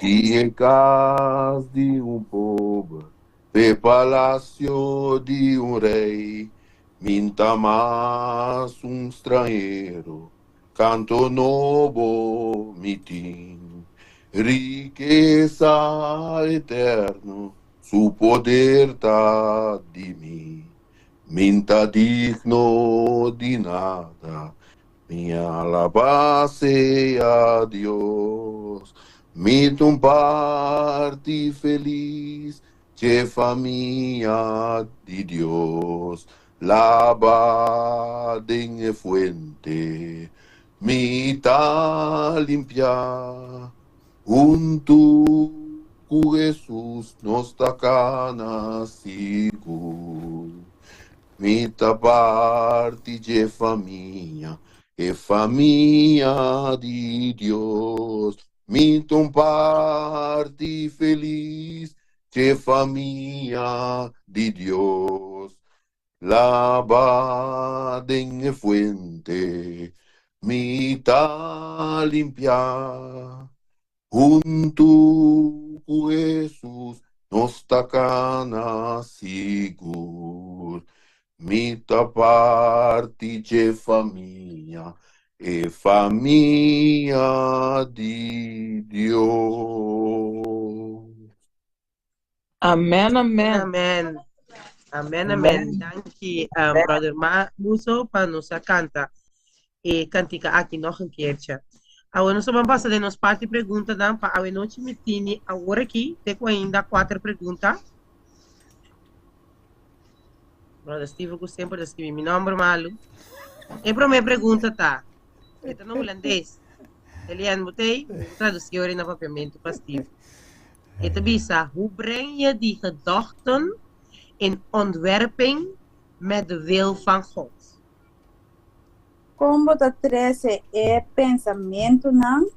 di e kas di un pober, p'e palasio di un rei, mi n'ta mas un stranhero, kanto nobo mi tin. Rikesa eterno, su poder ta di mi. Mi n'ta digno di nada, mi alabá sea Dios. Mi ta un parti felis dje famia di Dios. Laba den e fuente, mi ta limpia. Huntu ku Hesus nos ta kana sigur. Mi ta parti dje famia, e famia di Dios. Mi ta un parti felis dje famia di Dios. Laba den e fuente, mi ta limpia. Huntu ku Hesus nos ta kana sigur. Mi ta parti dje famia, e famia di Dios. Amen, amen. Amen. Amen, amen. Danki, brother Ma Muso, pa nos a kanta e kantika aki nog een keertje. Awe nos a pasa den nos parti preguntanan pa awe nochi mi tini awor aki, te ku ainda kuater pregunta. Brother Steven ku semper ta skibi mi nomber malu. E promé pregunta ta, e ta na hulandes. Elian, bo t'ei? Bo tradusi ora na papiamentu pa Steve. E ta bisa, Hoe breng je die gedachten in ontwerping met de wil van God? Kon bo ta trese e pensamentunan,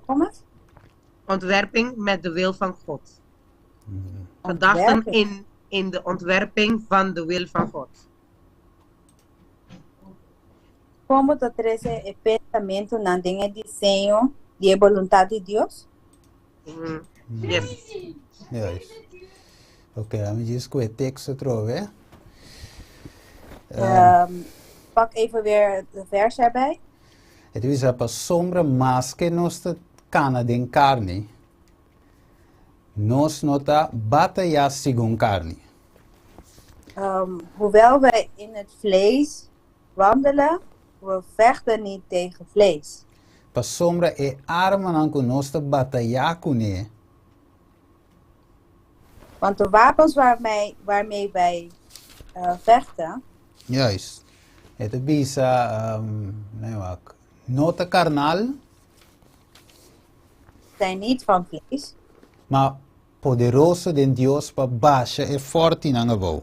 Kom es? Ontwerping met de wil van God. Gedachten in de ontwerping van de wil van God. Kon bo ta trese e pensamentunan den e diseño di e boluntat di Dios? Yes. Juist. Oké, laat me eens ku e tekst atrobe. Pak even weer de vers erbij. E ta bisa pasobra maske nos ta kana den karni, nos no ta batayá segun karni. Hoewel wij in het vlees wandelen, we vechten niet tegen vlees. Pasobra e armanan ku nos ta batayá kuné. Want de wapens waarmee wij vechten. Juist. E ta bisa, nee, wak, no ta karnal. Zijn niet van vlees. Ma poderoso den Dios pa basha e fòrtinan abou.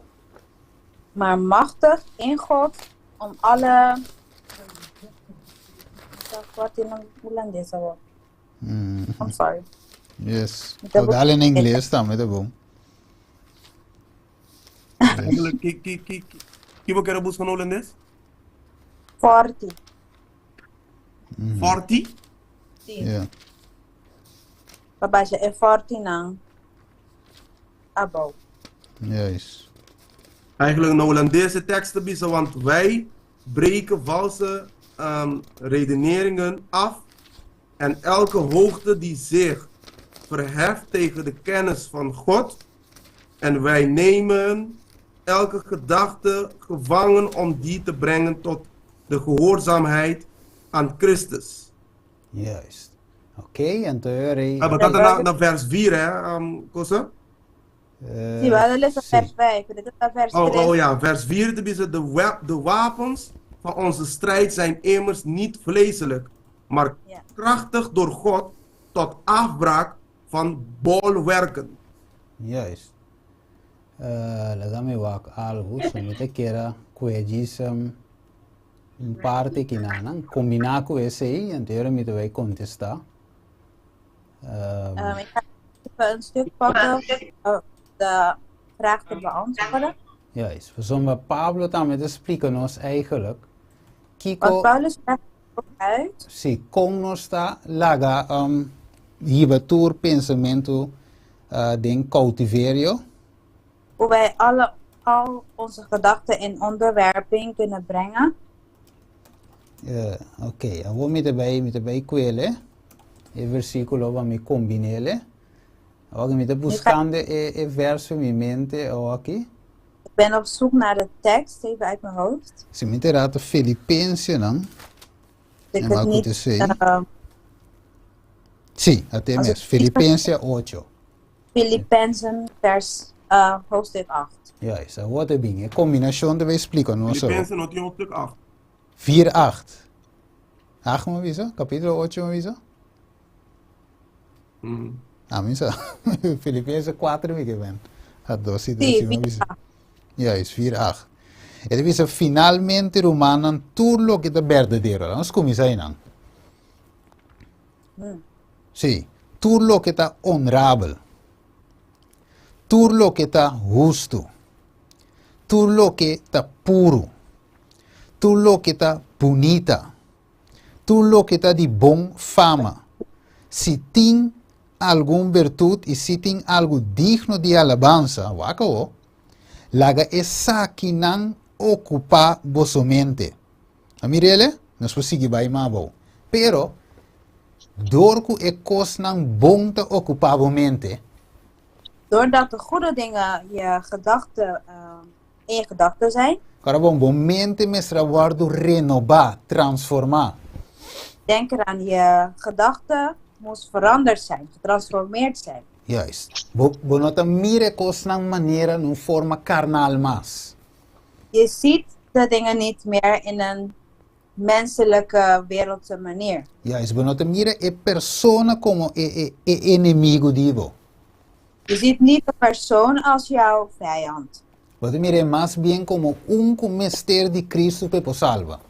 Maar machtig in God om alle fòrtinan hulandes awor. I'm sorry. Yes. O dal in ingles tambe ta bon. Ki ki ki ki bo kere buska na hulandes? Fòrti. Fòrti? Si. Yeah. Pa basha e fòrtinan abou. Juist. Eigenlijk na Holandes e tekst ta bisa, want wij breken valse redeneringen af. En elke hoogte die zich verheft tegen de kennis van God. En wij nemen elke gedachte gevangen om die te brengen tot de gehoorzaamheid aan Christus. Juist. Oké, anto e ora ei. Ah, maar dat na vers 4, hè, Kosse? Sí, we hadden les vers 5, dit is vers Oh, 3. oh ja, vers 4 te bisa, de wapens van onze strijd zijn immers niet vleeselijk, maar krachtig door God tot afbraak van bolwerken. Juist. Laga mi wak algu, so mi ta kera kue djis un parti kinanan, kombiná ku esei, anto ora mi ta bai kontestá. Ik ga even een stuk pakken om de vraag te beantwoorden. Juist, pasobra Pablo tambe ta splika nos eigenlijk kiko. Want Paulus legt ook uit. Si, kon nos ta laga hiba tur pensamentu den koutiverio. Hoe wij alle, al onze gedachten in onderwerping kunnen brengen. Ok, awor mi ta bai, mi ta bai kuele e versíkulo pa mi kombin'ele. Awor mi ta buskando e, e verso in mi mente awor aki. Ik ben op zoek naar de tekst, even uit mijn hoofd. Si mi ta rato Filipensenan, Ik en het wak ku niet, ta esei. Sí, até Als mes. het niet Filipense 8. Filippenzen, vers, hoofdstuk 8. Juist, awor ta bin. E kombinashon ta bai splika nos awor. Filipense no tin hoofdstuk 8. 4, 8. 8 mi a bisa? Kapítulo 8 mi a bisa? Ah, mi sa. Filipense 4 mi ke ben. A dos i dos Sí, i mi a 4, bisa. 8. Juist, 4, 8. E ta bisa, Finalmente, rumannan, tur loke ta berdadero. Laga nos kuminsá einan. Sí, tur loke ta onrabel, tur loke ta hustu, tur loke ta puru, tur loke ta bunita, tur loke ta di bon fama, si tin algun bertut i si tin algu digno di alabansa, wak awo, laga esakinan okupá boso mente. A mir'el? Nos por sigui bai mas abou. Pero, dor ku e kosnan bon ta okupá bo mente. Doordat de goede dingen je gedachten, in je gedachten zijn. Ora bon, bo mente mester a wòrdu renobá, transformá. Denk eraan, je gedachten moest veranderd zijn, getransformeerd zijn. Juist. Bo, bo no ta mira e kosnan manera na un forma karnal mas. Je ziet de dingen niet meer in een menselijke, wereldse manier. Juist, bo no ta mira e persona komo e, e, e enemigu di bo. Je ziet niet de persoon als jouw vijand. Bo ta mir'é mas bien komo un ku mester di Cristo pa e por salba.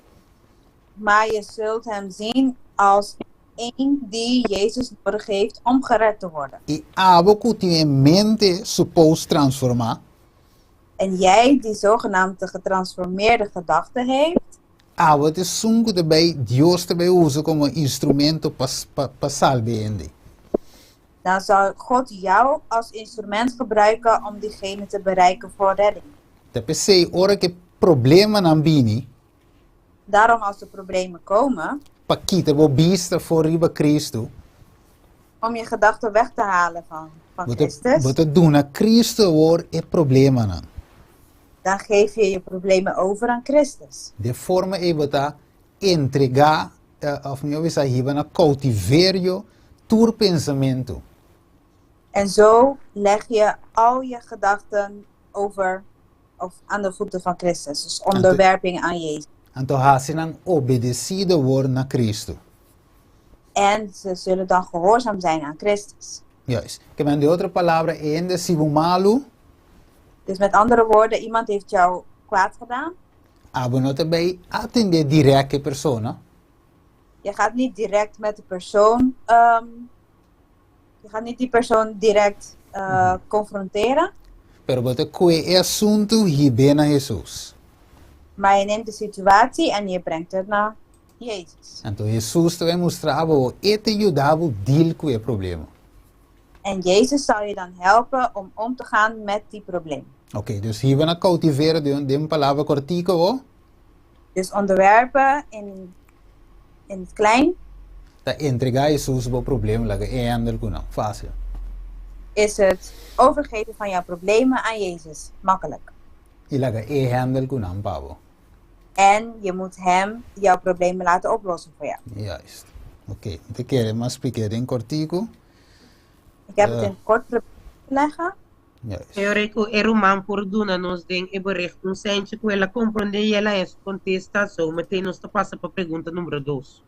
Maar je zult hem zien als een die Jezus nodig heeft om gered te worden. I abo ku tin e mente supos transformá. En jij die zogenaamd de getransformeerde gedachte heeft. Abo ta esun ku ta bai Dios ta bai usa komo instrumento pa pa salba e hende. Dan zal God jou als instrument gebruiken om diegene te bereiken voor redding. Ta p'esei ora ku e problemanan bini. Daarom als de problemen komen. Pa kita bo bista for riba Cristo. Om je gedachten weg te halen van van Bo ta Christus. bo ta duna Cristo awor e problemanan. Dan geef je je problemen over aan Christus. De forma ei bo ta entregá òf mihó bisa hiba na koutiverio tur pensamentu. En zo leg je al je gedachten over of aan de voeten van Christus, dus onderwerping aan Jezus. Anto hasi nan obedesido awor na Cristo. En ze zullen dan gehoorzaam zijn aan Christus. Juist. Ke men di otro palabra, e hende si bo malu. Dus met andere woorden, iemand heeft jou kwaad gedaan. Abo no ta bay atendé direct e persona. Je gaat niet direct met de persoon, je gaat niet die persoon direct confronteren. Pero bo ta kue e asuntu hib'é na Hesus. Maar je neemt de situatie en je brengt het naar Jezus. Anto Hesus ta bai mustra bo, e ta yuda bo deal ku e problema. En Jezus zal je dan helpen om om te gaan met die probleem. Oké, dus hiba na koutivera den den palabra kortiko bo. Dus onderwerpen in in het klein. Ta Ta entregá Hesus bo problema laga e handle ku nan. Fásil. Is het overgeven van jouw problemen aan Jezus. Makkelijk. I laga e handle ku nan pa bo. En je moet hem jouw problemen laten oplossen voor jou. Juist. Oké, mi ta kere mas splik'é den kòrtiku. Ik heb het in kort proberen te leggen. Juist. E ora ku e ruman por duna nos den e bericht un seintje ku el a komprondé i el a haña su kontesta, zo meteen nos ta pasa pa pregunta numero dos.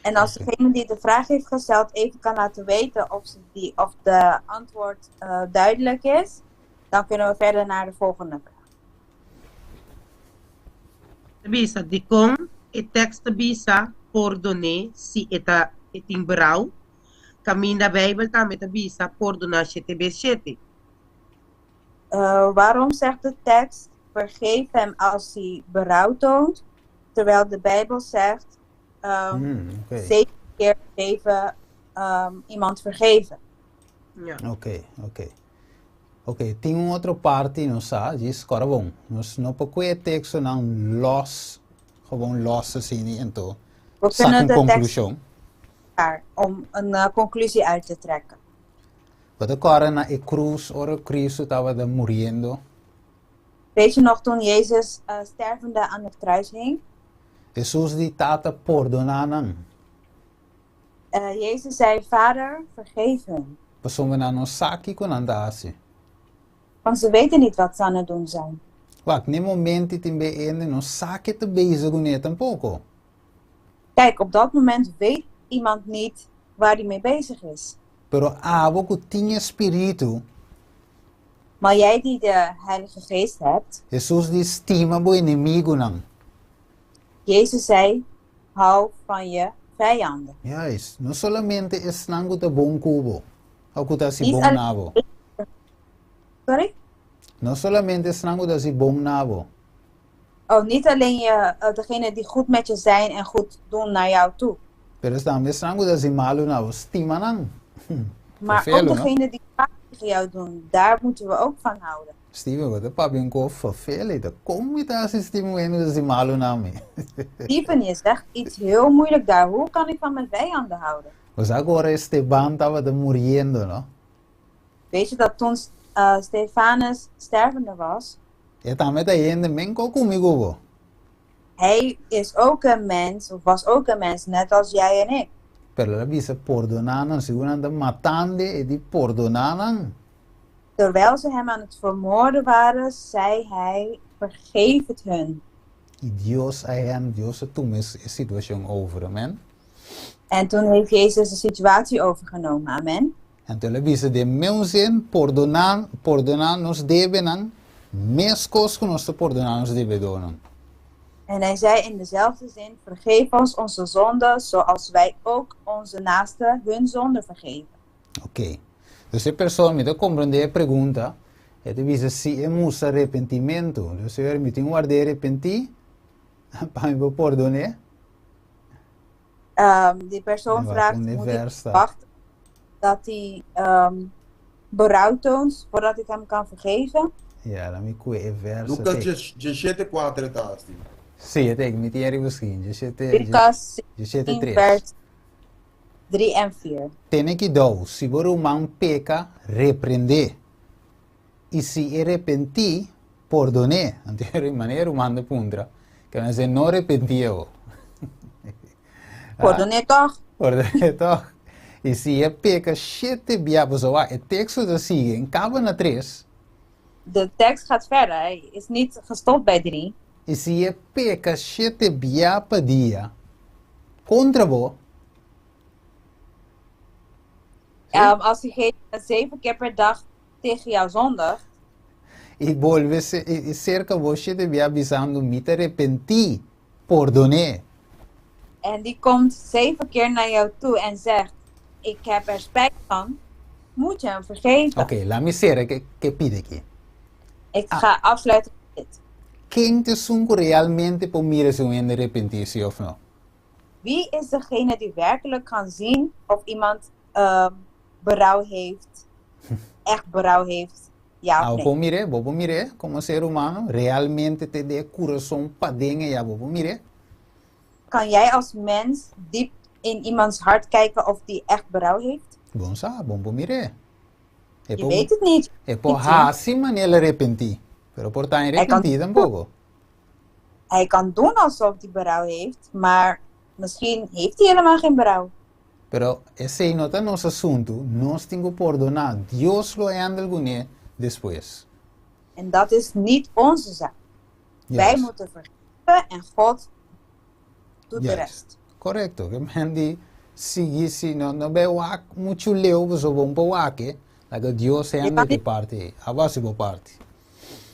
En als degene die de vraag heeft gesteld even kan laten weten of, ze die, of de antwoord duidelijk is, dan kunnen we verder naar de volgende vraag. Ta bisa, Dikon e tekst ta bisa pordon'é si e ta e tin brau? Kaminda Beibel tambe ta bisa pordoná shete bes shete. Waarom zegt de tekst vergeef hem als hij berouw toont, terwijl de Bijbel zegt zeven keer zeven iemand vergeven? Ja. Oké, oké. Oké, tin un otro parti nos sa, djis kòrda bon. Nos no por kue e tekstonan lòs, gewoon lòs asina anto We saka kunnen un de tekst konklushon. om een conclusie uit te trekken. Bo ta kòrda na e krus ora Kristu tabata muriendo? Weet je nog toen Jezus stervende aan het kruis hing? Hesus di, Tata, pordoná nan. Jezus zei, Vader, vergeef hun. Pasobra nan no sa kiko nan ta hasi. Want ze weten niet wat ze aan het doen zijn. Wak, n'e momento tin be hende no sa ke ta bezig kuné tampoko. Kijk, op dat moment weet iemand niet waar die mee bezig is. Pero abo ku tin e Spiritu. Maar jij die de Heilige Geest hebt. Hesus di, Stima bo enemigunan. Jezus zei, Hou van je vijanden. Juist, no solamente esnan ku ta bon ku bo, òf ku ta hasi Niet bon alleen na bo. Sorry? No solamente esnan ku ta hasi bon na bo. Oh, niet alleen je, degene die goed met je zijn en goed doen naar jou toe. Pero tambe esnan ku ta hasi malu na bo, stima nan. Maar ook Vervelo, no? degene die kwaad tegen jou doen, daar moeten we ook van houden. Steven, bo ta papia un ko vervel ei ta. Kon mi ta hasi stima un hende ku ta hasi malu na mi? Steven, je zegt iets heel moeilijk daar. Hoe kan ik van mijn vijanden houden? Bo sa ku ora Esteban tabata muriendo, no? Weet je dat toen Stefanus stervende was? E tambe ta hende men ko ku mi ku bo. Hij is ook een mens, of was ook een mens, net als jij en ik. Pero el a bisa, Pordoná nan, sigun nan ta matand'e, e di, Pordoná nan. Terwijl ze hem aan het vermoorden waren, zei hij, Vergeef het hun. I Dios a hen, Dios a tuma e situacion over. Amen. En toen heeft Jezus de situatie overgenomen. Amen. Anto el a bisa den meun zin, Pordoná, pordoná nos debenan, meskos ku nos ta pordoná nos debedónan. En hij zei in dezelfde zin, Vergeef ons onze zonden, zoals wij ook onze naasten hun zonde vergeven. Oké. Dus e persona, mi ta komprendé e pregunta, e ta bisa si e mustra repentimentu. Dus e mi tin ward'é repentí pa mi por pordon'é? Die persoon vraagt, moet ik wachten dat hij berouw toont voordat ik hem kan vergeven? Ja, laat mi kue e verso. Lucas diesshete kuater e ta hasi. Sí, e ta mi tin eri buskin. Diesshete, Lucas diesshete 16 tres. vers 3 en 4. Tene kidou, si bo ruman peka, reprendé. I si e repentí, pordon'é. Anto e manera e ruman ta puntra, ke mester no repentí awo. Pordon'é tòg. Pordon'é tòg. I si e peka shete bia, pasobra wak, e teksto ta sigui, en kaba na tres. De tekst gaat verder, hij is niet gestopt bij drie. I si e peka shete bia pa dia kontra bo. Sí? Als diegene zeven keer per dag tegen jou zondigt. I bolbe serka bo shete bia bisando, Mi ta repentí, pordon'é. En die komt zeven keer naar jou toe en zegt, Ik heb er spijt van, moet je hem vergeven. Oké, laat mi sera ke ke pidi aki. Ik ga afsluiten met dit. Ken ta esun ku realmente por mira si un hende repentí si òf no? Wie is degene die werkelijk kan zien of iemand berouw heeft, echt berouw heeft, ja of Abo nee? por mir'é? Bo por mir'é komo ser humano? Realmente te den e kurason paden eyá, bo por mir'é? Kan jij als mens diep in iemands hart kijken of die echt berouw heeft? Bo no sa, bo no por mir'é. E Je weet het niet. E por hasi manera el a repentí, pero por ta arepentí tampoko. Hij kan doen alsof hij berouw heeft, maar misschien heeft hij helemaal geen berouw. Pero esei no ta nos asuntu, nos tin ku pordoná, Dios lo handel kuné despues. En dat is niet onze zaak. Wij moeten vergeven en God doet de rest. Korekto, ke men di sigui si no no bai wak muchu leu pasobra bo no por wak e, laga Dios handel ku e parti ei, abo hasi bo parti.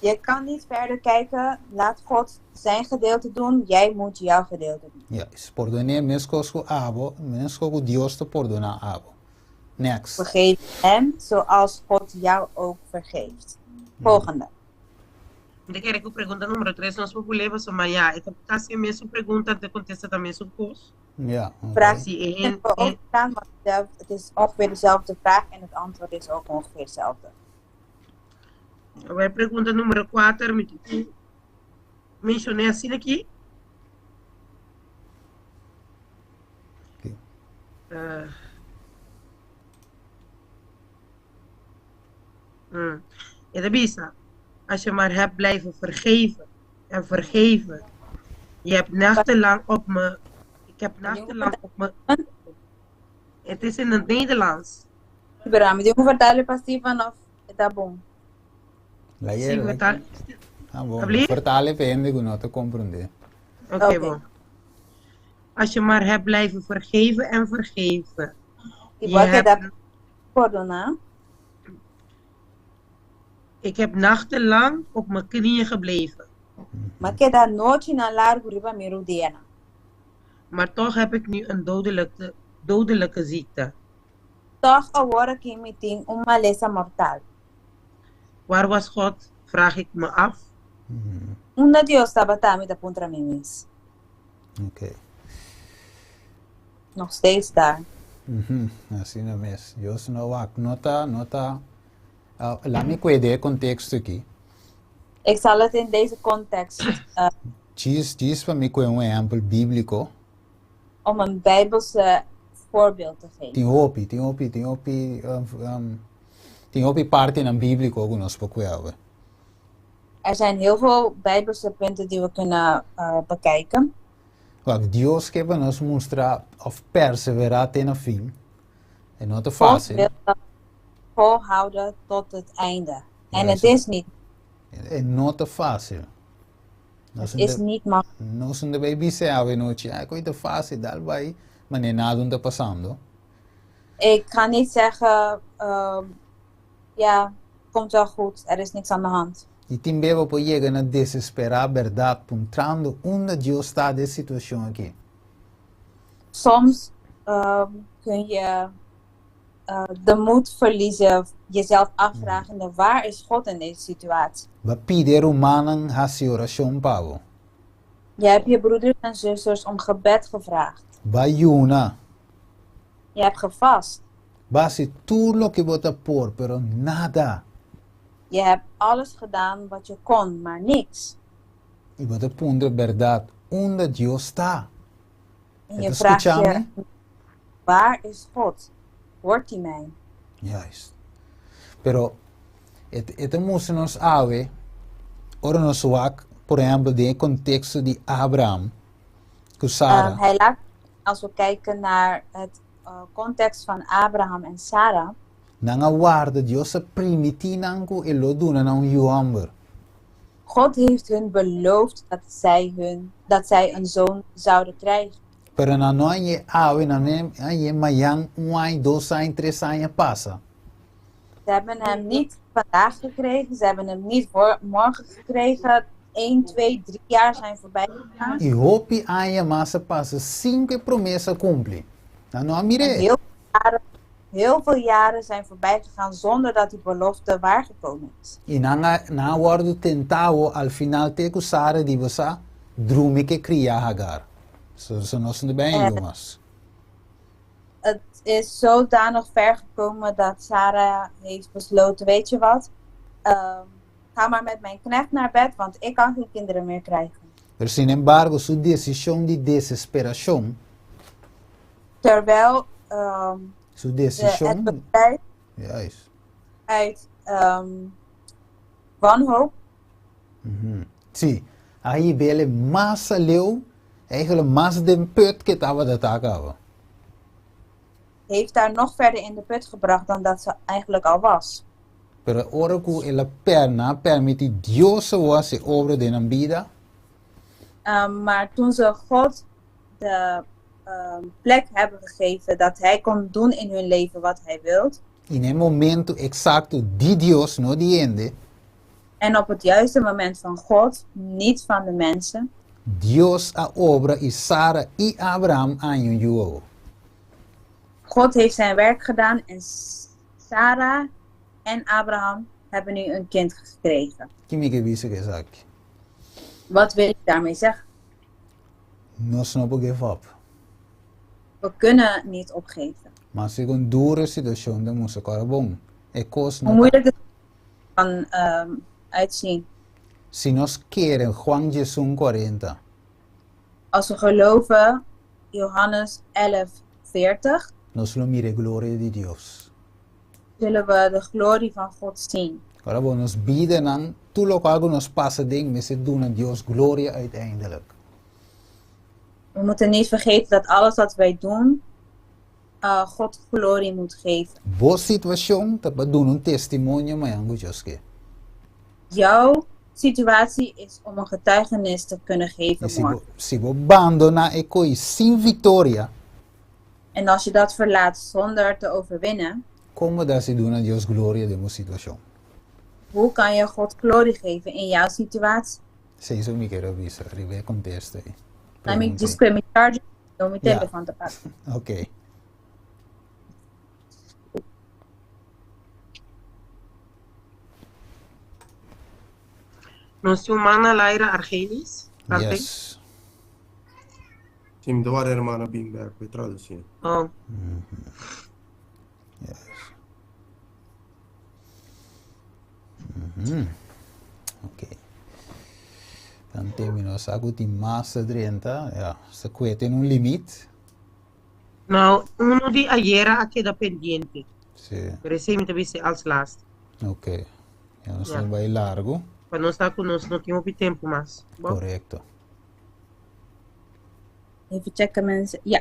Je kan niet verder kijken, laat God zijn gedeelte doen, jij moet jouw gedeelte doen. Juist, pordoné meskos ku abo, meskos ku Dios ta pordoná abo. Next. Vergeef hem zoals God jou ook vergeeft. Volgende. Mi ta kere ku pregunta numero tres nos por leba so ma ya e ta kasi e mesun pregunta anto e kontesta ta mesun kos. Ja, oké. Vraag Si e hen ook gedaan, want het is ongeveer dezelfde vraag en het antwoord is ook ongeveer hetzelfde. Awor pregunta numero kuater mi tin ku menshoné asina aki. Uh, E ta bisa, Als je maar hebt blijven vergeven en vergeven. Je hebt nachtenlang op me. Ik heb nachtenlang op me. Het is in het Nederlands. Pero mi tin ku vertale pa Stefan of e ta bon? Sí, vertal. Ah, bon. Vertale pa hende ku no ta komprondé. Oké, okay, bon. Als je maar hebt blijven vergeven en vergeven. Je hebt pordoná. Ik heb nachtenlang op mijn knieën gebleven. M'a keda nochinan largu riba mi rudianan. Maar toch heb ik nu een dodelijke, dodelijke ziekte. Tòg awor aki mi tin un malesa mortal. Waar was God, vraag ik me af. Unda Dios tabata, mi ta puntra mi mes. Oké. Nog steeds daar. Asina mes. Dios no wak. No ta, no ta. Uh, laat me kue de contexto aki. Ik zal het in deze context. Uh, Djis, djis pa mi kue un ehempel bíblico. Om een bijbelse voorbeeld te geven. Tin hopi, tin hopi, tin hopi, um, um, tin hopi partinan bíblico ku nos por kue awe. Er zijn heel veel bijbelse punten die we kunnen uh, bekijken. Wak, Dios ke pa nos mustra of perseverá te na fin. E no ta fácil. God wil dat we volhouden tot het einde. En het is niet. E no ta fácil. Het is niet makkelijk. Nos no ta bay bisa awe nochi, ay koe ta fácil, dal bay, manera nada no ta pasando. Ik ga niet zeggen, ja, komt wel goed, er is niks aan de hand. I tin beba por yega na desesperá bèrdat puntrando unda Dios ta den e situashon aki. Soms kun je de moed verliezen, jezelf afvragende waar is God in deze situatie? Bo a pidi e rumannan hasi orashon pa bo. Je hebt je broeders en zusters om gebed gevraagd. Bo a yuna. Je hebt gevast. Bo a hasi tur loke bo ta por, pero nada. Je hebt alles gedaan wat je kon, maar niks. I bo ta puntra bèrdat, unda Dios ta? En E je ta vraagt skucha je, mi? waar is God? Hoort hij mij? Juist. Pero e e ta mustra nos awe, ora nos wak, por ehèmpel, den e konteksto di Abraham ku Sara. Hij laat, als we kijken naar het context van Abraham en Sara. Nan a warda, Dios a primití nan ku e lo duna nan un yu hòmber. God heeft hun beloofd dat zij, hun, dat zij een zoon zouden krijgen. Pero nan no a hañ'é awe, nan no a hañ'é mañan, un aña, dos aña, tres aña pasa. Ze hebben hem niet vandaag gekregen, ze hebben hem niet morgen gekregen. 1, 2, 3 jaar zijn voorbij gegaan. I hopi aña mas a pasa sin ku e promesa a kumpli. Nan no a mir'é. En heel veel jaren, heel veel jaren zijn voorbij gegaan zonder dat die belofte waargekomen is. I nan a nan a wòrdu tentá awor al final te ku Sara di bo sa drumi ku e kriá Hagar. So so nos no ta bai yu mas. Het is zodanig ver gekomen dat Sarah heeft besloten, weet je wat, ga maar met mijn knecht naar bed, want ik kan geen kinderen meer krijgen. Pero sin embargo su desishon di desesperashon. Terwijl um, Su de, het desishon, besluit juist. uit um, wanhoop Sí, a hib'é mas aleu, eigenlijk mas den put ku e tabata ta kaba. heeft haar nog verder in de put gebracht dan dat ze eigenlijk al was. Pero ora ku el a per, nan a permití Dios awor hasi obra den nan bida. Um, maar toen ze God de um, plek hebben gegeven dat hij kon doen in hun leven wat hij wilt. I na e momento eksakto di Dios, no di hende. En op het juiste moment van God, niet van de mensen. Dios a obra i Sara i Abraham a haña un yu awor. God heeft zijn werk gedaan en Sara en Abraham hebben nu een kind gekregen. Ki mi ke bisa ku esaki? Wat wil ik daarmee zeggen? Nos no por give up. We kunnen niet opgeven. Maske kon duru e situashon ta mustra kòrda bon, e kos no Hoe ta. moeilijk het kan um, uitzien. Si nos kere Juan diesun kuarenta. Als we geloven Johannes 11, 40. Nos lo mira e gloria di Dios. Zullen we de glorie van God zien. Ora bo nos bidanan, tur lokual ku nos pasa den mester duna Dios gloria uiteindelijk. We moeten niet vergeten dat alles wat wij doen, uh, God glorie moet geven. Bo situashon ta pa duna un testimonio mañan ku Dios ke. Jouw situatie is om een getuigenis te kunnen geven I si bo, morgen. si bo bandoná e koi sin viktoria. En als je dat verlaat zonder te overwinnen. Kon bo ta hasi duna Dios gloria den bo situashon? Hoe kan je God glorie geven in jouw situatie? Esei mi kier a bisa riba e kontesta ei. Laat mi Pregunta ei. djis kue mi charger i mi Ja. telefon ta paga. Oké. Nos tin un man na laira, Argenis. Tanten. Yes. Si, mi ta wak hermana bin bek pa e tradusi. Oh. Yes. Mhm. Ok. Dan mi no sa ku tin mas ta drenta. Ja, sa kue tin un limit. Nou, uno di ayera a keda pendiente. Sí. Pero esei mi ta bisa als laatste. Ok. Ya nos Ja. ta bai largo. Pa nos ta ku nos no tin hopi tempu mas. Bo? Korekto. Even checken mensen. Ja.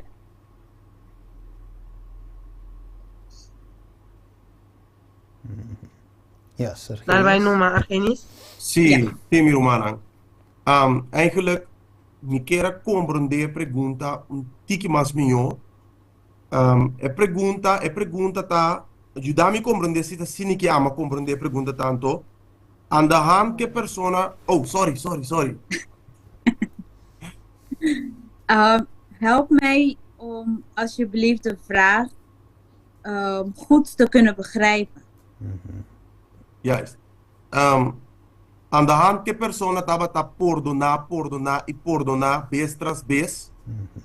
Yes, Dal bai Argenis. numa, Argenis. Sí, Ja. sí, mi rumannan. Um, eigenlijk, mi kier a komprondé e pregunta un tiki mas mihó. Um, e pregunta, e pregunta ta, yuda mi komprondé si ta asina ki ami a komprondé e pregunta tanto. Aan de hand ku e persona, oh, sorry, sorry, sorry. Um, help mij om alsjeblieft de vraag um, goed te kunnen begrijpen. Juist. Um, aan de hand ku e persona tabata pordoná, pordoná i pordoná bes tras bes.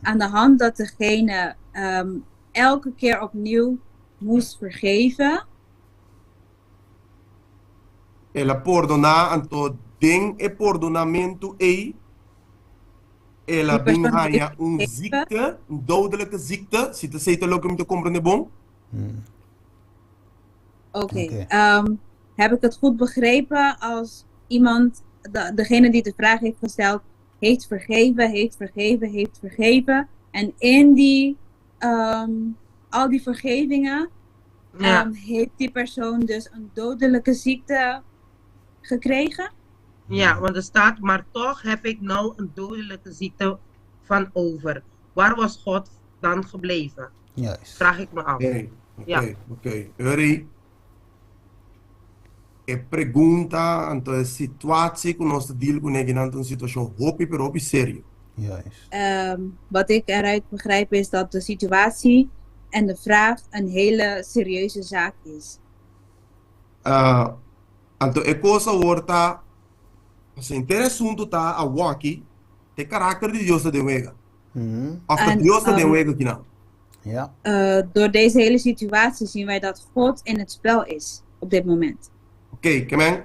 Aan de hand dat degene um, elke keer opnieuw moest vergeven. El a pordoná, anto den e pordonamentu ei, el a Die bin persoon heeft haña un vergeven. ziekte, un dodelijke ziekte, si ta esei ta loke mi ta komprendé bon. Oké, Oké. ehm, heb ik het goed begrepen als iemand, de, degene die de vraag heeft gesteld, heeft vergeven, heeft vergeven, heeft vergeven. En in die, ehm, al die vergevingen, Ja. ehm, heeft die persoon dus een dodelijke ziekte gekregen? Ja, want er staat, maar toch heb ik nou een dodelijke ziekte van over. Waar was God dan gebleven? Juist. Vraag ik me af. Oké, Ja. oké, oké. Uri, e pregunta, anto e situatie ku nos ta deal kuné akinan ta un situashon hopi pero hopi serio. Juist. Ehm, wat ik eruit begrijp is dat de situatie en de vraag een hele serieuze zaak is. Ah, anto e kos awor ta, pasobra henter e asuntu ta awoki, ta e karakter di Dios ta den wega. Of ta En, Dios ta den ehm, wega kinan. Ja. eh, door deze hele situatie zien wij dat God in het spel is op dit moment. Oké, ke men.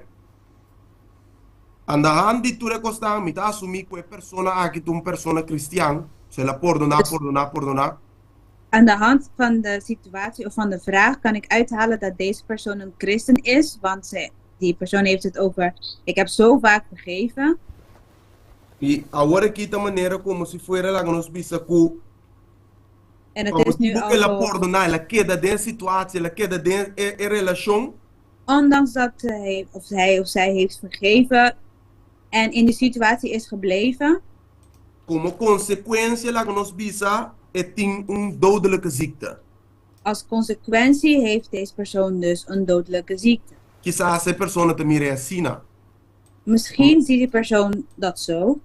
Aan de hand di tur e kosnan, mi ta asumí ku e persona aki ta un persona kristian, so el a pordoná, Dus pordoná, pordoná. Aan de hand van de situatie of van de vraag kan ik uithalen dat deze persoon een christen is, want ze, die persoon heeft het over, ik heb zo vaak vergeven. I awor aki ta manera komo si fuera laga nos bisa ku En pa het is nu motibu ku al el a zo, pordoná, el a keda den e situatie, el a keda den e e relashon. ondanks dat hij of, hij of zij heeft vergeven en in die situatie is gebleven, Komo konsekuensia laga nos bisa e tin un dodelijke ziekte. als consequentie heeft deze persoon dus een dodelijke ziekte. Kisas e persona ta mira e asina. Misschien ziet die persoon dat zo,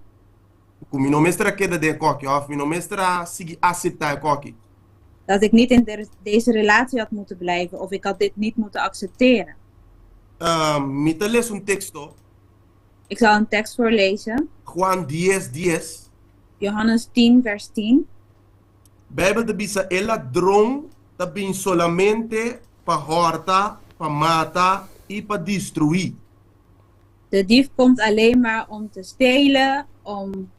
Ku mi no mester a keda den e koki òf mi no mester a sigui aseptá e koki. dat ik niet in de- deze relatie had moeten blijven of ik had dit niet moeten accepteren. Mi ta lesa un teksto, Ik zal een tekst voorlezen. Juan dies dies. Johannes 10, vers 10. Bijbel ta bisa e ladron ta bin solamente pa hòrta, pa mata i pa destruí. De dief komt alleen maar om te stelen, om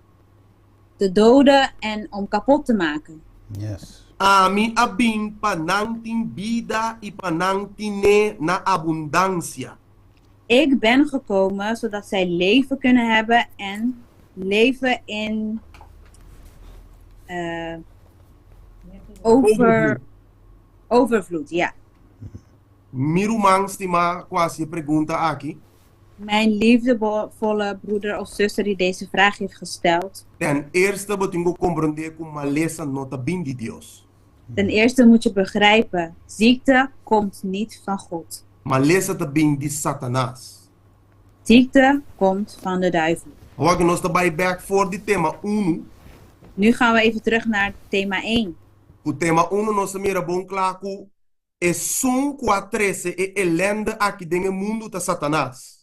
te doden en om kapot te maken. Yes. Ami a bin pa nan tin bida i pa nan tin'é na abundansia. Ik ben gekomen zodat zij leven kunnen hebben en leven in eh, over, overvloed. Ja. Mi ruman stimá ku a hasi e pregunta aki. Mijn liefdevolle broeder of zuster die deze vraag heeft gesteld. Ten eerste bo tin ku komprondé ku malesa no ta bin di Dios. Ten eerste moet je begrijpen, ziekte komt niet van God. Malesa ta bin di Satanas. Ziekte komt van de duivel. Awor ku nos ta bai bèk for di tema unu. Nu gaan we even terug naar thema 1. Ku tema unu nos a mira bon kla ku esun ku a trese e elende aki den e mundu ta Satanas.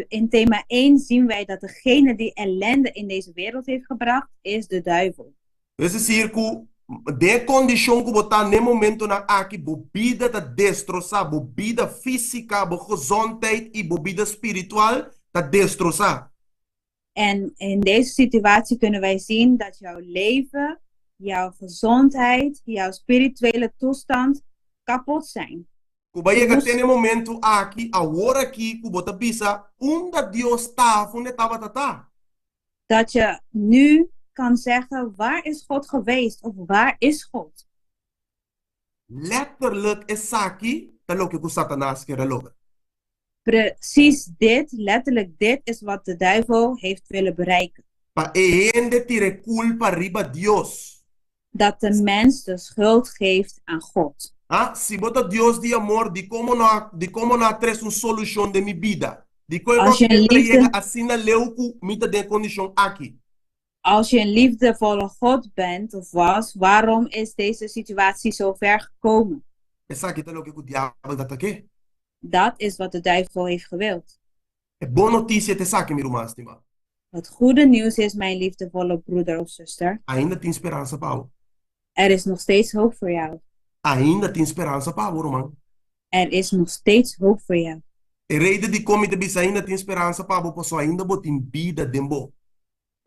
In thema 1 zien wij dat degene die ellende in deze wereld heeft gebracht, is de duivel. Es desir ku den e kondishon ku bo ta n'e momentonan aki, bo bida ta destrosá, bo bida físika, bo gezondheid i bo bida spiritual ta destrosá. En in deze situatie kunnen wij zien dat jouw leven, jouw gezondheid, jouw spirituele toestand kapot zijn. Ku bo a yega te n'e momentu aki, awor aki, ku bo ta bisa, Unda Dios ta of unda e tabata ta? Dat je nu kan zeggen, waar is God geweest of waar is God? Letterlijk esaki ta loke ku Satanas kier a logra. Precies dit, letterlijk dit, is wat de duivel heeft willen bereiken. Pa e hende tira e kulpa riba Dios. Dat de mens de schuld geeft aan God. Ha, si bo ta Dios di amor, dikon bo no a, dikon bo no a trese un solushon den mi bida? Dikon e Als je kos een ta yega liefde, asina leu ku mi ta den e kondishon aki? als je een liefdevolle God bent of was, waarom is deze situatie zo ver gekomen? Esaki ta loke ku diabel ta ta ke. Dat is wat de duivel heeft gewild. E bon notisia ta esaki, mi ruman stimá. Het goede nieuws is, mijn liefdevolle broeder of zuster, Ainda tin speransa pa bo. er is nog steeds hoop voor jou. Ainda tin speransa pa bo, ruman. Er is nog steeds hoop voor jou. E reden dikon mi ta bisa ainda tin speransa pa bo pasobra ainda bo tin bida den bo.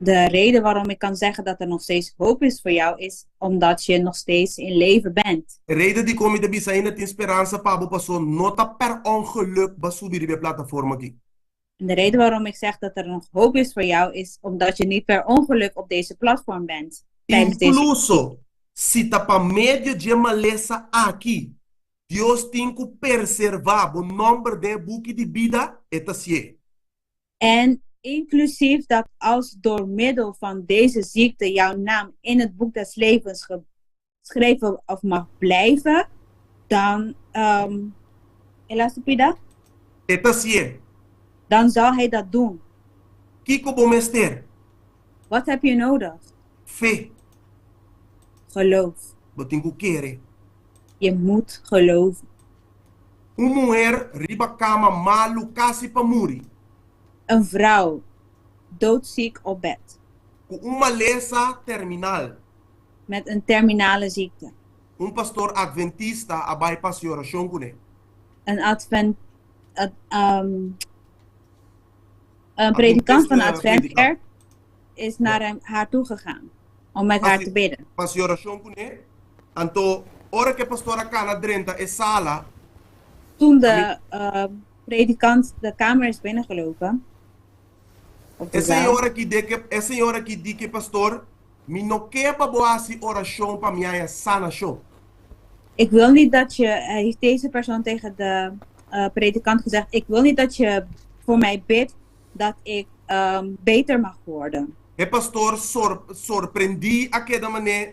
De reden waarom ik kan zeggen dat er nog steeds hoop is voor jou is omdat je nog steeds in leven bent. E reden dikon mi ta bisa ainda tin speransa pa bo paso no ta per ongeluk bo a subi riba e plataforma aki. En de reden waarom ik zeg dat er nog hoop is voor jou is omdat je niet per ongeluk op deze platform bent tijdens deze. Inkluso si ta pa medio dje malesa aki Dios tin ku perservá bo nòmber den e buki di bida, e ta hasié. En inclusief dat als door middel van deze ziekte jouw naam in het boek des levens geschreven of mag blijven, dan, um, Elastopida, E ta hasié. dan zal hij dat doen. Kiko bo mester? Wat heb je nodig? Fe. Geloof. Bo tin ku kere. Je moet geloven. Un muher riba kama malu kasi pa muri. Een vrouw, doodziek op bed. Ku un malesa terminal. Met een terminale ziekte. Un pastor adventista a bai pa hasi orashon kuné. Een advent, ad, um, een predikant van de Adventkerk is naar hem, haar toe gegaan om met haar te bidden. Pa hasi orashon kuné. Anto, ora ku e pastor a kana drenta e sala, Toen de predikant de kamer is binnengelopen, of de e zaal, señora aki de ku e señora aki di ku e pastor, Mi no ke pa bo hasi orashon pa mi haña sanashon. Ik wil niet dat je, heeft deze persoon tegen de predikant gezegd, ik wil niet dat je voor mij bidt dat ik beter mag worden. E pastor sor sorprendí a keda manera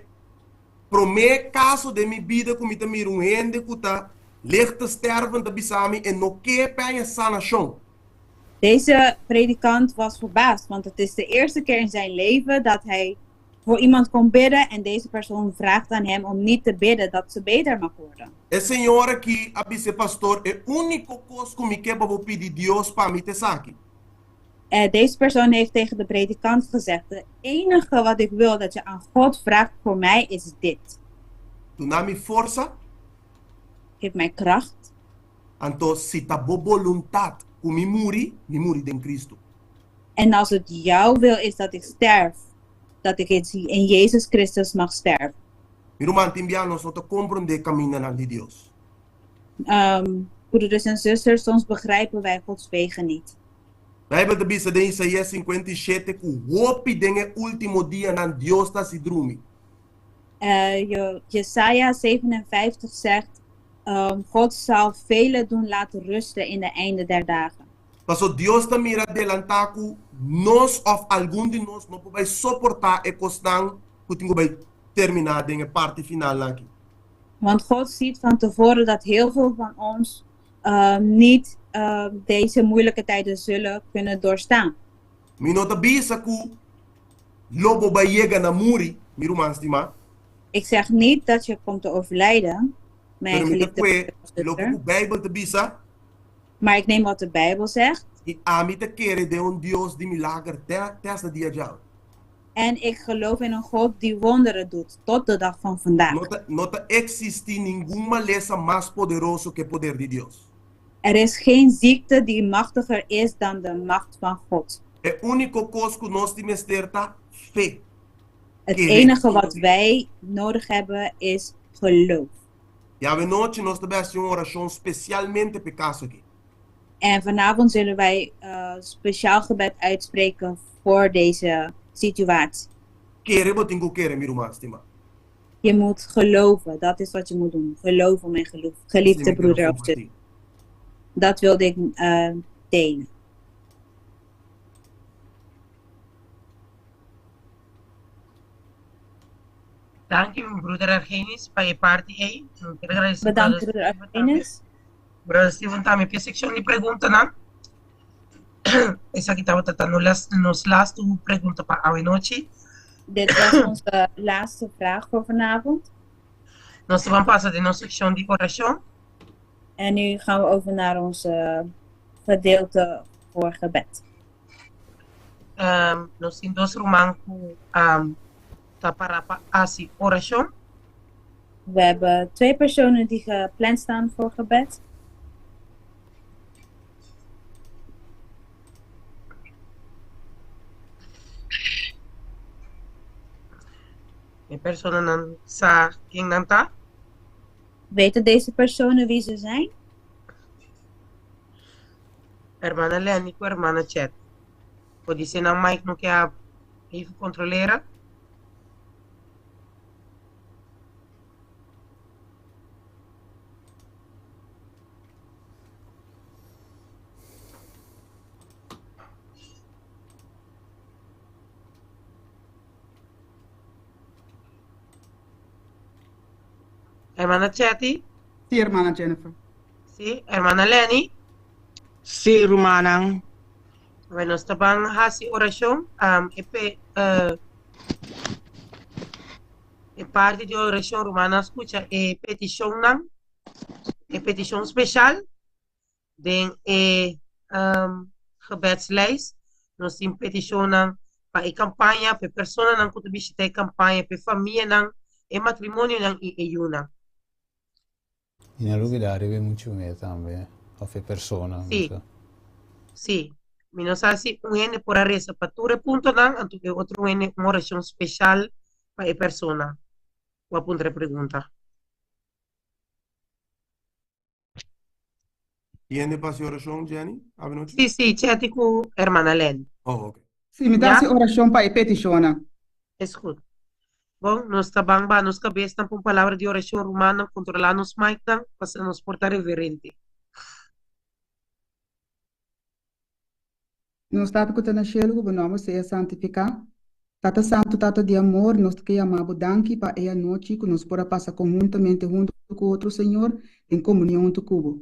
promé kaso den mi bida ku mi ta mira un hende ku ta licht te sterven ta bisa mi e no ke pa haña sanashon. Deze predikant was verbaasd, want het is de eerste keer in zijn leven dat hij voor iemand kon bidden en deze persoon vraagt aan hem om niet te bidden dat ze beter mag worden. E señora aki a bisa e pastor, E úniko kos ku mi ke pa bo pidi Dios pa mi ta esaki. Deze persoon heeft tegen de predikant gezegd, Het enige wat ik wil dat je aan God vraagt voor mij is dit. Duna mi forsa. Geef mij kracht. Anto si ta bo boluntat ku mi muri, mi muri den Kristu. En als het jouw wil is dat ik sterf, dat ik in Jezus Christus mag sterven. Mi ruman, tin bia nos no ta komprondé kamindanan di Dios. Broeders en zusters, soms begrijpen wij Gods wegen niet. Bijbel ta bisa den Isaías 57 ku hopi den e último dianan Dios ta hasi drumi. Jesaja 57 zegt, God zal velen doen laten rusten in de einde der dagen. Paso Dios ta mira delantá ku nos òf algun di nos no por bai soportá e kosnan ku tin ku bai terminá den e parti finalnan aki. Want God ziet van tevoren dat heel veel van ons niet deze moeilijke tijden zullen kunnen doorstaan. Mi no ta bisa ku lo bo bai yega na muri, mi ruman stimá. Ik zeg niet dat je komt te overlijden, mijn Pero mi ta geliefde kue broeder of loke zuster. ku Bijbel ta bisa. Maar ik neem wat de Bijbel zegt. I ami ta kere den un Dios di milager te te hasta dia djawe. En ik geloof in een God die wonderen doet tot de dag van vandaag. No ta no ta eksistí ningun malesa mas poderoso ku e poder di Dios. Er is geen ziekte die machtiger is dan de macht van God. E úniko kos ku nos tin mester ta fe. Het Kere. enige wat wij nodig hebben is geloof. Djawe nochi nos ta bai hasi un orashon spesialmente pa e kaso aki. En vanavond zullen wij speciaal gebed uitspreken voor deze situatie. Kere bo tin ku kere, mi ruman stimá. Je moet geloven, dat is wat je moet doen. Geloven, mijn geliefde Esei mi ker broeder of zus. kompartí. Dat wilde ik delen. Danki, broeder Argenis, pa e parti ei. Mi ker agradesé Bedankt, brother broeder Steven tambe. Argenis. Brother Steven tambe p'e sekshon di preguntanan. Esaki tabata ta nos lastu pregunta pa awe nochi. Dit was onze laatste vraag voor vanavond. Nos ta ban pasa den nos sekshon di orashon. En nu gaan we over naar onze gedeelte voor gebed. Nos tin dos ruman ku ta para pa hasi orashon. We hebben twee personen die gepland staan voor gebed. E personanan sa ken nan ta? Weten deze personen wie ze zijn? Hermana Lenny ku hermana Chet. Podisé nan mic no ke a even kontrolera. Hermana Chetty? Sí, hermana Jennifer. Sí, hermana Lenny? Sí, rumannan. Bueno, nos ta ban hasi orashon. Um, e, pe, uh, e parti di orashon, rumannan, skucha e petishonnan, e petishon speshal den e um, gebedslijst. Nos tin petishonnan pa e kampaña, pa e personanan ku ta bishita e kampaña, pa e famianan, e matrimonionan i e yunan. I na lubidá riba e muchu me tambe, òf e persona. Sí, sí. Mi no sa si un hende por a resa pa tur e puntonan, anto e otro hende un orashon speshal pa e persona. Ku a puntra e pregunta. Tiende pa hasi orashon, Jenny, avenochi? Sí, sí, Chetty ku hermana Lenny. Oh, ok. Sí, mi ta Ya? hasi orashon pa e petishonnan. Es goed. Bon, nos ta ban ba nos kabesnan pa un palabra di orashon, rumannan, kontrolá nos micnan pa asina nos por ta reverente. Nos Tata ku ta na shelu, ku bo nòmber sea santifiká. Tata Santu, Tata di amor, nos ta ke yama bo danki pa e anochi ku nos por a pasa konhuntamente huntu ku otro, Señor, den komunion huntu ku bo.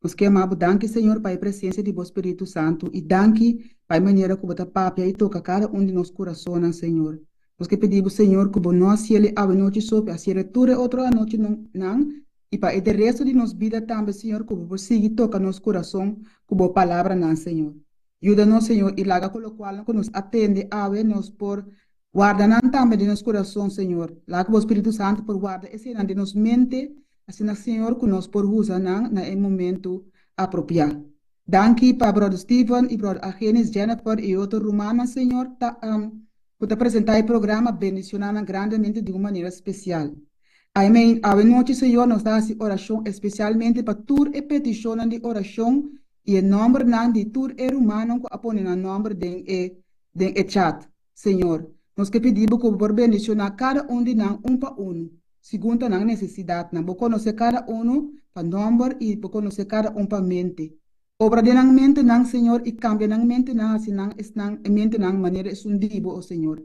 Nos ke yama bo danki, Señor, pa e presensia di bo Spiritu Santu i danki pa e manera ku bo ta papia i toka kada un di nos kurasonnan, Señor. Nos ke pidi bo, Señor, ku bo no a siel e awenochi so, pero a siel e tur e otro anochinan i pa e de resto di nos bida tambe, Señor, ku bo por sigui toka nos kurason ku bo palabranan, Señor. Yuda nos, Señor, i laga ku lokualnan ku nos a tende awe nos por warda nan tambe den nos kurason, Señor. Laga ku bo Spiritu Santu por warda eseinan den nos mente, asina, Señor, ku nos por usa nan na e momentu apropiá. Danki pa Brother Steven i Brother Argenis, Jennifer i e otro rumannan, Señor, ta, ku ta presentá e programa, bendishoná nan grandemente di un manera spesial. Amen. Awe nochi, Señor, nos ta hasi orashon espesialmente pa tur e petishonnan di orashon i e nòmbernan di tur e rumannan ku a pone nan nòmber den e den e chat. Señor, nos ke pidi Bo ku Bo por bendishoná kada un di nan un pa unu, segun ta nan nesesidatnan. Bo konosé kada unu pa nòmber i Bo konosé kada un pa mente. Obra den nan mentenan, Señor, i kambia nan mentenan hasi nan esnan e mentenan manera esun di Bo, o Señor.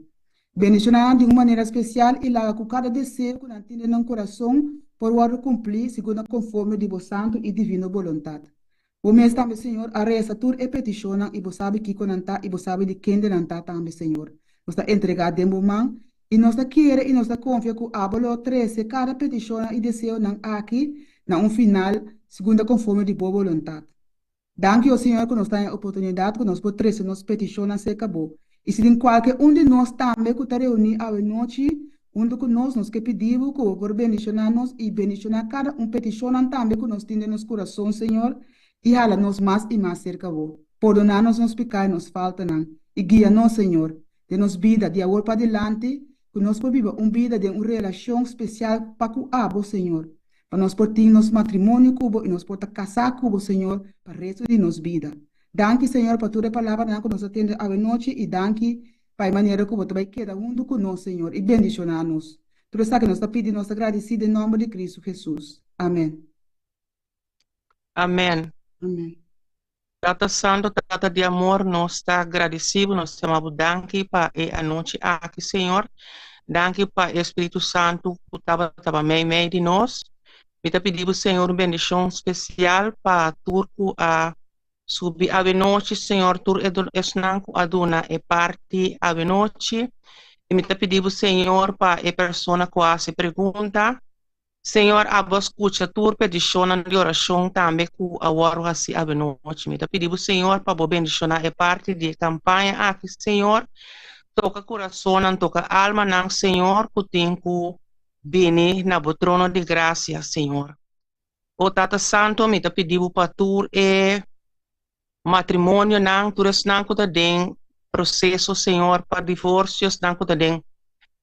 Bendishoná nan di un manera spesial i laga ku kada deseo ku nan tin den nan kurason por wòrdu kumplí segun na konforme di Bo santu i divino boluntat. Bo mes tambe, Señor, a resa tur e petishonnan i Bo sabi kiko nan ta i Bo sabi di kende nan ta tambe, Señor. Nos ta entregá den Bo man i nos ta kere i nos ta konfia ku Abo lo trese kada petishonnan i deseonan aki na un final segun ta konforme di Bo boluntat. Danki, o Señor, ku nos ta haña oportunidat ku nos por trese nos petishonnan serka Bo. I si tin kualke un di nos tambe ku ta reuní awe nochi huntu ku nos, nos ke pidi Bo ku Bo por bendishoná nos i bendishoná kada un petishonnan tambe ku nos tin den nos kurason, Señor, i hala nos mas i mas serka Bo. Pordoná nos nos piká i nos faltanan, i guia nos, Señor, den nos bida di awor padilanti, ku nos por biba un bida den un relashon spesial pa ku Abo, Señor. Pa nos por tin nos matrimonio ku bo i nos por ta kasá ku bo, Señor, pa resto di nos bida. Danki, Señor, pa tur e palabranan ku nos a tende awenochi i danki pa e manera ku bo ta bai keda huntu ku nos, Señor, i bendishoná nos. Tur esaki nos ta pidi, nos ta gradisí den nòmber di Kristu Hesus. Amèn. Amèn. Amèn. Tata Santo, Tata di amor, nos ta gradisí bo, nos ta yama bo danki pa e anochi aki, Señor. Danki pa e Spiritu Santu ku tabata meimei di nos. Mi ta pidi bo, Señor, un bendishon spesial pa tur ku a subi awenochi, Señor, tur esnan ku a duna e parti awenochi. I mi ta pidi bo, Señor, pa e persona ku a hasi pregunta, Señor, abo a scucha tur peticionnan di oracion tambe cu a wordo haci avenochi. Mi ta pidi bo, Señor, pa bo bendiciona e parti di e campaña aki, Señor. Toca curasonnan, toca almanan, Señor, cu tin cu bini na bo trono di gracia, Señor. O Tata Santo, mi ta pidi bo pa tur e matrimonionan, tur esnan ku ta den proseso, Señor, pa divorsio, esnan ku ta den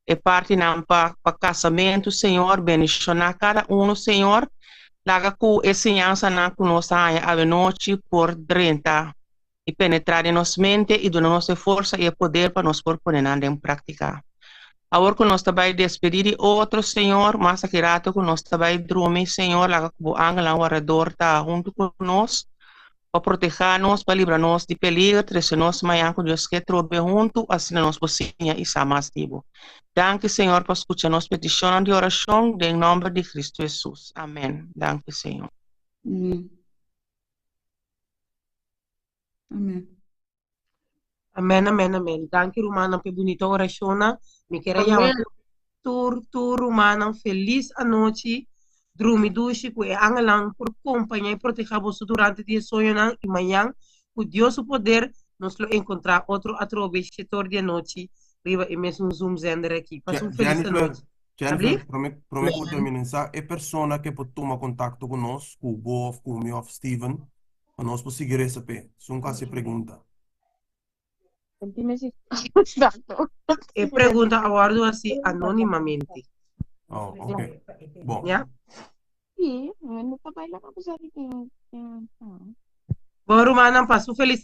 e partinan pa pa kasamentu, Señor, bendishoná kada uno, Señor, laga ku e siñansanan ku nos a haña awenochi por drenta i penetrá den nos mente i duna nos e forsa i e poder pa nos por pone nan den práktika. Awor ku nos ta bai despedí di otro, Señor, mas aki rato ku nos ta bai drumi, Señor, laga ku bo angelnan wardador ta huntu ku nos, pa protehá nos, pa libra nos di peliger, trese nos mañan ku Dios ke trobe huntu, asina nos por siña i sa mas di bo. Danki, Señor, pa skucha nos petishonnan di orashon, den nòmber di Kristu Hesus. Amèn. Danki, Señor. Amèn. Amèn. Amèn, amèn, amèn. Danki rumannan pa e bunita orashonnan. Mi kier a yama tur tur rumannan felis anochi. Drumi dushi ku e angelnan por kompañá i protehá boso durante di e soñonan i mañan ku Dios su poder nos lo enkontrá otro atrobe shetor di anochi riba e mesun Zoom zender aki. Pasa un felis Jennifer, anochi. Jennifer, Abli? prome prome ku bo termina, sa e persona ke por tuma kontakto ku nos, ku bo òf ku mi òf Steven, Pa nos por sigui resa p'e. Esun ku hasi pregunta. E pregunta a wòrdu hasi anónimamente. Oh, oké. Bon. Ja? Sí, no ta baila pa usar Bon, rumannan, pasa un felis